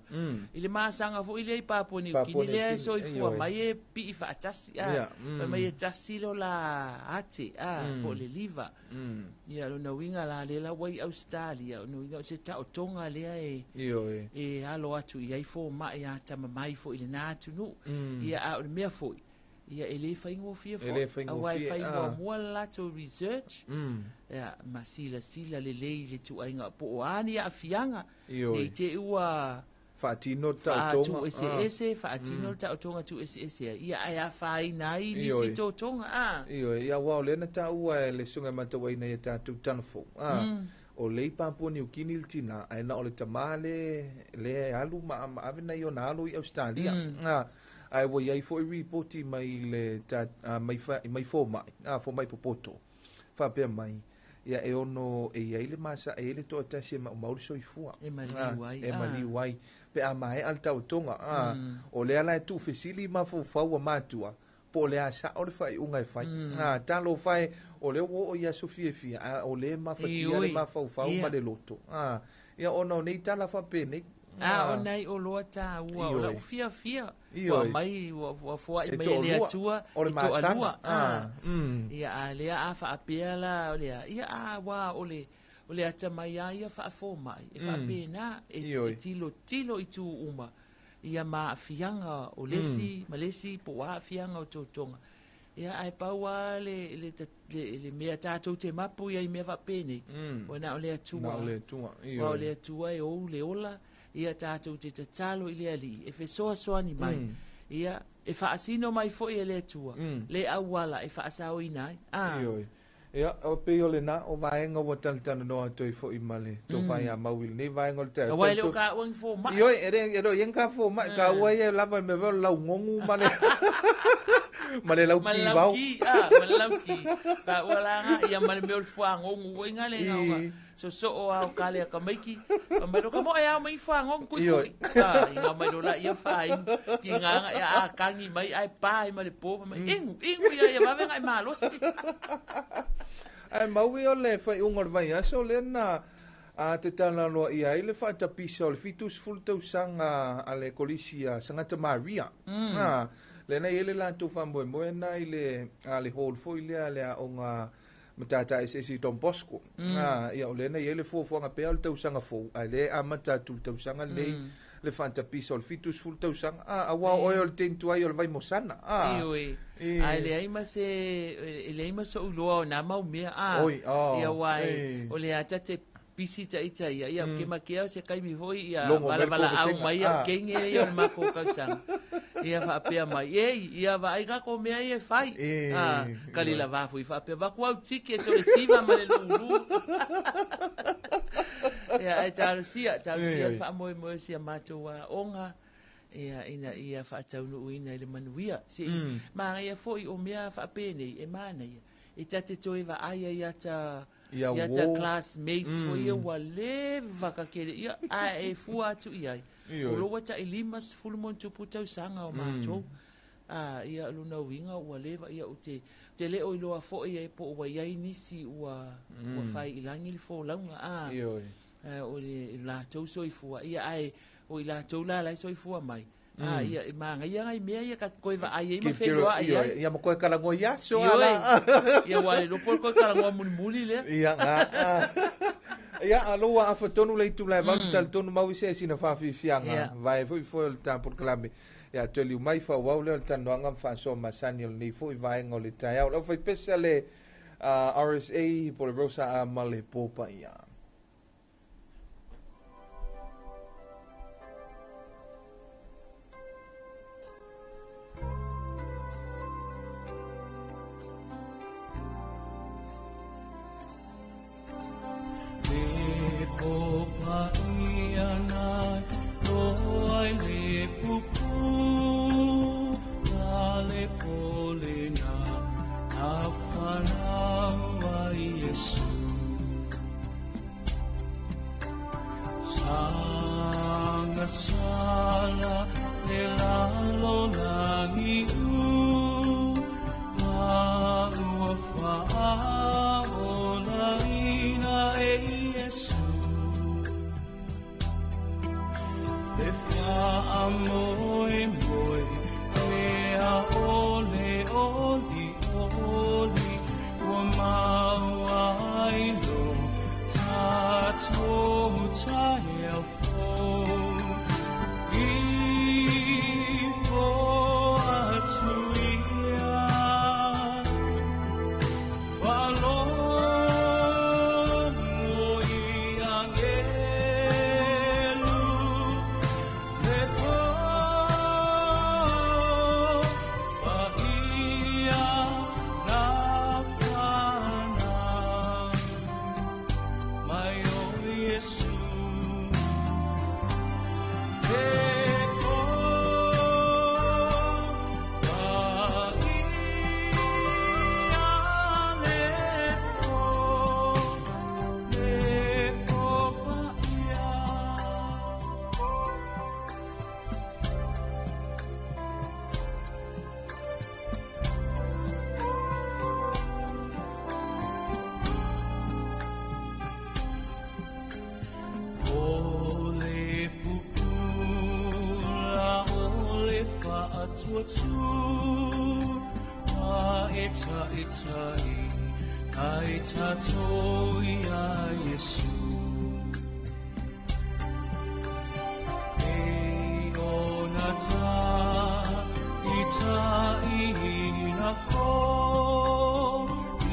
I le masaga fo'i lea i Papua Niu Papua Kini Niu lea e Kini, soifua ioe. mai e pi'i fa'atasi a. Ia, Fai mai e tasi lo la ate a, po o le liva. Ia lona uiga la lea la ua i Australia, lona uiga o se ta'otoga lea e Ioe. e alo atu i ai foma'i atamamai fo'i lenā atunuu. Ia a o le mea fo'i, ia e lē faigofie E lē fo'i. Auā e faigofie, fai ah. muamua le latou research. Ia ma silasila lelei i le tu'aiga po o a ni a'afiaga. Ioe. Nei te'i ua Faatino le taotoga. tu'ese'ese, fa'atino le ta'otoga tu'ese'ese ai. Ia ae afaina ai nisi Ioe. totoga a. Ioe, ia ua o lea na tāua e le suga matauaina ia tatou talafou. Ah. O lei Papua Niu Kini le tinā, ae na o le tamā le, le alu ma, ma ave nai ona alo i Australia. Ah. Ae ua iai fo'i ripoti mai le ta, mai, fa, mai fōma'i, ah, fōma'i popoto. Faapea mai. Ia e ono e iai le masa e le toatasi e maumau le soifua. E maliu ai. E maliu ai. Pe a maea le taotoga. O lea la e tuufesili mafaufau o matua po o le a sao le faaiuga e fai. Talofa e, o lea ua oo i aso fiafia, a o lea e mafatia le mafaufau ma le loto. Ia ona o nei tala faapenei. A o nai oloa taua o lau fiafia ua aumai ua foai mai e le Atua e toalua. Ia a lea a faapea la o le a, ia a ua o le o le atamai lava ia faafomai e faapena e tilotilo i itu uma ia ma aafiaga o le isi ma le isi po o a aafiaga o totoga. Ia ae pau lava le, le, le, le mea tatou te mapu ia i mea faapenei, ua na o le Atua. Na o le Atua. Ua o le Atua e ou le ola, ia tatou te tatalo i le Alii e fesoasoani mai. Ia e faasino mai foi e le Atua le auala e faasaoina ai. Ioe. Ia, o pei o lena o vaega ua talatalanoa atu ai foi ma le tofa ia Mau i lenei vaega o le taeao. Aua e le o taua ni fomai. Ioe, e le, e le o i ai ni ka fomai, taua ia lava i le mea foi o le laugogo ma le ma le Ma le laukivao. lauki, ah, ma le lauki. Taua la nga, ia ma le mea o le fuagogo foi nga le nga o sosoo a o kale a kamaiki. Pa mai lo ka mo e ao mai fuagogo kui kui. Ah, inga mai lo la ia whainu. Ki ngā nga ia a kangi mai ai pa ai ma le po mai ingu, ingu ia ia wawe ngai malosi. Ae mau ia o le faaiuga o le vaiaso lea na tatala loa ia ai le faatapisa o le 70 tausaga a le Kolisi a Sagata Maria. Lea na i ai le latou faamoemoe na i le a le hall foi lea le aoga matata eseese i Don Bosco. Ia o lea na i ai le fuafuaga pea o le tausaga fou, ae lea e amata atu i le tausaga lenei le faatapisa o le 70 tausaga. Aua o oe o le tane tuai o le Vaimosana. Ioe. Ae leai ma se e leai ma so'u iloa o nā mau mea a. Oi, oh, Ia ua e. o le ata te pisi taita ia ia ke makea o se kaimi foi ia Logo mai le valavala'au kovesega. mai ia kenge ia o le makou tausaga. Ia faapea mai ei ia vaai kako mea ia e fai. Kali lava foi faapea vaku au tickets o le siva ma le lu'ulu'u. Ia ae talosia talosia le faamoemoe si a matou aoga ia ina ia faataunuuina i le manuia. Se'i manaia foi o mea faapenei e manaia. E tate toe vaai ai ata Ia ia ta uō. classmates foi ia ua leva kakele ia ae e fua atu i ai. O lo ua ta'i 50 ma ona tupu tausaga o matou. Ia lona uiga ua leva ia ou te te le o iloa foi ai po o ua i ai nisi ua ua fai i lagi le folauga a. O le latou soifua ia ae o i latou la la e soifua mai. Ia e manaia nai mea ia ka koe vaai ai ma feloai ai. Ia ma koe kalagoa i aso Ioe. ala. Ia ua le lopo le koe kalagoa mulimuli lea. Ia, ia, alo ua afatonu le itula e valu talitonu mau i se sina faafiafiaga. Vae foi foi o le tapu kalame. Ia toli mai faaauau lea o le talanoaga ma faasoa masani o lenei foi vaega o le taeao. Le aufaipese a le RSA po o le Rosa A ma le Popaia. Le popaia na loa i le pupu, a le pole na na whanau ai Yesu. Sanga sala le lalo langi u, ma ua whaola ina e Yesu. Le wha moe moe, le a ole oli oli, ua mau ai lo, ta tō tai a fō. I fō atu ia, whalomo i angelu, le pō atuatu A e taʻitaʻi ai tatou iā Iesu. E ona taʻitaʻi na fō i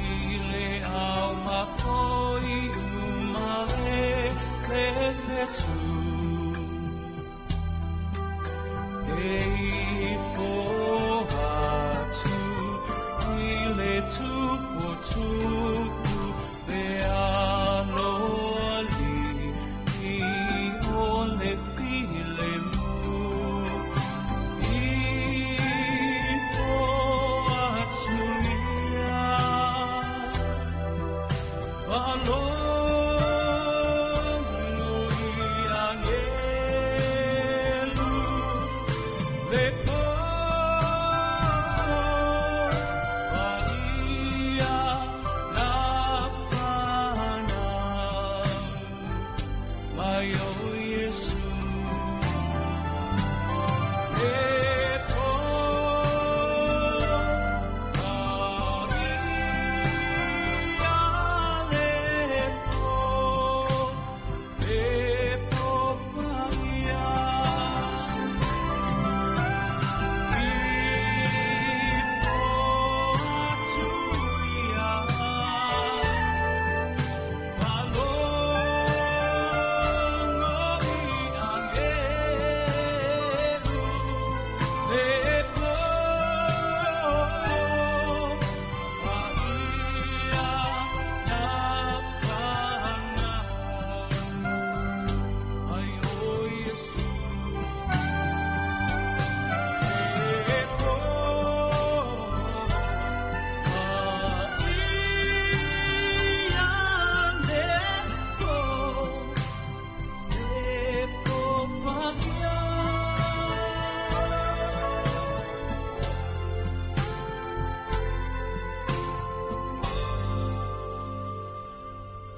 le au makoi uma e le fetu. E ifo atu i le tupu tupu le aloali i o le file mu. Ifo atu ia faalogo i angelu le po paia na whanau mai o Iesu. E po paia le po, le po paia.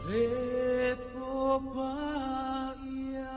Le po paia.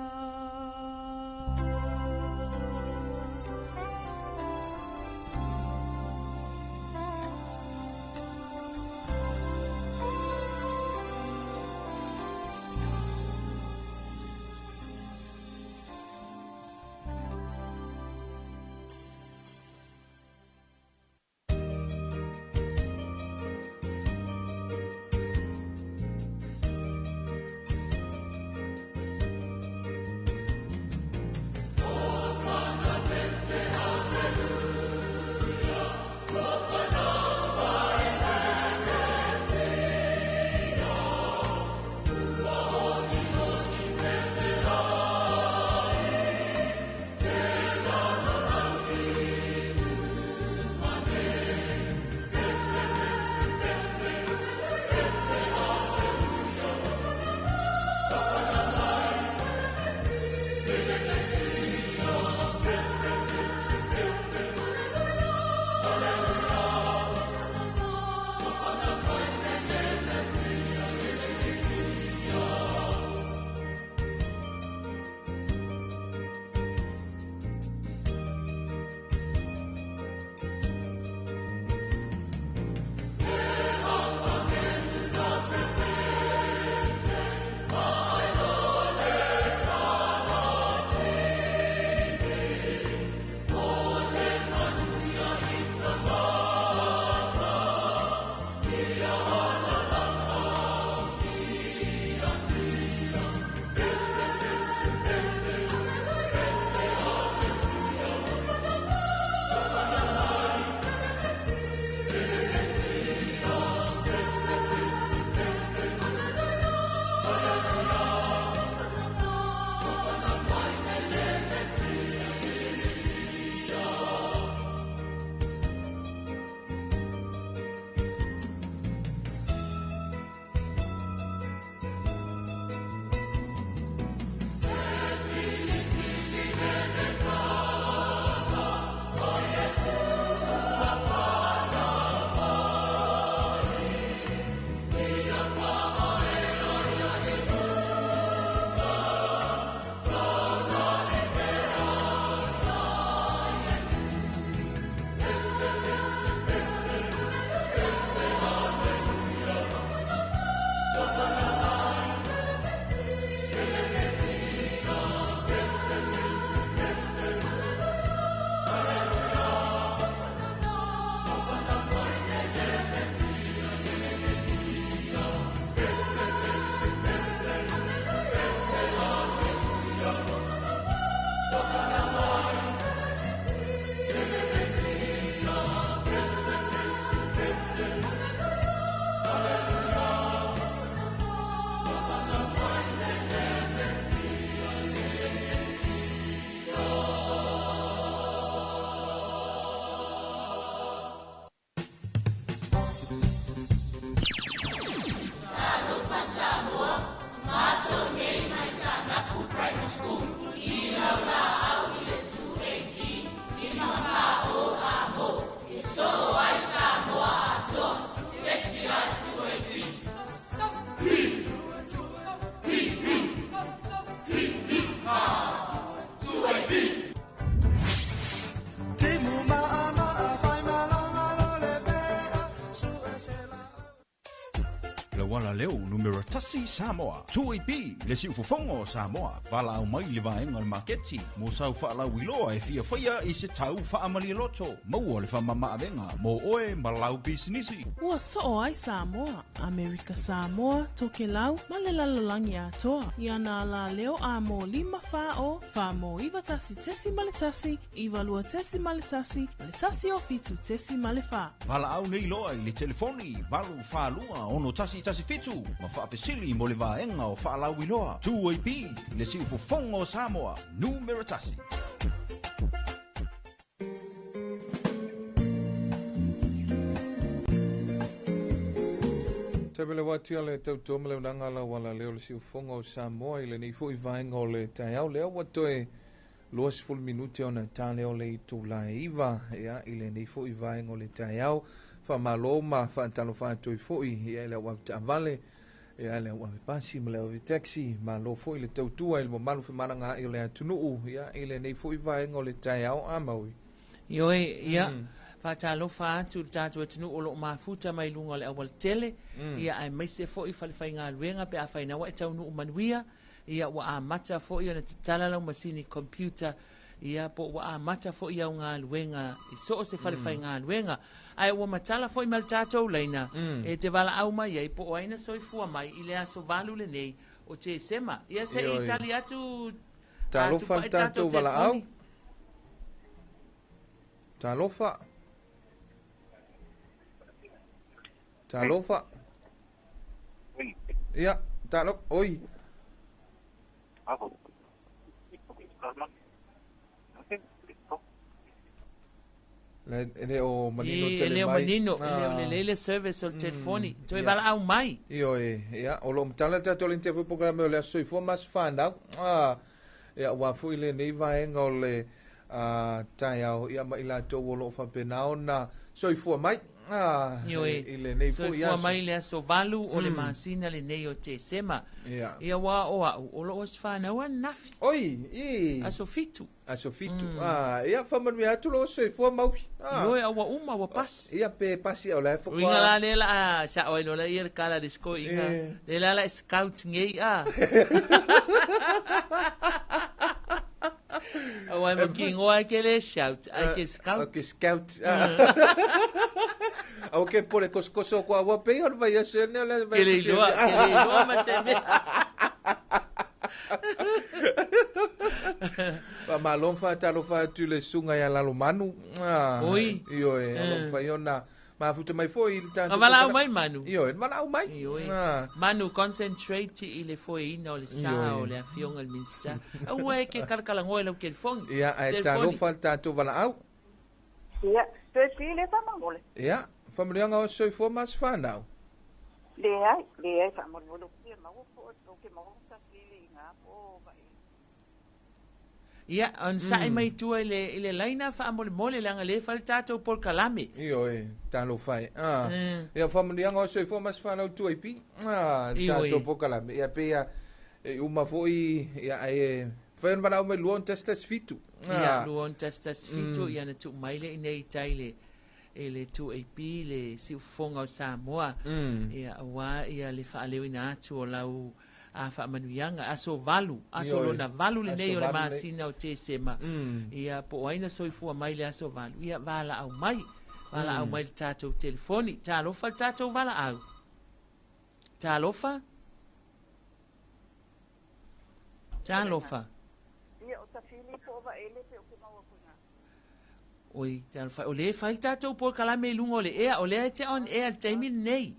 tasi Samoa. 2AP, le siufofoga o Samoa. Valaau mai i le vaega o le maketi mo sau faalauiloa e fia faia i se tau faamalialoto. Maua le faamamaavega mo oe ma lau pisinisi. Ua soo ai Samoa, Amerika Samoa, Tokelau ma le lalolagi atoa. I ana alā leo a mō 5 4 0 4 mō 9 1.1, 9 2.1, ma le 1 o 7.4. Valaau nei loa i le telefoni 842 6117 ma faafesili mo le vaega o faalauiloa. 2AP, le siufofoga o Samoa, numera tasi. Tebele watia le tautua ma le unaga la wala leo le siufofoga o Samoa i lenei foi vaega o le taeao lea ua toe 20 minute ona tale o le itula e 9 ia i lenei foi vaega o le taeao. Faamalo ma faatalofa atu ai foi ia i le au avetaavale ia le au avepasi ma le au avetaxi. Malo foi le tautua i le mamalu femalagaai o le atunuu ia i lenei foi vaega o le taeao a maui. Ioe, ia, faatalofa atu i le tatou atunuu o loo mafuta mai luga o le aualatele, ia aemaise foi falefaigaluega pe afai na ua e taunuu manuia, ia ua amata foi ona tatala lau masini computer, ia po ua amata foi au galuega i so o se falefaigaluega. Ae ua matala foi ma le tatou laina, e te valaau mai ai po o ai na soifua mai i le aso 8 lenei o Tesema. Ia se i tali atu. Talofa le tatou valaau. Talofa. Talofa. Ia, talo, oi. Le e le o manino E tele le o mai. manino, e le o lelei le service o le telefoni. Toe valaau mai. Ioe, ia, o loo matala le tatou le interview programe o le aso soifua ma aso fanau. Ah, ia, ua foi lenei vaega o le taeao, ia, ma i latou o loo faapena ona soifua mai. Ah, Ioe, i lenei foi soifua aso. mai le aso 8 o le masina lenei o Tesema. Ia ua o au, o loo aso fanau ananafi. Oi, i. Aso 7. Aso 7. Ah, ia, faamanuia atu loo soifua maui. Ah. Ioe, au ua uma, ua pasi. Ia, pe pasi au la e fokoa. Uiga la le la a, sa oi lola ia le kala le sko inga. Le la la e scout ngei a. Au ai mo ki ngoa ke le shout, ai ke scout. Ke scout. Au ke pole kosokoso ko aua pe o vai aso ne le vai. Ke le iloa, ke le iloa ma se mea. Pa malon fa talofa atu le sunga ia Lalomanu. Ah, Oi. Ioe, o lo fai ona mafuta mai foi i le tatou A valaau mai Manu. Ioe, valaau mai. Ioe. Ah. Manu, concentrate i le foeina o le sa Ioe. o le afioga i le Minista. Aua e ke kalakalangoa i lau telefoni. Ia, ae Telefoni. talofa le tatou valaau. Ia, toe pile faamagole. Ia, faamanuiaga o soifua ma aso fanau. Leai, leai faamolemole o ke maua po o ke maua sa pile i ngā po vai. Ia, on sa'i mai tua i le laina faamolemole leaga lē fai le tatou polokalame. Ioe, talofa e. Ah. Ia, faamanuiaga o soifua ma aso fanau tua i pi. Ah, le Ioe. tatou polokalame. Ia, pe ia, e uma foi, ia, e, fai ona valaau mai 2117. Ia, Ah. 2117, ia na tuu mai le i nei tai le e le 2AP le siufofoga o Samoa. Ia, auā ia le faaleoina atu o lau a faamanuiaga aso 8, aso Ioe. lona 8 lenei Aso o le valu lenei. masina o Tesema. Ia, po o ai na soifua mai le aso 8, ia valaau mai. Valaau mai le tatou telefoni. Talofa le tatou valaau. Talofa. Talofa. Ia, o ta fili po o vaele pe o ke maua ko ngā. Oi, talofa. O le fai le tatou polokalame i luga o le ea, o lea e te on air le taimi lenei.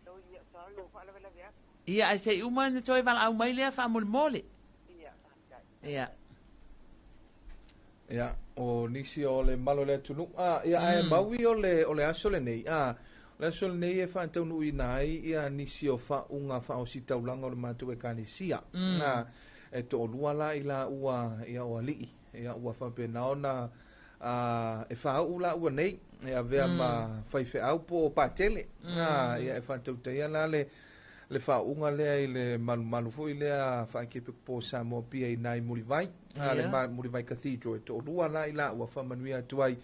O ia, sorry, o faalavelave atu. Ia, ae se i uma na toe valaau mai lea faamolemole. Ia, faafetai. Ia. Ia, o nisi o le malo le atunuu. Ah, ia, ae maui o le aso lenei. Ah, o le aso lenei e faataunuuina ai ia nisi o faauga faaositaulaga o le matou ekalesia. Ah, e toalua la i la ua ia o alii. Ia ua faapena ona e faauu la ua nei e avea ma faifeau po o patele. Ah, ia e faatautaia la le faauga lea i le malumalu foi lea faakepekupo o Samoa pia i nai Mulivai. Ah, le Ia. Mulivai Cathedral e toalua la i la ua faamanuia atu ai.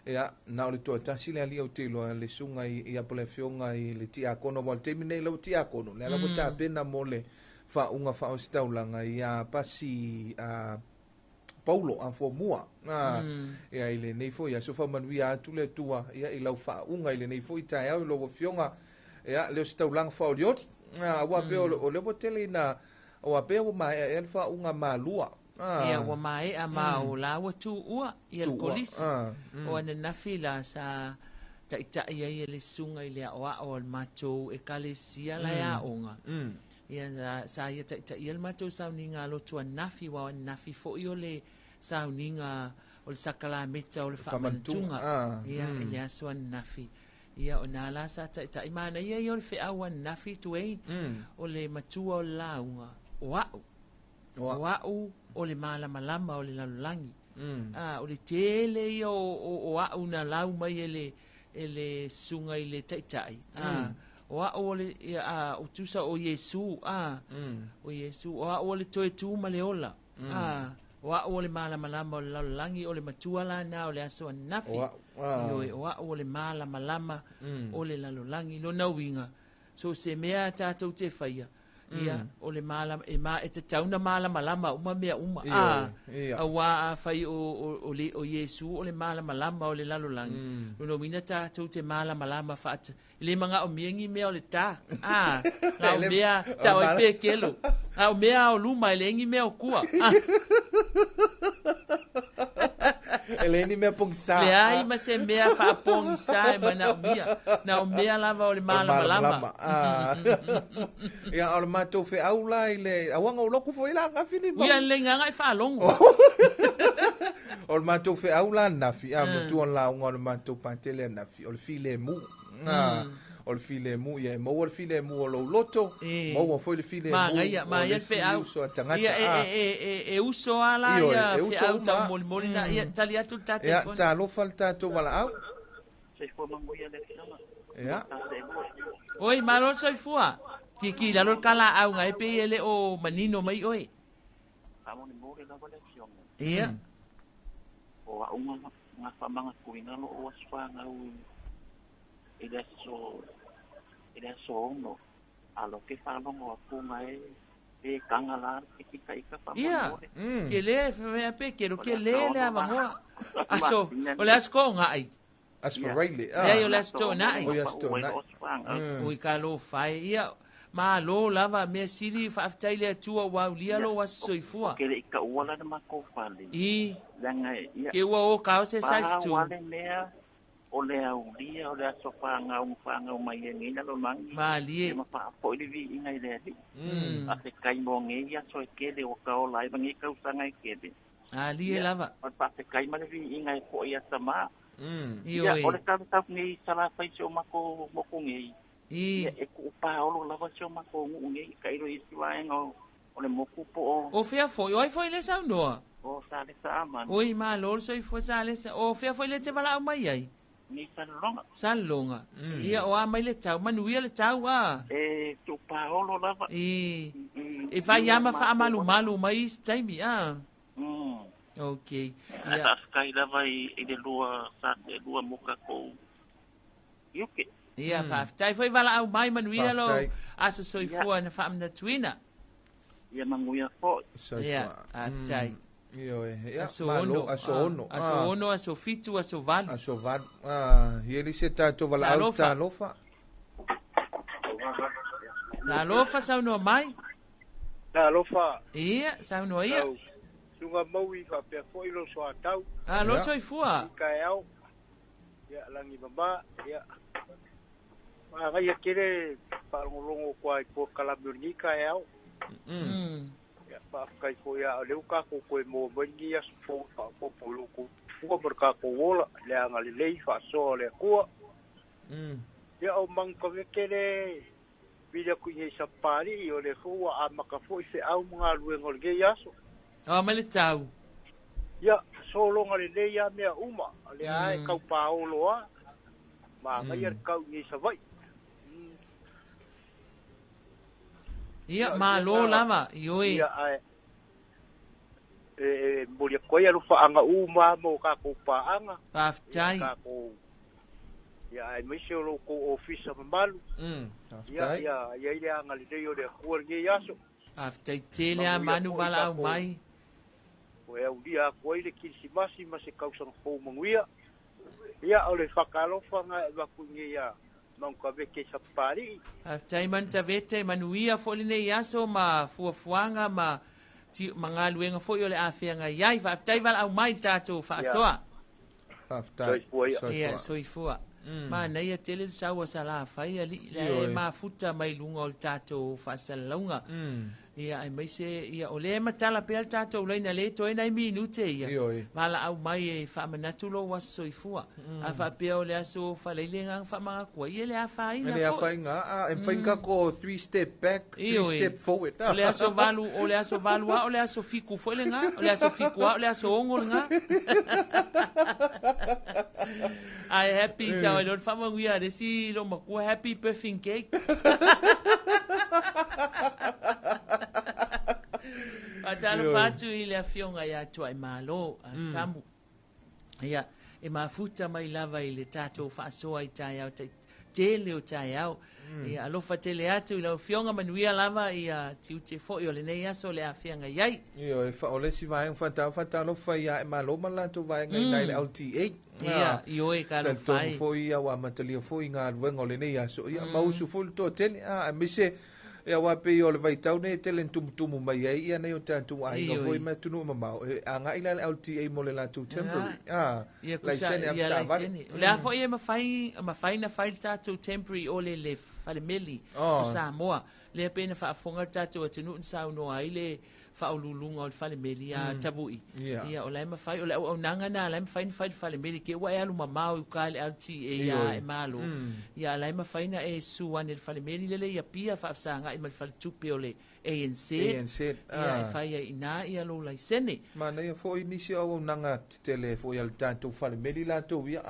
Ia, na o le toatasi le alii ou te iloa le susuga i ia po o le afioga i le tiakono aua o le taimi lenei o la ua tiakono, lea la ua tapena mo le faauuga faaositaulaga ia Pasi a Paulo Afuamua. A, ia i lenei foi aso faamanuia atu le Atua ia i lau faauuga i lenei foi taeao i lau afioga ia le ositaulaga faaolioli. A, aua pei o lea ua tele ina aua pei ua maea ea le faauuga malua. Ia ua maea ma o la ua tuua ia le kolisi. O ananafi la sa taitai ai e le susuga i le aoao a le matou ekalesia la e aoga. Ia sa ia taitaia le matou sauniga a lotu ananafi aua o ananafi foi o le sauniga o le sakalameta o le faamanatuga. Ia i le aso ananafi. Ia o na la sa taitai manaia ia o le feau ananafi Dwayne o le matua o le lauga o a'u. O a'u o le malamalama o le lalolagi. A, o le tele ia o a'u na lau mai e le e le susuga i le taitai. A, o a'u o le ia, a, o tusa o Iesu, a, o Iesu, o a'u o le toe tu ma le ola. A, o a'u o le malamalama o le lalolagi, o le matua lana o le aso ananafi. O a'u, a. Ioe, o a'u o le malamalama o le lalolagi. Lona uiga, so se mea tatou te faia, ia, o le malama, e, ma, e tatau na malamalama uma mea uma. A, auā afai o le, o Iesu o le malamalama o le lalolagi, lona uiga tatou te malamalama faata, e le manaomia ni mea o le dark. A, na o mea, tau ai pekelo. A o mea o luma, e leai ni mea o tua. A. E leai ni mea pogisa. Leai ma se mea faapogisa e manaomia. Na o mea lava o le malamalama. Ah. Ia, o le matou feau la i le auaga o loku foi la ananafi ni mau. Ia le gaga e faalogo. O le matou feau la ananafi, a matua lauga o le matou patele ananafi, o le filemu. Ah, o le filemu, ia e maua le filemu o lou loto, maua foi le filemu Manaia, o manaia le le isi feau. uso a tagata. Ia, e uso lava la Ioe, ia e uso feau uma. taumolimoli na. Ia, tali atu le ta Ia, telefoni. talofa le tatou valaau. Soifua manuia le afioga. Ia. Oi, malo le soifua. Kiki lalo le kalaau e pei e le o manino mai oe. Faamolemole lava le afioga. Ia. O a'u nga faamanatuina loo aso fanau i le aso 6 alo ke faalogo atu ga e taga la ke tikaika Ia, faamolemole. ke le mea pe ke lo O ke le le aso le 6 avanoa. Aso, o le aso toonai. Aso Faraile. Leai, o le aso toonai. O le aso toonai. Oi ka lo fai. Ia, malo lava, mea sili faafetai le Atua ua aulia lou aso soifua. Ke le i taua la le matou fale. I. Leaga ia. Ke ua o ka o se size Pau tu. ale mea o le aulia o le aso fanau mai e nei lalolagi. Malie. Ia ma faafoi le viiga i le alii. A fekai mo nei aso e kele o ka ola ai ma nei tausaga e kele. Alie Ia, lava. o le faafekai ma le viiga e fo'i atamā. Ia, Ioe. o le tautau nei salafai si o matou moku nei. I. Ia, e kuupaolo lava si o matou nuu nei, tailo i isi vaega o le moku po o O fea foi, o ai foi le saunoa. o Salesa Amanu. Oi, malo le soifua Salesa. O fea foi le te valaau mai ai. Ni Salelologa. Salelologa. Ia, o a mai le tau, manuia le tau a. E tuupaolo lava. I. E fai ama faamalumalu mai isi taimi a. Okay. Ae Ia. faafetai lava i le lua sa e lua mo tatou iuke. Ia, faafetai foi valaau mai manuia lo Faafetai. aso soifua na faamanatuina. Ia manuia foi. Soifua. Ia, faafetai. Ioe, ia, Aso malo, 6, aso 6. aso 6, aso 7, aso 8. Aso 8. Ah, ia le se tatou valaau Talofa. talofa. Talofa saunoa mai. Talofa. Ia, saunoa ia. Tau. Suga maui faapea foi lo soatau. Ah, lo soifua. I kaeao. Ia, lagi mama. Ia. Magaia kele faalogologo koa i polokalame o lenei kaeao. Ia, faafetai foi a o lea ua tatou toe maua mai lenei aso fou faaopoopo i lou fua ma le tatou ola, le agalelei faasoa o le Atua. Ia, o magukaveke le vili atu i nei Sapapalii, o lea foi ua amata foi feau ma galuega o lenei aso. O mai le tau. Ia, sologa lelei lava mea uma, o lea lava e taupaolo lava, magaia le tau i nei Savaii. Ia, malo lava, ioe. Ia, ae. E momoli atu ai alofaaga uma mo tatou paaga. Faafetai. Ia tatou ia aemaise o lo outou ofisa mamalu. Ia ia i ai le agalelei o le Atua i lenei aso. Faafetai tele a Manu valaau mai. Ua e aulia atu ai le Kilisimasi ma se tausaga fou manuia. Ia o le faatalofa lena e avatu i inei ia Manutavete i Sapapalii. Faafetai Manutavete, manuia foi lenei aso ma fuafuaga ma ma galuega foi o le a feagai ai. Faafetai valaau mai i le tatou faasoa. Faafetai. Soifua. Ia, soifua. Manaia tele le sau a Salafai alii la e mafuta mai luga o le tatou faasalalauga. Ia aemaise ia o lea e matala pea le tatou laina le toe nai minute ia. Valaau mai e faamanatu lou aso soifua. A faapea o le aso Faleile agaga faamagakua, ia e le afaina foi. E le afaina, a e mafai ona tatou 3 step back, 3 step forward. O le aso 8, o le aso 8 a o le aso 7 foi lena, o le aso 7 a o le aso 6 lena. Ae happy sao ai loa le faamanuia a le isi loomatua, happy birthing cake. Faatalofa atu i le afioga ia Tuaimalo a Samu. Ia, e mafuta mai lava i le tatou faasoa i taeao tai tele o taeao. Ia, alofa tele atu i lau afioga, manuia lava ia tiute foi o lenei aso o le a feagai ai. Ioe, o le isi vaega faatalofa ia Aemalo ma le latou vaega i ina i le LTA. Ia, ioe, talofa ai. Talitonu foi ia ua amatalia foi galuega o lenei aso. Ia, mausu foi le toatele, aemaise Ia, aua pei o le vaitau nei e tele ina tumutumu mai ai ia nai o tatou aiga foi mai atunuu mamao, e agai la le LTA mo le latou temporary, Ia, laisene avetaavale. O le a foi e mafai, mafai ona fai le tatou temporary o le le falemeli o Samoa. Lea pei na faafofoga le tatou atunuu na saunoa ai le faauluuluga o le falemeli ia Tavui. Ia, o la e mafai, o le auaunaga lena la e mafai ona fai le falemeli, te i ua e alu mamao i uka i le LTA ia e malo. Ia, a la e mafai ona e susu ane i le falemeli lele i Apia faafesagai ma le faletupe o le ANZ. ANZ, Ia, e fai ai i ina ia lou laisene. Manaia foi nisi o auaunaga tetele foi a le tatou falemeli latou ia,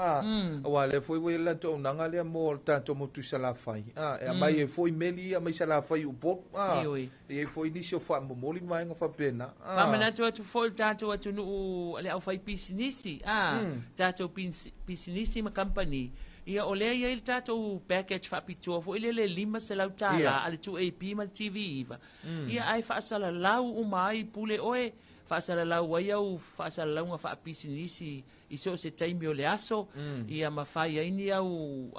aua lea foi ua i ai le latou auaunaga lea mo le tatou motu i Salafai, e aumai ai foi meli ia mai Salafai i Upolu, Ioe. E i ai foi nisi o faamomoli ma vaega faapena. Faamanatu atu foi le tatou atunuu le aufaipisinisi, tatou pisinisi ma kamupani, ia o lea e i ai le tatou package faapitoa foi lele $500 a le 2AP ma le TV9, ia ae faasalalau uma ai pule oe, faasalalau ai au faasalalauga faapisinisi i so o se taimi o le aso, ia ma fai ai ni au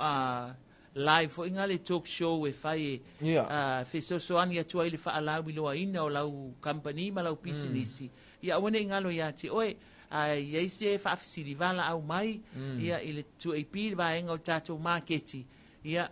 live foi nga le talk show e fai e fesoasoani atu ai le faalauiloaina o lau company ma lau pisinisi. Ia aua ne i galo ia te oe, a i ai se faafesili valaau mai ia i le 2AP le vaega o le tatou maketi, ia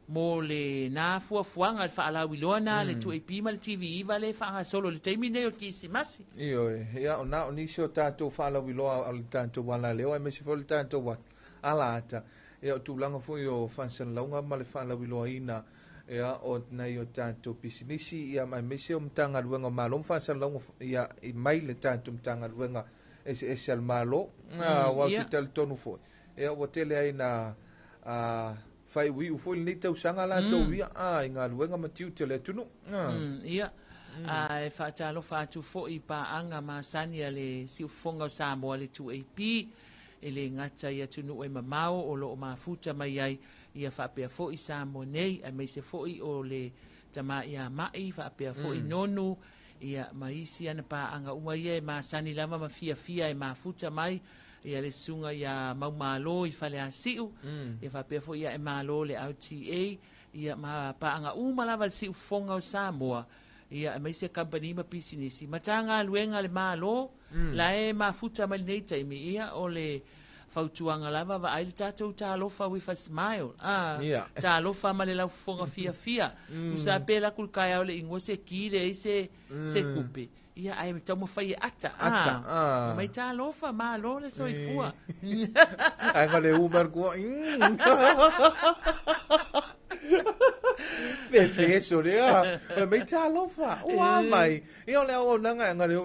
mo lena fuafuaga le faalauiloa na le 2AP ma le TV9 le faagasolo i le taimi nei o le Kirisimasi. Ioe, ia o na o nisi o tatou faalauiloa o le tatou alaleo aemaise foi o le tatou alaata. Ia o tulaga foi o faasalalauga ma le faalauiloaina ia o nai o tatou pisinisi ia aemaise o Matagaluega o Malo ma faasalalauga ia mai le tatou Matagaluega eseese a le Malo. Aua ou te talitonu foi ia ua tele ai na faaiuiu foi lenei tausaga latou ia i galuega ma tiute o le atunuu. Ia, ae faatalofa atu foi i paaga masani a le Siufofoga o Samoa le 2AP, E le gata i atunuu e mamao o lo o mafuta mai ai ia faapea foi Samoa nei, aemaise foi o le tama ia Ma'i faapea foi Nonu ia ma isi ana paaga uma ia e masani lava ma fiafia e mafuta mai ia le susuga ia Maumalo i Faleasiu, ia faapea foi ia Aemalo le LTA, ia ma paaga uma lava le Siufofoga o Samoa, ia aemaise kamupani ma pisinisi, Matagaluega a le Malo, la e mafuta mai lenei taimi, ia o le fautuaga lava vaai le tatou talofa with a smile, talofa ma le laufofoga fiafia. Usa pe laku le taeao le igoa se ki leai se se tupe, ia ae taumafai e ata, Ata, mai talofa, malo le soifua. Ae ga le uma le kua. Fefe lea. Mai talofa. Ua mai. Ia o le auaunaga e ga le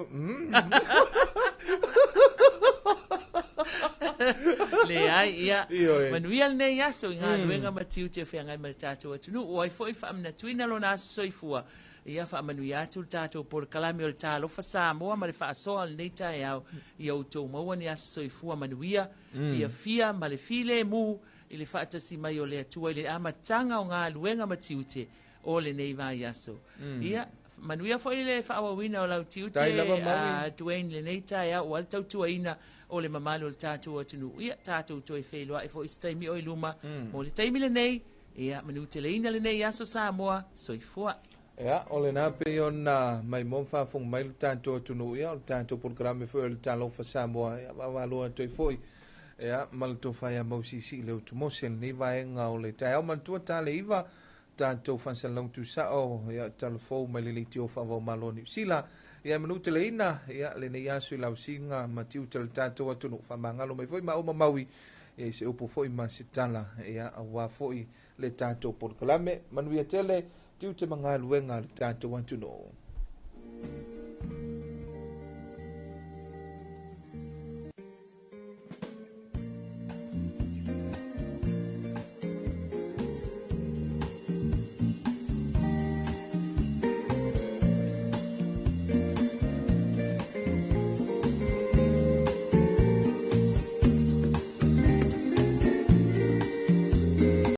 Leai, ia, manuia lenei aso i galuega ma tiute o feagai ma le tatou atunuu. O ai foi faamanatuina lona aso soifua. Ia faamanuia atu le tatou polokalame o le Talofa Samoa ma le faasoa o lenei taeao, ia outou maua ni aso soifua manuia, fiafia ma le filemu i le faatasi mai o le Atua i le amataga o galuega ma tiute o lenei vaiaso. Ia, manuia foi le faaauauina o lau tiute, Tai lava, Maui. Dwayne, lenei taeao ua le tautuaina o le mamalu o le tatou atunuu. Ia, tatou toe feiloai foi se taimi o i luma. Mo le taimi lenei, ia, manuteleina lenei aso Samoa, soifua. Ia, o lena pei ona maimoa ma faafofoga mai le tatou atunuu, ia, o le tatou polokalame foi o le Talofa Samoa, ia, vaavaalua atu ai foi, ia, ma le tofa ia Mausiisii le Utumose lenei vaega o le taeao manatua ta le 9 tatou faasalalau tusao, ia, talafou mai le leitio faavaomalo Niu Sila. Ia manuteleina, ia, lenei aso i lausiga ma tiute o le tatou atunuu, faamagalo mai foi ma uma maui, ia, i se upu foi ma se tala, ia, aua foi le tatou polokalame. Manuia tele tiute ma galuega a le tatou atunuu.